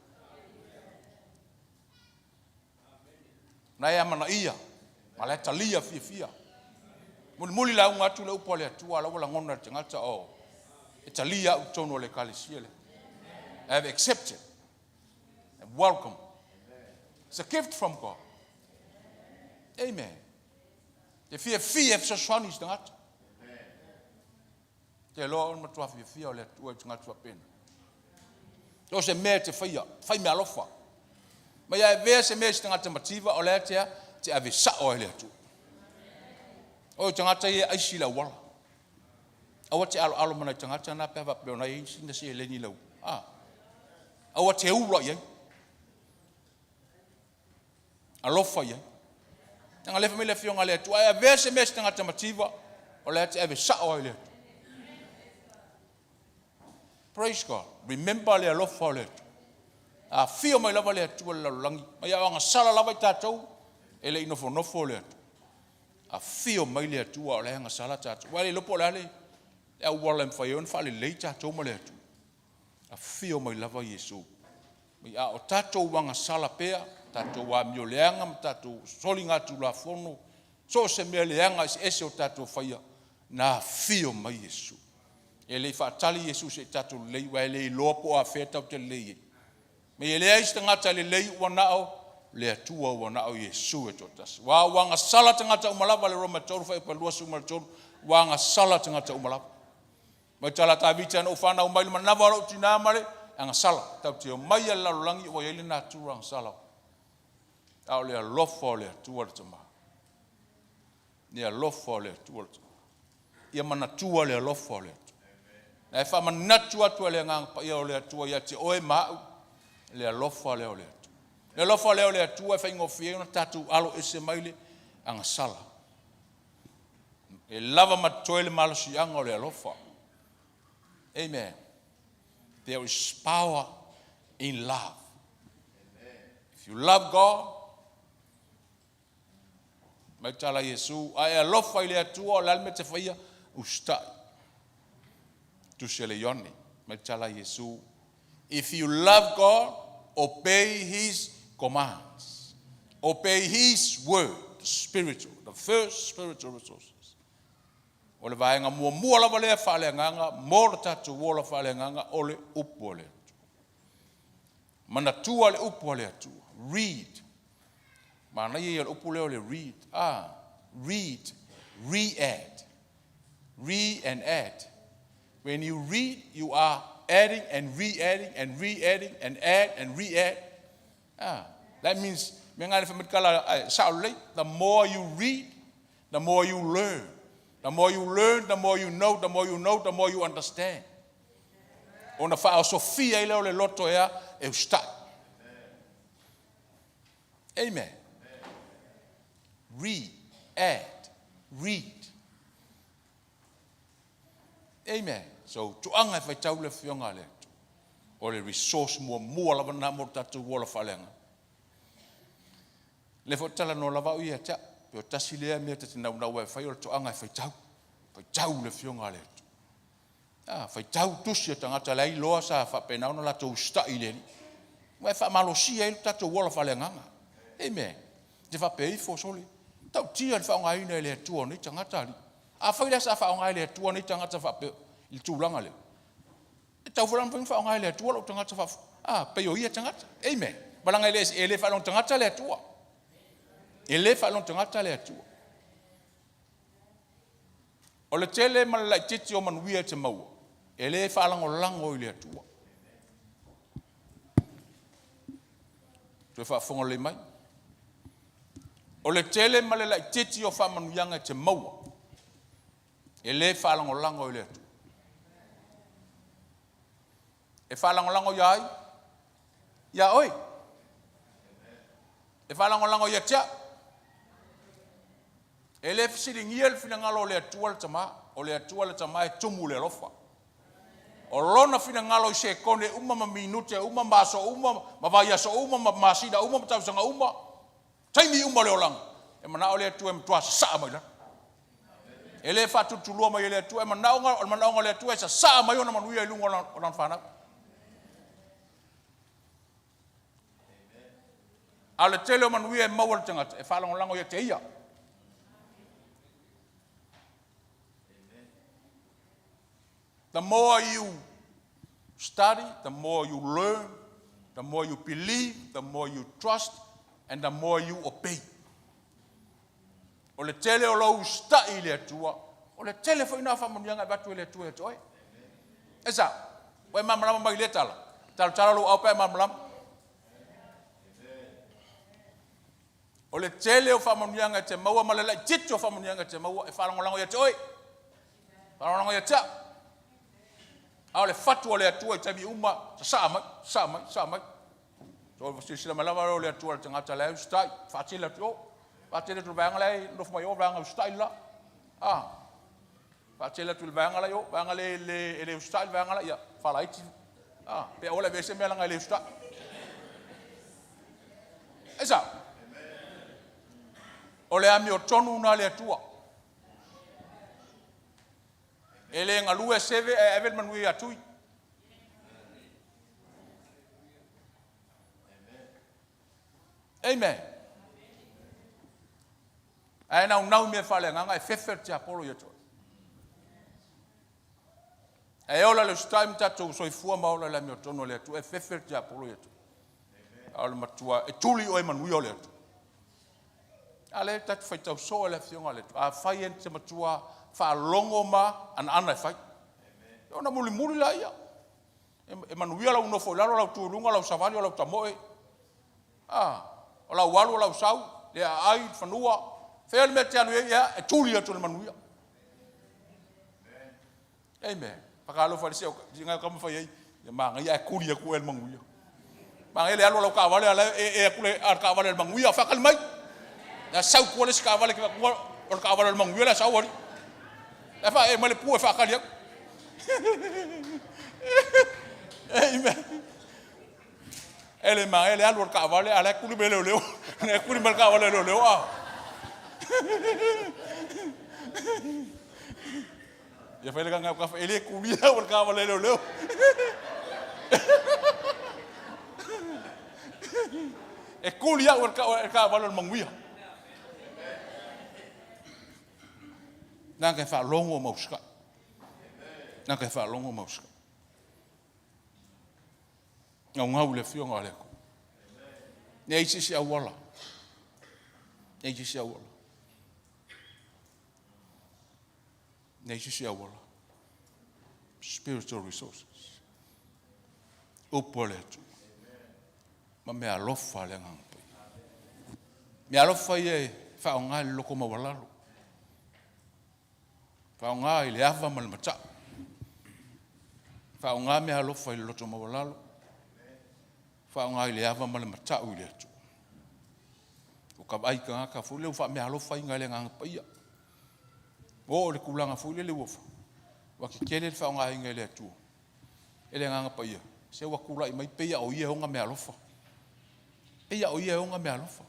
Na e amanaia, ma le talia fiafia. Mulimuli lauga atu le upu a le Atua, la ua lagona e le tagata, oh, e talia au i totonu o le ekalesia lea. I have accepted and welcome. It's a gift from God. Amen. Te fiafia e fesoasoani i se tagata. Te iloa o le matua fiafia o le Atua i tagata faapena. O se mea e te faia, fai meaalofa. Mai a e avea se mea i se tagata mativa, o le a tea, te ave sao ai le Atua. O tagata ia e aisi le auala. Aua te aloalo ma nai tagata na pe a faapea o nai ai sina seleni lau. Aua te ula i ai. Alofa i ai. Leaga lea fai mai le Afioga a le Atua, e avea se mea i se tagata mativa, o le a te ave sao ai le Atua. Praise God. Remember le alofa o le Atua. Afio mai lava le Atua i le lalolagi, mai a o agasala lava i tatou, e le i nofonofo le Atua. Afio mai le Atua o le agasala tatou. Ua le iloa po o le a le auala e mafai ai ona faalelei tatou ma le Atua. Afio mai lava Iesu. Mai a o tatou agasala pea, tatou amioleaga ma tatou soligatulafono, so o se mea leaga eseese o tatou faia, na afio mai Iesu. E le i faatali Iesu se i tatou lelei, aua e le iloa po o afea tatou te lelei ai. Mai e leai se tagata lelei ua na o le Atua, ua na o Iesu e toatasi. Ua ua agasala tagata uma lava, le Roma 3 fuaiupu 23, ua agasala tagata uma lava. Mai tala Tavita na ou whanau mai le manawa o lou tina ma le agasala. Tau te o mai a le lalolagi ua i ai le natura agasala. A o le alofa o le Atua le Tama. Le alofa o le Atua. Ia manatua le alofa o le Atua. Na e faamanatu atu e le Agaga Paia o le Atua ia te oe ma au le alofa lea o le Atua. Le alofa lea o le Atua e faigofie ai ona tatou alo ese mai le agasala. E lava ma totoe le malosiaga o le alofa. Amen. There is power in love. If you love God, mai tala Iesu, a e alofa i le Atua, o le a le mea e te faia? Usitai. Tusi a le Ioane, mai tala Iesu, if you love God, obey His commands. Obey His word, the spiritual, the first spiritual resources. O le vaega muamua lava lea faaleagaga mo le tatou ola faaleagaga o le upu a le Atua. Manatua le upu a le Atua. Read. Manaia ia o le upu lea o le read. Ah, read, re-add. Re and add. When you read, you are adding and re-adding and re-adding and add and re-add. Ah, that means, me ngā le whamatikala, sao lelei, the more you read, the more you learn. The more you learn, the more you know, the more you know, the more you understand. Ona whaosofia ai lea o le loto ea e usitai. Amen. Read, add, read. Amen. So, tuanga e whaitau le afioga a le Atua. O le resource muamua lava na mo tatou ola faaleagaga. Le foi talanoa lava au ia te au. Pe o tasi lea mea ta te naunau ai e fai o le toaga e faitau. Faitau le afioga a le Atua. Ah, faitau tusi a tagata leai loa sa faapena ona latou usitai i le Alii. Ua e faamalosia ai lo tatou ola faaleagaga. Amen. Te faapea ifo sole. Tautia le faaaogaina e le Atua o nei tagata alii. Afai lea sa faaaoga e le Atua nei tagata faapea i le tulaga lea, e tatau foi la ona mafai ona faaaoga e le Atua lou tagata faa, ah, pei o ia tagata. Amen. Malaga e le, e le faalogo tagata le Atua. E le faalogo tagata le Atua. O le tele ma le laitiiti o manuia e te maua, e le faalagolago i le Atua. Toe faafofoga lelei mai. O le tele ma le laitiiti o faamanuiaga e te maua, e le faalagolago i le Atua. E faalagolago ia ai? Ia oe. E faalagolago ia te au. E le fesiligia le finagalo o le Atua le Tama, o le Atua le Tama e tumu i le alofa. O lona finagalo i sekone uma ma minute uma ma aso uma ma vaiaso uma ma masina uma ma tausaga uma, taimi uma o le olaga, e manao le Atua e matua sasaa mai lalo. E le faatulutulua mai e le Atua, e manaoga, o le manaoga o le Atua e sasaa mai ona manuia i luga o lana fanau. A o le tele o manuia e maua le tagata, e faalagolago ia te ia. The more you study, the more you learn, the more you believe, the more you trust, and the more you obey. O le tele o lou usitai i le Atua, o le tele foi na o faamanuiaga e avatu e le Atua ia te oe. E sao, ua e malamalama mai i lea tala? Talotalo lou ao pe a e malamalama. O le tele o faamanuiaga e te maua ma le laitiiti o faamanuiaga e te maua e faalagolago ia te oe. Faalagolago ia te au. A o le fatu o le Atua i taimi uma, sasaa mai, sasaa mai, sasaa mai. So, silasila mai lava o le Atua le tagata la e usitai, faatele atu i o. Faatele atu i le vaega la e nofo mai o, vaega usitai la. Ah, faatele atu i le vaega la i o, vaega le, le, e le usitai le vaega la, ia, faalaiti. Ah, pe aua le aveese mea leaga e le usitai. E sao? O le amiotonu lena a le Atua. E le galue seve ae ave le manuia ia Tui. Amen. Ae naunau i mea faaleagaga e fefe le tiapolo ia te oe. Ae ola le usitai ma tatou soifua ma ola i le amiotonu a le Atua, e fefe le tiapolo ia te oe. A o le matua, e tuli oe manuia o le Atua. A lea ta te faitau soo e le Afioga a le Atua. Afai e te matua faalogo ma anaana e fai. Ona mulimuli laia. E manuia lau nofo i lalo, lau tu i luga, lau savali, o lau tamoe. A, o lau alu, o lau sau, le aai, le fanua. Fea le mea e te alu i ai, ia, e tuli atu le manuia. Amen. Whakaalofa le seo, si ngai kama whai ai, ia maangai ae kuli aku e le manuia. Maangai le alu a lau kaavale ala e e aku le a le kaavale le manuia, whaakali mai. Na sau kua le si kaavale ki kua o le kaavale le manuia la sau ali. La wha e mai le pua e whaakali aku. Amen. E le maea le alu o le kaavale, a la e kuli mai le leoleo. E kuli mai le kaavale leoleo a. Ia fai le gagau kafa, e le kulia o le kaavale leoleo. E kuli au e le kaavale o le manuia. Nā ka e whaalogo o mausika. Nā ka e whaalogo o mausika. Gaugau i le Afioga a le Atua. Leai se isi auala. Leai se isi auala. Leai se isi auala. Spiritual resources. Upu a le Atua. Ma mea alofa a le Agaga Paia. Mea alofa ia e faaaoga i le loko maualalo. Faaaoga i le ava ma le matau. Faaaoga mea alofa i le loto maualalo. Faaaoga i le ava ma le matau i le Atua. O ka vaai tagata foi lea ua faameaalofaina e le Agaga Paia. O o le tulaga foi lele ua ua tetele le faaaogaina e le Atua, e le Agaga Paia, se ua tulai mai pei a o ia e ona meaalofa. Pei a o ia e ona meaalofa.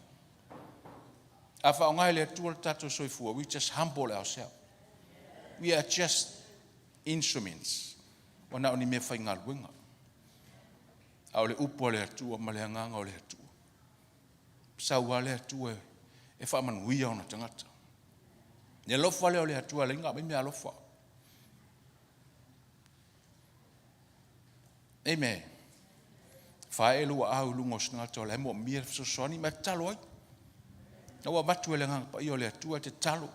A faaaoga e le Atua le tatou soifua, we just humble ourselves. We are just instruments. Ua na o ni mea faigaluega. A o le upu a le Atua ma le agaga o le Atua. Sau lava le Atua e faamanuia ona tagata. Le alofa lea o le Atua e ala ai ona aumai meaalofa. Amen. Fae lou aao i luga o se tagata o la e moomia le fesoasoani ma e tatalo ai. Na ua avatu e le Agaga Paia o le Atua e tatalo.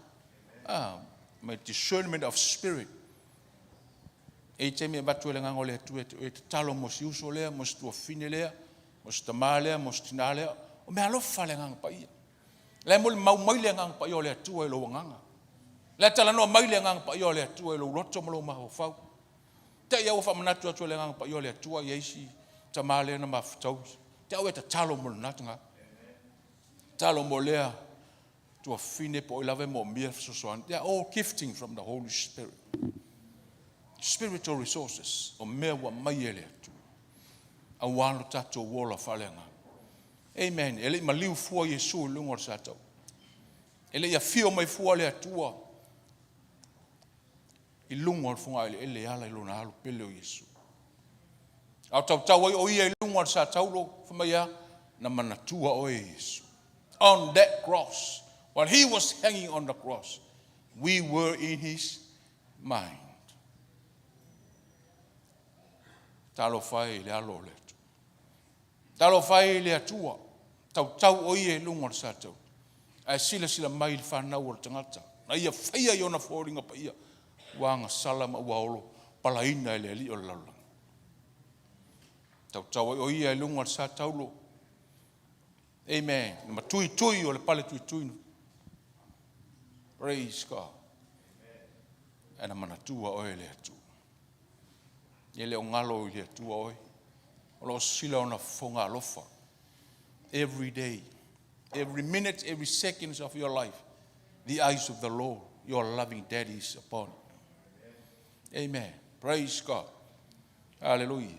Ah, my discernment of spirit. E i taimi e avatu e le Agaga o le Atua e tatalo mo si uso lea, mo si tuafafine lea, mo si tamā lea, mo si tinā lea. O mea alofa le Agaga Paia. La e molimau mai le Agaga Paia o le Atua i lou agaga. La e talanoa mai le Agaga Paia o le Atua i lou loto ma lou mafaufau. Te i au ua faamanatu atu e le Agaga Paia o le Atua i ai si tamā lea na mafutaui. Te au e tatalo mo lena tagata. Tatalo mo lea tuafafine po o ai lava e moomia le fesoasoani. They are all gifting from the Holy Spirit. Spiritual resources, o mea ua aumai e le Atua aua lo tatou ola faaleagaga. Amen. E le i maliu fua Iesu i luga o le sataua. E le i afio mai fua le Atua i luga o le fogaeleele e ala i lona alo pele o Iesu. A o tautau ai o ia i luga o le sataulo, fai mai a, na manatua oe e Iesu. On that cross, while he was hanging on the cross, we were in his mind. Talofa e i le alo o le Atua. Talofa e i le Atua, tautau o ia i luga o le sataua, ae silasila mai i le fanau o le tagata, na ia faia i ona foliga paia, ua agasala ma ua olo palaina e le alii o le lalolagi. Tautau ai o ia i luga o le sataulo. Amen. Na matuitui o le pale tuitui. Praise God. Ae na manatua oe e le Atua. E le o galo i le Atua oe. O lo o sila ona fofoga alofa. Every day, every minute, every seconds of your life, the eyes of the Lord, your loving daddy is upon you. Amen. Praise God. Hallelujah.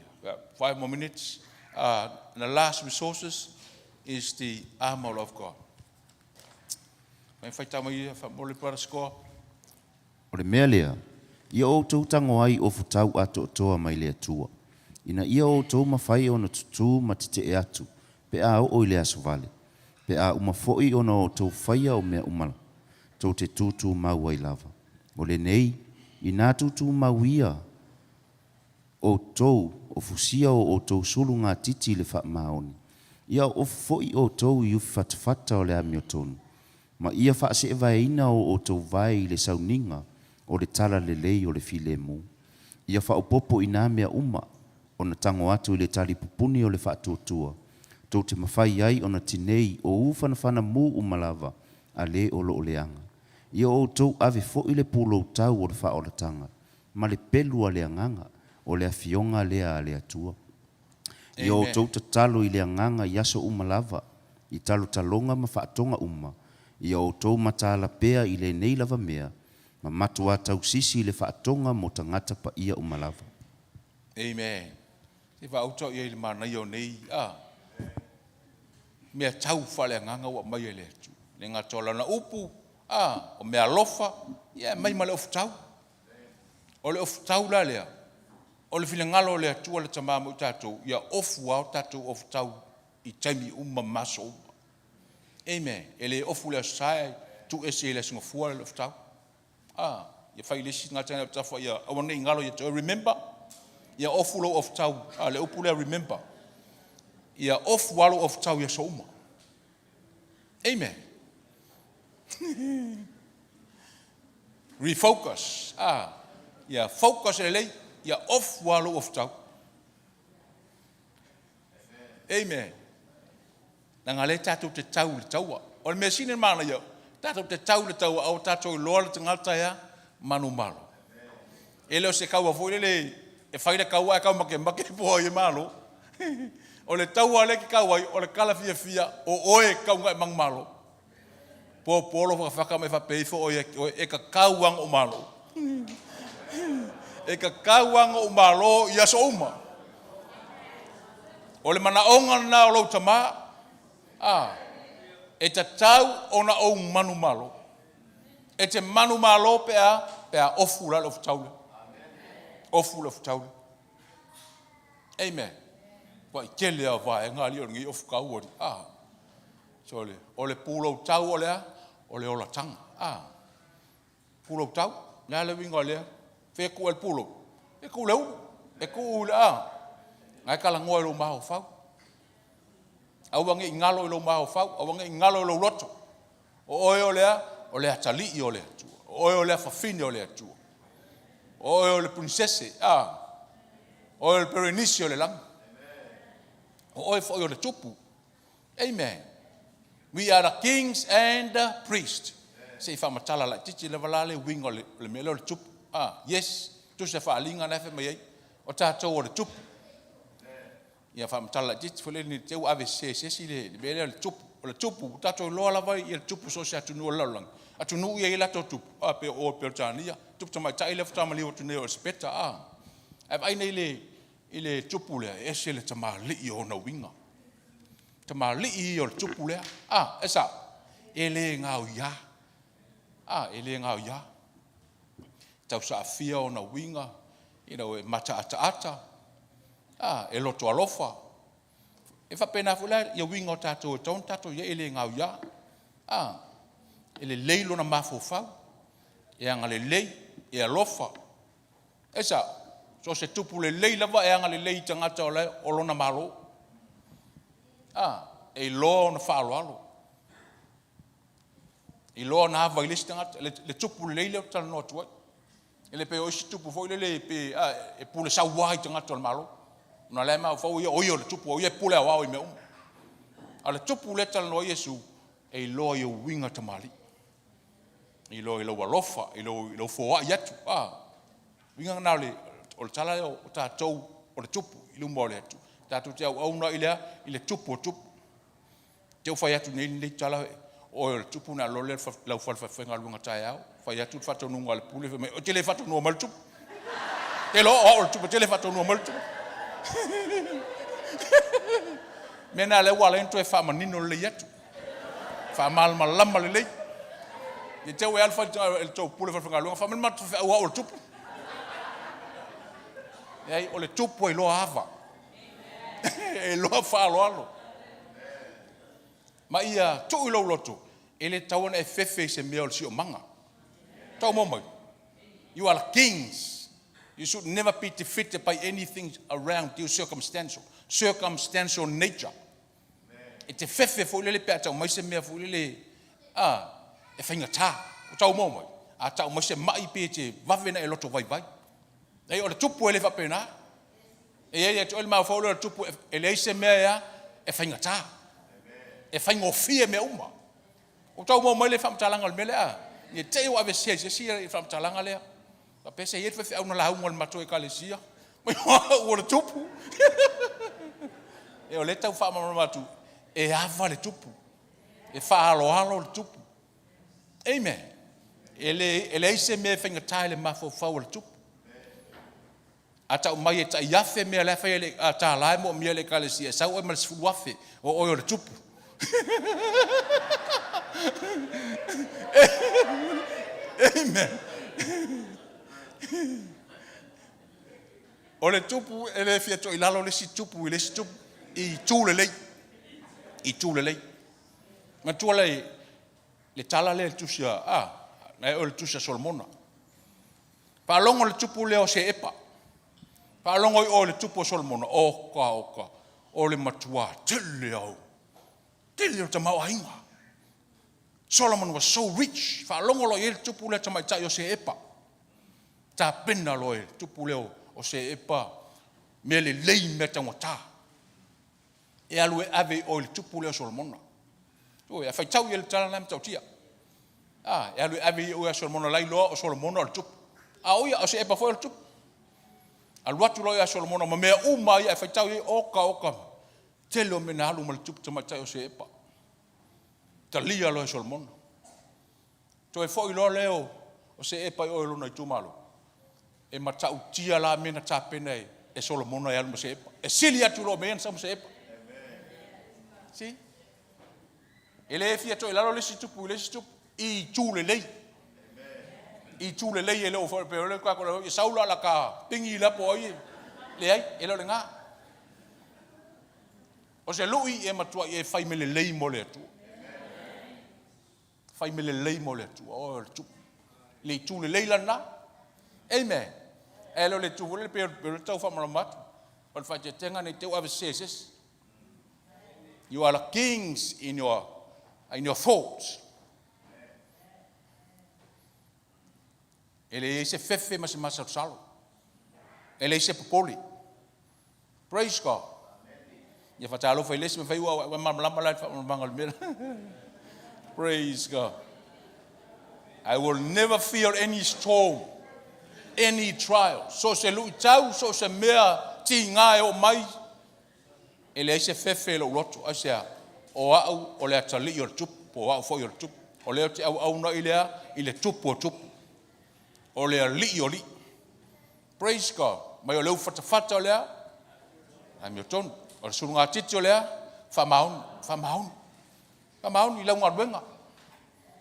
5 more minutes. The last resources is the armor of God. Mai whaitau mai ia, whamole brother score.
O le mea lea, ia outou tago ai ofu tau atoatoa mai le Atua, ina ia outou mafai ona tutū ma tetee atu pe a oo i le aso vale, pe a uma foi ona outou faia o mea uma tou te tūtūmau ai lava. O lenei, inā tūtūmau ia outou, o fusia o outou sulu gatiti i le faamaoni, ia ofu foi outou i ufi fatafata o le amiotonu, ma ia faaseevaeina o outou vae i le sauniga o le tala lelei o le filemu. Ia faaopoopo i nā mea uma, ona tago atu i le talipupuni o le faatuatua, tou te mafai ai ona tinei o u fanafana mū uma lava a le o lo o leaga. Ia outou ave foi le puloutau o le faaolataga ma le pelu a le Agaga, o le Afioga lea a le Atua. Ia outou tatalo i le Agaga i aso uma lava, i talotaloga ma faatoga uma, ia outou mataala pea i lenei lava mea, ma matuā tausisi i le faatoga mo tagata paia uma lava.
Amen. Se faauta o i ai i le manaia o nei a mea tau faaleagaga ua aumai e le Atua. Le gata o lana upu, a o mea alofa, ia e aumai ma le ofutau. O le ofutau la lea, o le finagalo o le Atua le Tama mo i tatou, ia ofu lava o tatou ofutau i taimi uma ma aso uma. Amen. E le ofu i le Aso Sa ae tuu ese i le Aso Gafua le ofutau. A, ia fai i le isi tagata lena tafa ia aua ne i galo ia te oe, remember. Ia ofu lou ofutau, a, le upu lea remember. Ia ofu lava lou ofutau i aso uma. Amen. Refocus. A, ia focus lelei, ia ofu lava lou ofutau. Amen. Leaga lea tatou te tau i le taua. O le mea sili ona manaia, tatou te tau i le taua, ae ua tatou iloa le tagata ea manumalo. E le o se kaua foi lele e fai le kaua ae taumakemake po o ai e malo. O le taua lea e te tau ai, o le tala fiafia, o oe e tatau ona e manumalo. Po po lou fatafata ma e faapea ifo oe ia te oe, e tatau lava ona ou malo. E tatau lava ona ou malo i aso uma. O le manaoga lena o lou tama, a, e tatau ona ou manumalo. E te manumalo pe a, pe a ofu la le ofutau lea. Ofu le ofutau lea. Amen. Ua i tele lava o vaega alii o lenei ofutau alii. A, so le, o le puloutau o le a? O le olataga. A, puloutau, le a le uiga o lea? Fea e tuu ai le pulou? E tuu i le ulu, e tuu i le a? Na e talanoa i lou mafaufau. Aua ne i galo i lou mafaufau, aua ne i galo i lou loto. O oe o le a? O le atalii o le Atua. O oe o le afafine o le Atua. O oe o le prinsese, a. O oe o le perenisi o le lagi. O oe foi o le tupu. Amen. We are the kings and the priests. Se i faamatala laitiiti lava la le uiga o le mea lea o le tupu. Ah, yes, tusa faaaliga na e fai mai ai. O tatou o le tupu. Ia faamatala laitiiti foi lele ne i te i ua ave sese e se isi le mea lea o le tupu. O le tupu, ua tatou iloa lava le tupu i so o se atunuu o le lalolagi. Atunuu ia e i ai latou tupu, a pei o o i Peretania, tupu tamaitai lea faatoa maliu atu nei o Elisapeta, a. Ae vaai nei i i le tupu lea, e ese le tamalii o ona uiga. Tamalii ia o le tupu lea. A, e sao, e le gaoiā. A, e le gaoiā. Tausaafia ona uiga, you know, e mataataata, a, e loto alofa. E faapena foi la ia uiga o tatou e tatau ona tatou i ai, e le gaoiā. A, e lelei lona mafaufau, e agalelei, e alofa. E sao, so o se tupu lelei lava e agalelei i tagata o la o lona malo. A, e iloa ona faaaloalo. E iloa ona ava i le isi tagata, le tupu lelei lea ou te talanoa atu ai. E le pei o isi tupu foi lele pe, a, e pule sauā i tagata o le Malo. Ona o la e mafaufau ia o ia o le tupu, o ia e pule aoao i mea uma. A o le tupu lea e talanoa ai Iesu, e iloa i ou uiga tamalii. I lou, i lou alofa, i lou, i lou foai atu. A, uiga lena o le, o le tala lea o tatou o le tupu i luma o le Atua. Tatou te auauna i le a? I le tupu o tupu. Te u fai atu nei lenei tala, o oe o le tupu ona alu loa lea i lau fale faifaigaluega taeao, fai atu le faatonuga a le pule, fai mai, e te le faatonuina mai le tupu. Te iloa o au o le tupu, e te le faatonuina mai le tupu. Mea na lea ua ala ai ona toe faamanino lelei atu. Faamalamalama lelei. Ne i te i ua e alu fai i le tou pule faifaigaluega, fai mai le matou faifeau o au o le tupu. Leai, o le tupu e iloa ava. E iloa faaaloalo. Ma ia tuu i lou loto, e le tatau ona e fefe i se mea o le siomaga. Tau maua mai? You are the kings. You should never be defeated by anything around you circumstantial. Circumstantial nature. E te fefe foi lele pe a tau mai se mea foi lele a, e faigata. O tau maua mai? A tau mai se mai pe te vave na e loto vaivai. Ei, o le tupu e le faapena. E i ai ia te oe le mafaufau lea o le tupu e leai se mea e a, e faigata. E faigofie mea uma. Ua tau maua mai le faamatalaga o le mea lea a? Ne i te i ua aveesea i se isi le faamatalaga lea. Faapea se i ai le faifeau na lauga i le matou ekalesia, mai o au o le tupu. E o lea e tau faamalamalama atu, e ava le tupu, e faaaloalo le tupu. Amen. E le, e leai se mea e faigata i le mafaufau o le tupu. A tau mai e tai afe mea la e fai e le tala e moomia e le Ekalesia, e sau oe ma le 10,000, o oe o le tupu. Amen. O le tupu e le fia toilalo le isi tupu i le isi tupu i itu lelei. I itu lelei. Matua le le tala lea i le tusi a, a, na e oe le tusi a Solomona. Faalogo le tupu lea o Seepa. Faalogo i o i le tupu o Solomona, oka, oka, o le matua tele au, tele o le tamaoaiga. Solomon was so rich. Faalogo loa i ai le tupu lea tamaitai o Seepa. Tapena loa e le tupu lea o Seepa mea lelei, mea taugata. E alu e ave i o i le tupu lea o Solomona. Oi, a faitau i le tala lena e matautia. A, e alu e ave i o ia Solomona la iloa o Solomona o le tupu. A o ia, o Seepa foi o le tupu. Alu atu loa ia Solomona ma mea uma ia e faitau i ai, oka, oka, tele o mea na alu ma le tupu tamaitai o Seepa. Talia loa e Solomona. Toe foi loa lea o Seepa i o i lona itumalo. E matautia la mea na tapena e Solomona e alu ma Seepa. E sili atu loa mea ia na sau ma Seepa. See? E le fia toilalo le isi tupu i le isi tupu i itu lelei. I itu lelei e le o pe o le ka ko e sau la la ka pingi la po ai. Leai, e le o lena. O se lui e matua e fai me lelei mo le Atua. Fai mea lelei mo le Atua. O le tupu. Le itu lelei la lena. Amen. E le o le itu foi lele pei o le tau faamalamalama atu. O le faaeteetega ne i te i ua avesese e se isi. You are the kings in your thoughts. E leai se fefe ma se masalosalo. E leai se popole. Praise God. Ia faatalofa i le isi mafai ua ua malamalama la i le faamalamalamaga o le mea. Praise God. I will never feel any storm, any trial. So se luitau, so se mea tiga e oo mai, e leai se fefe i lou loto. Aisea? O au o le atalii o le tupu, po o au foi o le tupu. O lea ou te auauna i le a? I le tupu o tupu. O le alii o alii. Praise God. Mai o le ufatafata o le a? Amiotonu. O le sulugatiti o le a? Faamaoni. Faamaoni. Faamaoni i lau galuega.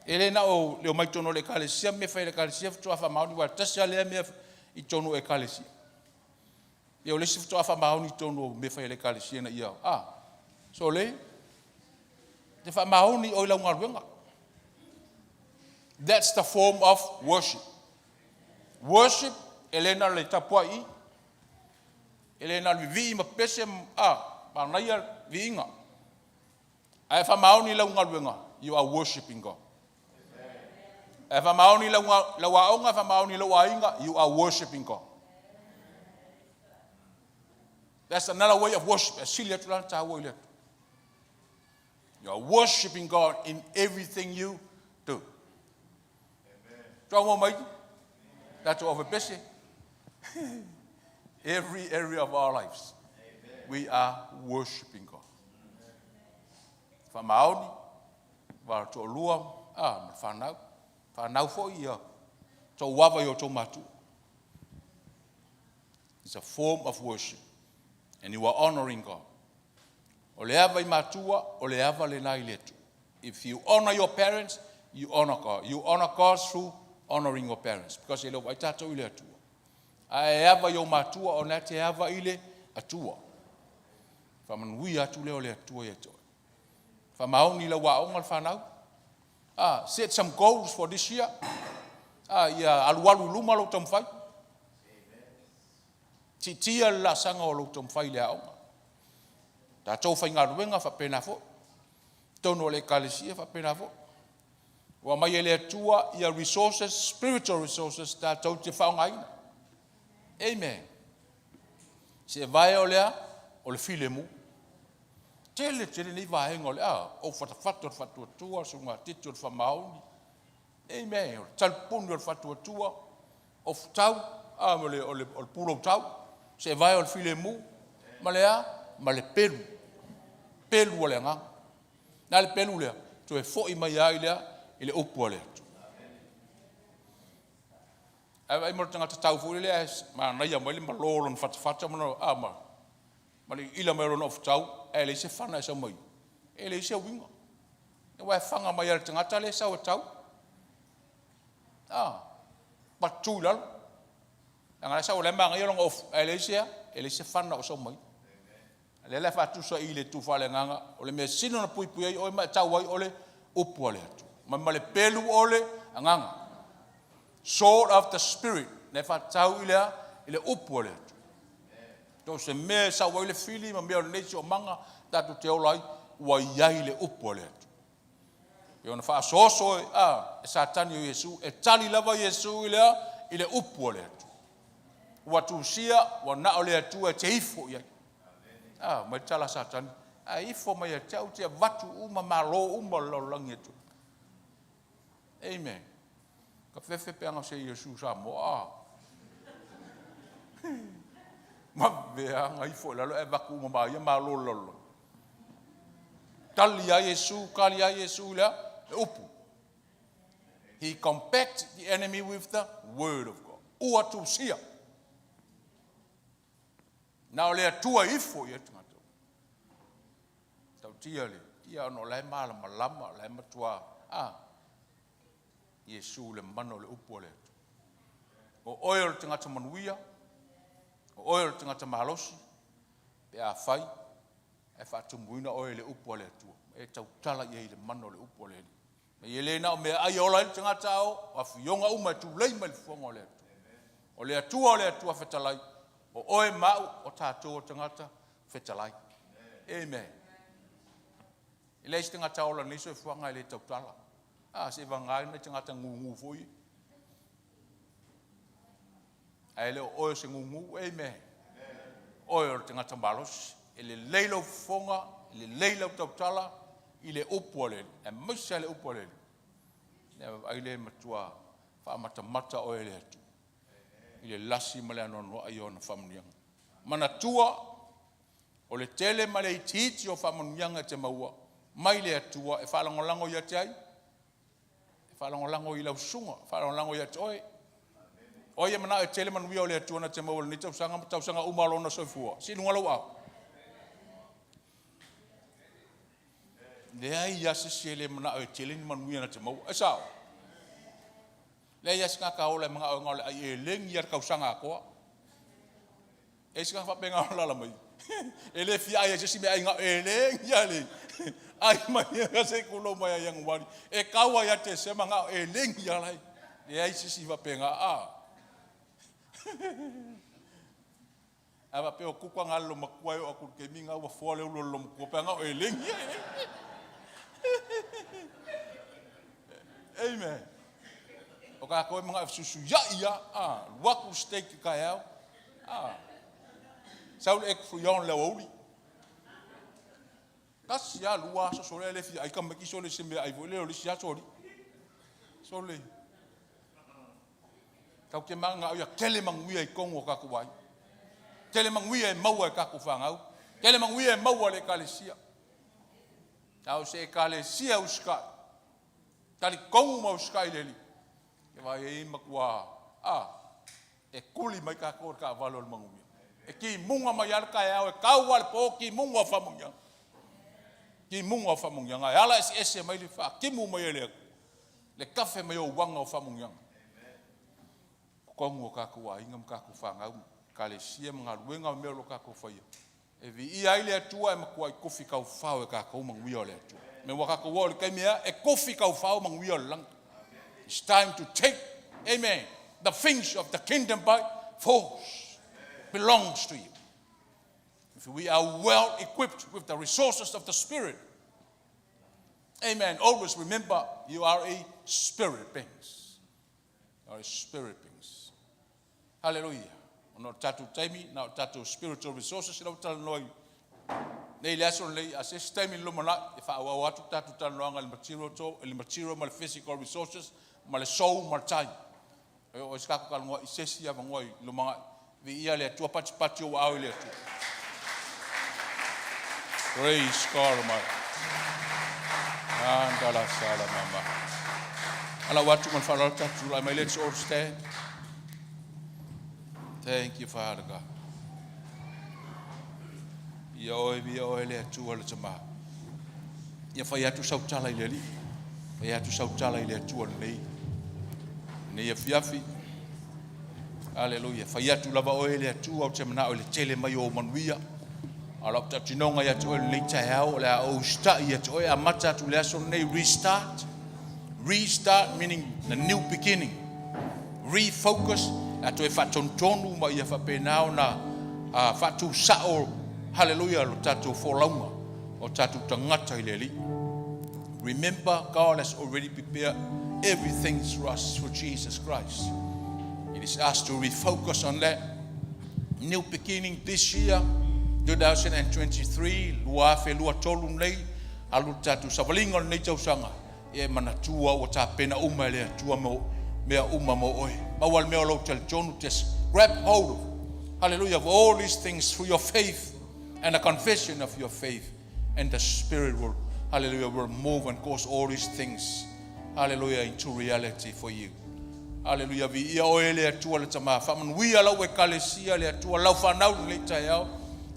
E le na o le omai tonu o le ekalesia, mea fai e le ekalesia faatoa faamaoni, aua e tasi lava lea mea i totonu o ekalesia. Ia o le isi faatoa faamaoni i totonu o mea fai a le ekalesia ina ia, a, so le, te faamaoni oe i lau galuega. That's the form of worship. Worship, e le na o le tapuai i, e le na o le vivii ma pese, a, manaia viiga. Ae faamaoni i lau galuega, you are worshiping God. Ae faamaoni i lau, lau aoga, faamaoni i lau aiga, you are worshiping God. That's another way of worship. E sili atu la na tāua i le atu. You are worshiping God in everything you do. Tua mai, tatou au pese. Every area of our lives, we are worshiping God. Faamaoni, va toalua, a, ma whanau. Whanau foi ia, tau ava i o tō mātua. It's a form of worship. And you are honoring God. O le ava i matua, o le ava lena i le Atua. If you honor your parents, you honor God. You honor God through honoring your parents. Because e le vaai tātou i le Atua. A e ava i o matua, o nā te ava i le Atua. Whamanuia atu lea o le Atua ia te oe. Whamaoni lau aoga le whanau. Ah, set some goals for this year. Ah, ia alualu i luma lou taumafai. Tiitia le laasaga o lou taumafai i le aoga. Tatou faigaluega faapena foi. Tonu o le ekalesia faapena foi. Ua mai e le Atua ia resources, spiritual resources, tatou te faaaogaina. Amen. Se vae o lea, o le filemu. Tele tele nei vaega o le a, o fatafata o le faatuatua, o le sugatiti o le faamaoni. Amen. O le talipuni o le faatuatua, o futau, a, o le puloutau, seevae o le filemu, ma le a, ma le pelu, pelu o le agaga. Na le pelu lea, toe foi mai ai lea i le upu a le Atua. Ae vaai mo le tagata tau foi lea e manaia mai le malo o lona fatafata ma le ila mai o lona ofutau, ae leai se fana e sau mai, e leai se uiga. Aua e faga mai lava i le tagata lea e sau e tau. Patu i lalo. Leaga la e sau o la e manaia lona ofu, ae leai se a, e leai se fana o sau mai. Lea la e faatusa i le tu faaleagaga, o le mea sili ona puipui ai oe ma e tau ai o le upu a le Atua. Ma le pelu o le agaga. Sword of the Spirit. Lea e faatatau i le a? I le upu a le Atua. So se mea e sau ai le fili ma mea o lenei siomaga tatou te ola ai, ua i ai le upu a le Atua. E ona faasoaso e Satani o Iesu, e tali lava Iesu i le a? I le upu a le Atua. Ua tusia, ua na o le Atua e te ifo i ai. Mai le tala a Satani, a ifo mai ia te au te avatu uma malo uma o le lalolagi e tu. Amen. Ka fefe pe anga se Iesu Samoa. Ma veanga ifo i lalo e avatu uma ma ia malo o le lalolagi. Tali ai Iesu, tali ai Iesu i le le upu. He combat the enemy with the word of God. Ua tusia. Na o le Atua ifo i ai le tagata. Tautia le, ia ona o la e malamalama, o la e matua, Iesu le mana o le upu a le Atua. O oe o le tagata manuia, o oe o le tagata malosi, pe a fai, e faatumuina oe i le upu a le Atua. E tautala i ai i le mana o le upu a le Alii. E le na o mea ai e ola ai le tagata o afioga uma e tulei mai le fofoga o le Atua. O le Atua o le Atua fetalai, o oe mau o tātou o tagata fetalai. Amen. E leai se tagata ola nei soifuaga e le tautala. Se vanga nei tagata gugu foi. Ae le o oe o se gugu. Amen. Oe o le tagata malosi. E lelei lau fofoga, e lelei lau tautala i le upu a le Alii. E maise le upu a le Alii. Le ai le matua faamatamata oe le Atua. I le lasi ma le anoanoai i ona faamanuiaga. Manatua o le tele ma le itiiti o faamanuiaga e te maua mai le Atua e faalagolago ia te ai, e faalagolago i lau susuga, e faalagolago ia te oe. O ia manao e tele manuia o le Atua na te maua i lenei tausaga ma tausaga uma o lona soifua. Si lunga lau au. Leai ia se si e le manao e tele ni manuia na te maua. E sao. Leai ia se tagata ola e manao e ngao le ai e lengi ia le tausaga atoa. E se whapenga o lala mai. E le fia ai se si me ai ngao e lengi ia le. Ai mai ia se kulo mai ai Ianuari. E kaua ia te sema ngao e lengi ia lai. Leai se si whapenga a. Awa pe o kuka ngā lo makua e o aku ke mi ngā ua fua le ulo lo makua pe ngao e lengi ia. Amen. O ka koe mga susu ia ia, luaku steak ka eau. Sau le ek frion le wauli. Kasi a lua aso sole le fia ai ka meki sole se mea ai foi le o le si aso ri. Sole. Kau ke manga au ia kele manguia i kongo o kakou ai. Kele manguia e maua e kakou whangau. Kele manguia e maua le ekalesia. Au se ekalesia uskai. Tali kongu ma uskai le li. Ke vai e makua. E kuli mai kakou ka valo le manguia. E ki munga mai ala ka e au e kau ale po ki munga o whamungia. Ki munga o whamungia. Ngai ala esi ese mai le wha kimu mai ele. Le kafe mai o wanga o whamungia. Kongu o kakou a inga ma kakou whangau. Ka le sia mga luenga o mea o lo kakou whaia. E vi ia ai le Atua e makua i kofi kau whao e kakou manguia o le Atua. Me wa kakou o le kaimea e kofi kau whao manguia o le langa. It's time to take, amen, the things of the kingdom by force. Belongs to you. If we are well equipped with the resources of the Spirit, amen, always remember you are a spirit beings. You are a spirit beings. Hallelujah. O no tātou taimi, na o tātou spiritual resources, lau tala noi. Nei le aso lenei, a se isi taimi i le lumanai, e faaauau atu le tatou talanoaga i le material to, i le material ma le physical resources, ma le soul ma le time. E oo ai se tatou talanoa i se isi avanoa i le lumanai. Viia le Atua, patipati ou aao i le Atua. Praise God Almighty. Andala sala mama. Ala atu ma le faaaloalo tatou tulai mai. Let's all stand. Thank you, Father God. Ia oe, ia oe le Atua le Tama. Ia fai atu sau tala i le Alii. Fai atu sau tala i le Atua lenei. Lenei afiafi. Aleluia. Fai atu lava oe le Atua o te manao i le tele mai o manuia. A o lau tautinoga ia te oe lenei taeao, o le a ou usitai ia te oe amata atu le aso lenei, restart. Restart meaning the new beginning. Refocus, a toe faatonutonu ma ia faapena ona faatusao, hallelujah, lo tatou folauga o tatou tagata i le Alii. Remember, God has already prepared everything for us through Jesus Christ. It is us to refocus on that new beginning this year, 2023, 2023 nei, alu le tatou savaliga o lenei tausaga, e manatua ua tapena uma e le Atua mo mea uma mo oe. Maua le mea o lou talitonu, just grab hold of, hallelujah, of all these things through your faith and a confession of your faith, and the Spirit will, hallelujah, will move and cause all these things, hallelujah, into reality for you. Hallelujah, viia oe le Atua le Tama. Faamanuia lau ekalesia le Atua, lau whanau le taeao.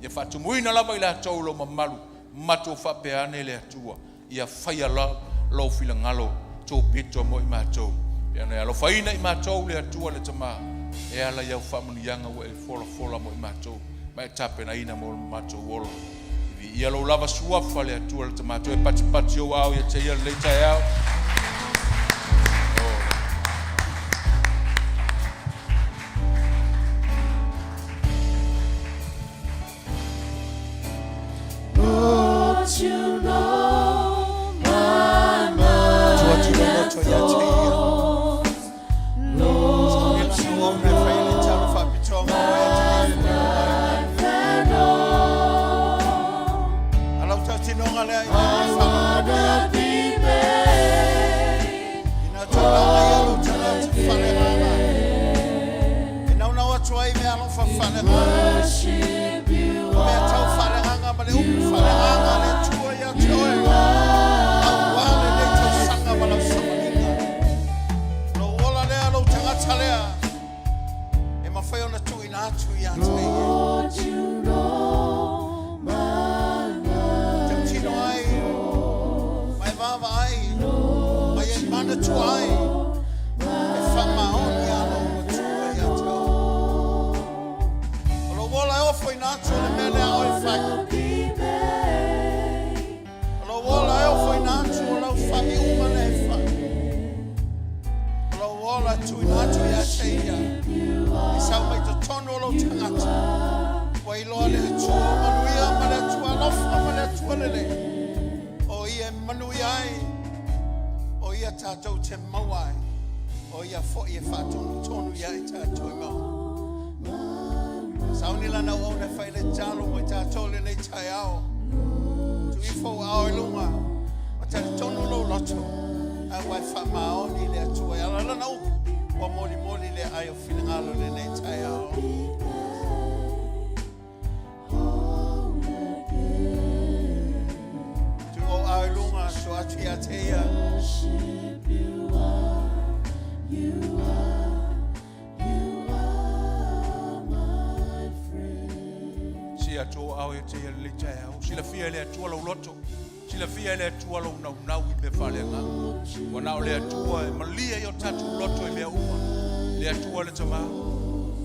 Ia faatumuina lava i latou lou mamalu, matou faapea ane le Atua. Ia faia la lou finagalo tōpito mo i matou. Pe ana e alofaina i matou le Atua le Tama. E ala i au faamanuiaga ua e folafola mo i matou. Ma e tapenaina mo le matou ola. Viia lou lava suafa le Atua le Tama. Toe patipati ou aao ia te ia lenei taeao. Oh.
Lord, you know my mind and thoughts. Lord, you know my life and all. I wanna be made whole again. Worship you are, you are, you are my friend. Lord, you know my mind and thoughts. Lord, you know my life and all. I wanna be made whole again. Worship you are, you are, you are my friend.
O ia manuia ai, o ia tātou te maua ai, o ia foi e whātonu ia i tātou e mau. Sauni lana o na whai le talo mo i tātou le nei taeao. Tu ifo ao i lunga, o te tonu lo loto, a wai wha maoni le atua. E ala lana upu, ua moli moli le ai o finagalo le nei taeao. Tu o ao i lunga, so atu ia te ia.
Worship you are, you are, you are my friend.
Si atu o ao e te ia lenei taeao. Silafia e le Atua lou loto. Silafia e le Atua lou naunau i mea faaleagaga. Ua na o le Atua e malie i o tatou loto i mea uma. Le Atua le Tama.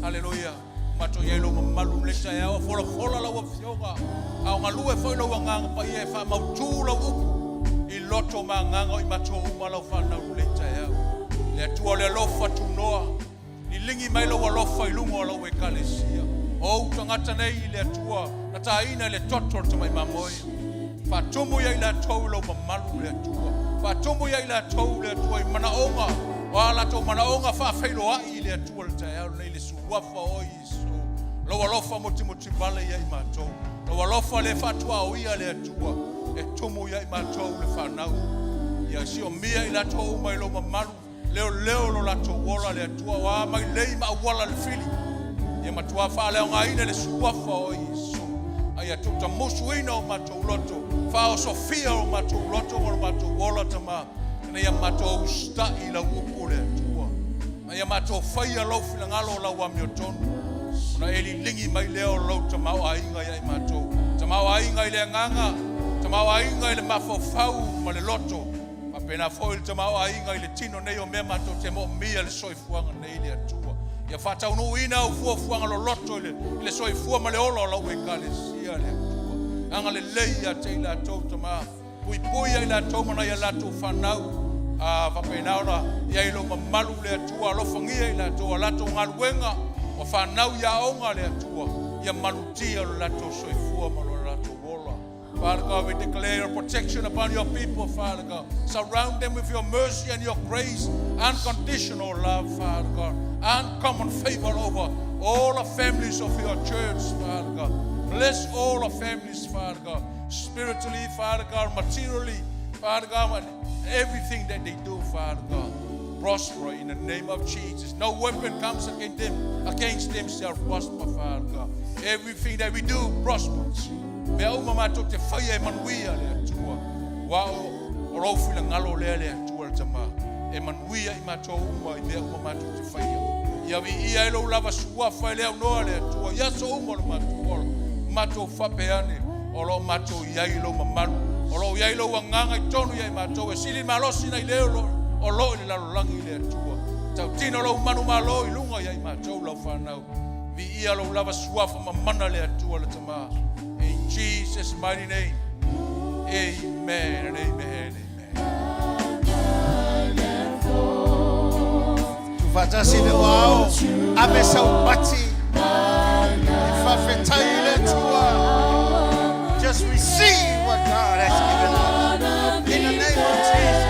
Haleluia. Matou i ai lou mamalu lenei taeao, folafola lau afioga. A o galue foi lou agaga paia e faamautū lau upu i loto ma agaga o i matou uma lau whanau lenei taeao. Le Atua o le alofa tunoa. Liligi mai lou alofa i luga o lau ekalesia. O ou tagata nei i le Atua, na tāina i le toto o le tamai mamoe. Faatumu ia i latou i lou mamalu le Atua. Faatumu ia i latou le Atua i manaoga, o a latou manaoga faafeiloai i le Atua le taeao lenei le suafa o Iesu. Lou alofa motimoti vale ia i matou. Lou alofa lea faatuaoia le Atua e tumu ia i matou le fanau. Ia siomia i latou uma i lou mamalu, leoleo lo latou ola le Atua, o a mailei ma auala le fili. Ia matua faaleaogaina le suafa o Iesu. A ia tuutamusuina o matou loto, faaosofia o matou loto ma lo matou ola Tama, ina ia matou usitai i lau upu le Atua. A ia matou faia lou finagalo o lau amiotonu. Ona e liligi mai lea o lou tamaoaiga ia i matou. Tamaoaiga i le agaga, tamaoaiga i le mafaufau ma le loto. Faapena foi le tamaoaiga i le tino nei o mea matou te moomia le soifuaga nei le Atua. Ia faataunuuina au fuafuaga loloto i le, i le soifua ma le ola o lau ekalesia le Atua. Agalelei ia te i latou Tama. Puipui ia i latou ma nai a latou fanau. A faapena ona i ai lou mamalu le Atua, alofagia i latou a latou galuega, ua fanau i aoga le Atua, ia malutia lo latou soifua ma lo latou ola. Father God, we declare your protection upon your people, Father God. Surround them with your mercy and your grace, unconditional love, Father God, uncommon favor over all the families of your church, Father God. Bless all the families, Father God, spiritually, Father God, materially, Father God, and everything that they do, Father God. Prosper in the name of Jesus. No weapon comes against them, against them shall prosper, Father God. Everything that we do prospers. Mea uma matou te faia e manuia le Atua. Ua o, o lou finagalo lea le Atua le Tama. E manuia i matou uma i mea uma matou te faia. Ia viia e lou lava suafa e le aunoa le Atua. I aso uma o le matou ola. Matou faapea ane o lo o matou i ai i lou mamalu. O lo o i ai lou agaga i tonu ia i matou e sili malosi nai le o lo i le lalolagi le Atua. Tautino lou manu malo i luga ia i matou lau fanau. Viia lou lava suafa mamana le Atua le Tama. In Jesus' mighty name. Amen and amen. Amen.
Tuufaatasi le ao, ave sau pati. E faafetai i le Atua. Just receive what God has given us. In the name of Jesus.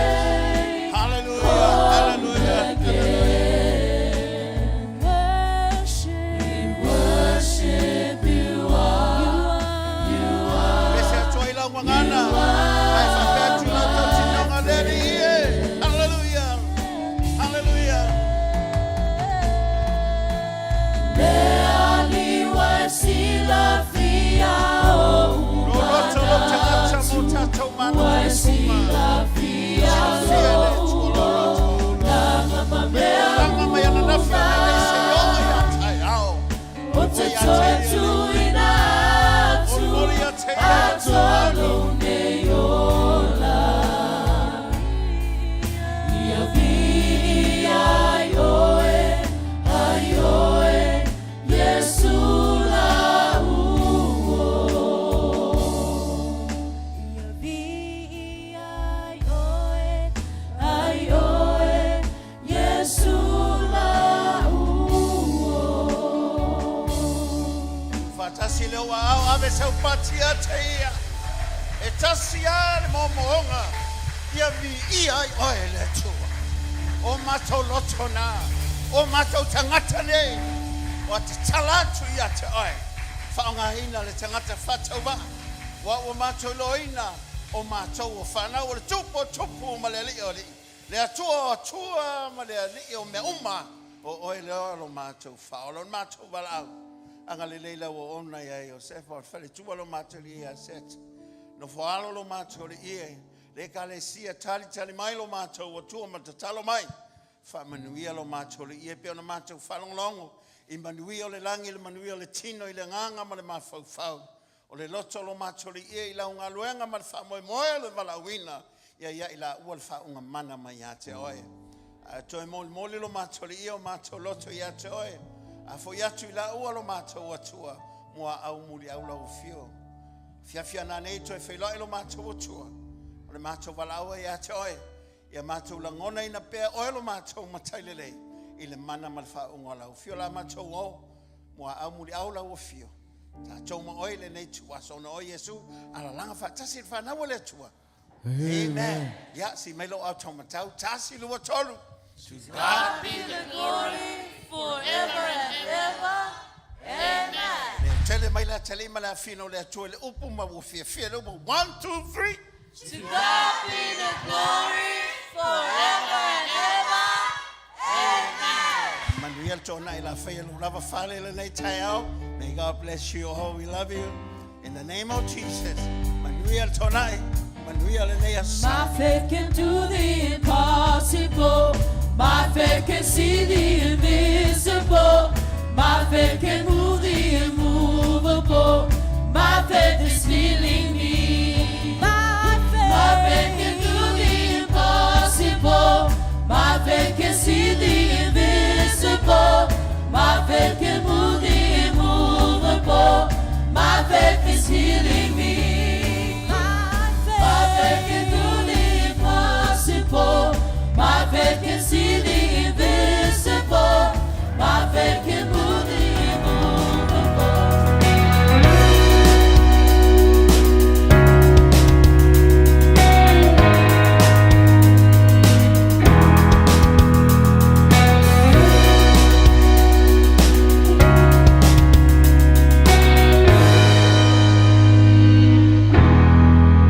Hallelujah. Hallelujah.
Worship you are, you are.
Pese atu ai lau gagana. Ae faapea atu lau tautinoga le Alii e. Hallelujah. Hallelujah.
Le Alii ua e silafia o
Lo loto lo tagata mo tatou mana
Ua e
uma.
silafia
Silafia e le Atua lo loto.
Langa ma mea
Langa mai ananafi ona e le se ioga ia taeao.
O te toe tuuina atu
Molimoli ia te i le
Atoa
Atua.
lou nei ola Ia viia ai oe, ai oe, Iesu lauo. Ia viia ai oe, ai oe, Iesu lauo.
Faatasi le ao ave sau pati ia te ia. E tasi a le moomooga. Ia viia ai oe le Atua. O matou loto na. O matou tagata nei. Ua tatala atu ia te oe. Faaaogaina le tagata faatauvaa. Ua ua matou iloaina o matou o fanau o le tupu o tupu ma le alii o alii. Le Atua o Atua ma le Alii o mea uma. O oe lea lo matou faaola o le matou valaau. Agalelei lau auauna ia Iosefa o le faletua lo matou alii ia Seta. Nofo alo lo matou alii e le ekalesia talitali mai lo matou Atua ma tatalo mai. Faamanuia lo matou alii e pei ona matou faalogologo i manuia o le lagi le manuia o le tino i le agaga ma le mafaufau. O le loto lo matou alii e i lau galuega ma le faamoemoe o le valaauina ia ia i laua le faauuga mana mai ia te oe. Ae toe molimoli lo matou alii o matou loto ia te oe. A foi atu i laua lo matou Atua muaau muliau lau afio. Fiafia nanei toe feiloai lo matou Atua. O le matou valaau ia te oe. Ia matou lagonaina pea oe lo matou matai lelei i le mana ma le faauuga o lau afio la matou o muaau muliau lau afio. Tatou ma oe i lenei ituaso ona oe Iesu alalaga faatasi le fanau a le Atua. Amen. Ia, sii mai lou aao taumatau, tasi, lua, tolu.
To God be the glory forever and ever. Amen.
Tele mai le atalii ma le afafine o le Atua i le upu ma ua fiafia i le upu. 1, 2, 3.
To God be the glory forever and ever. Amen.
Manuia le toonai la faia lo lava fale lenei taeao. May God bless you all. We love you. In the name of Jesus. Manuia le toonai. Manuia lenei aso.
My faith can do the impossible. My faith can see the invisible. My faith can move the immovable. My faith is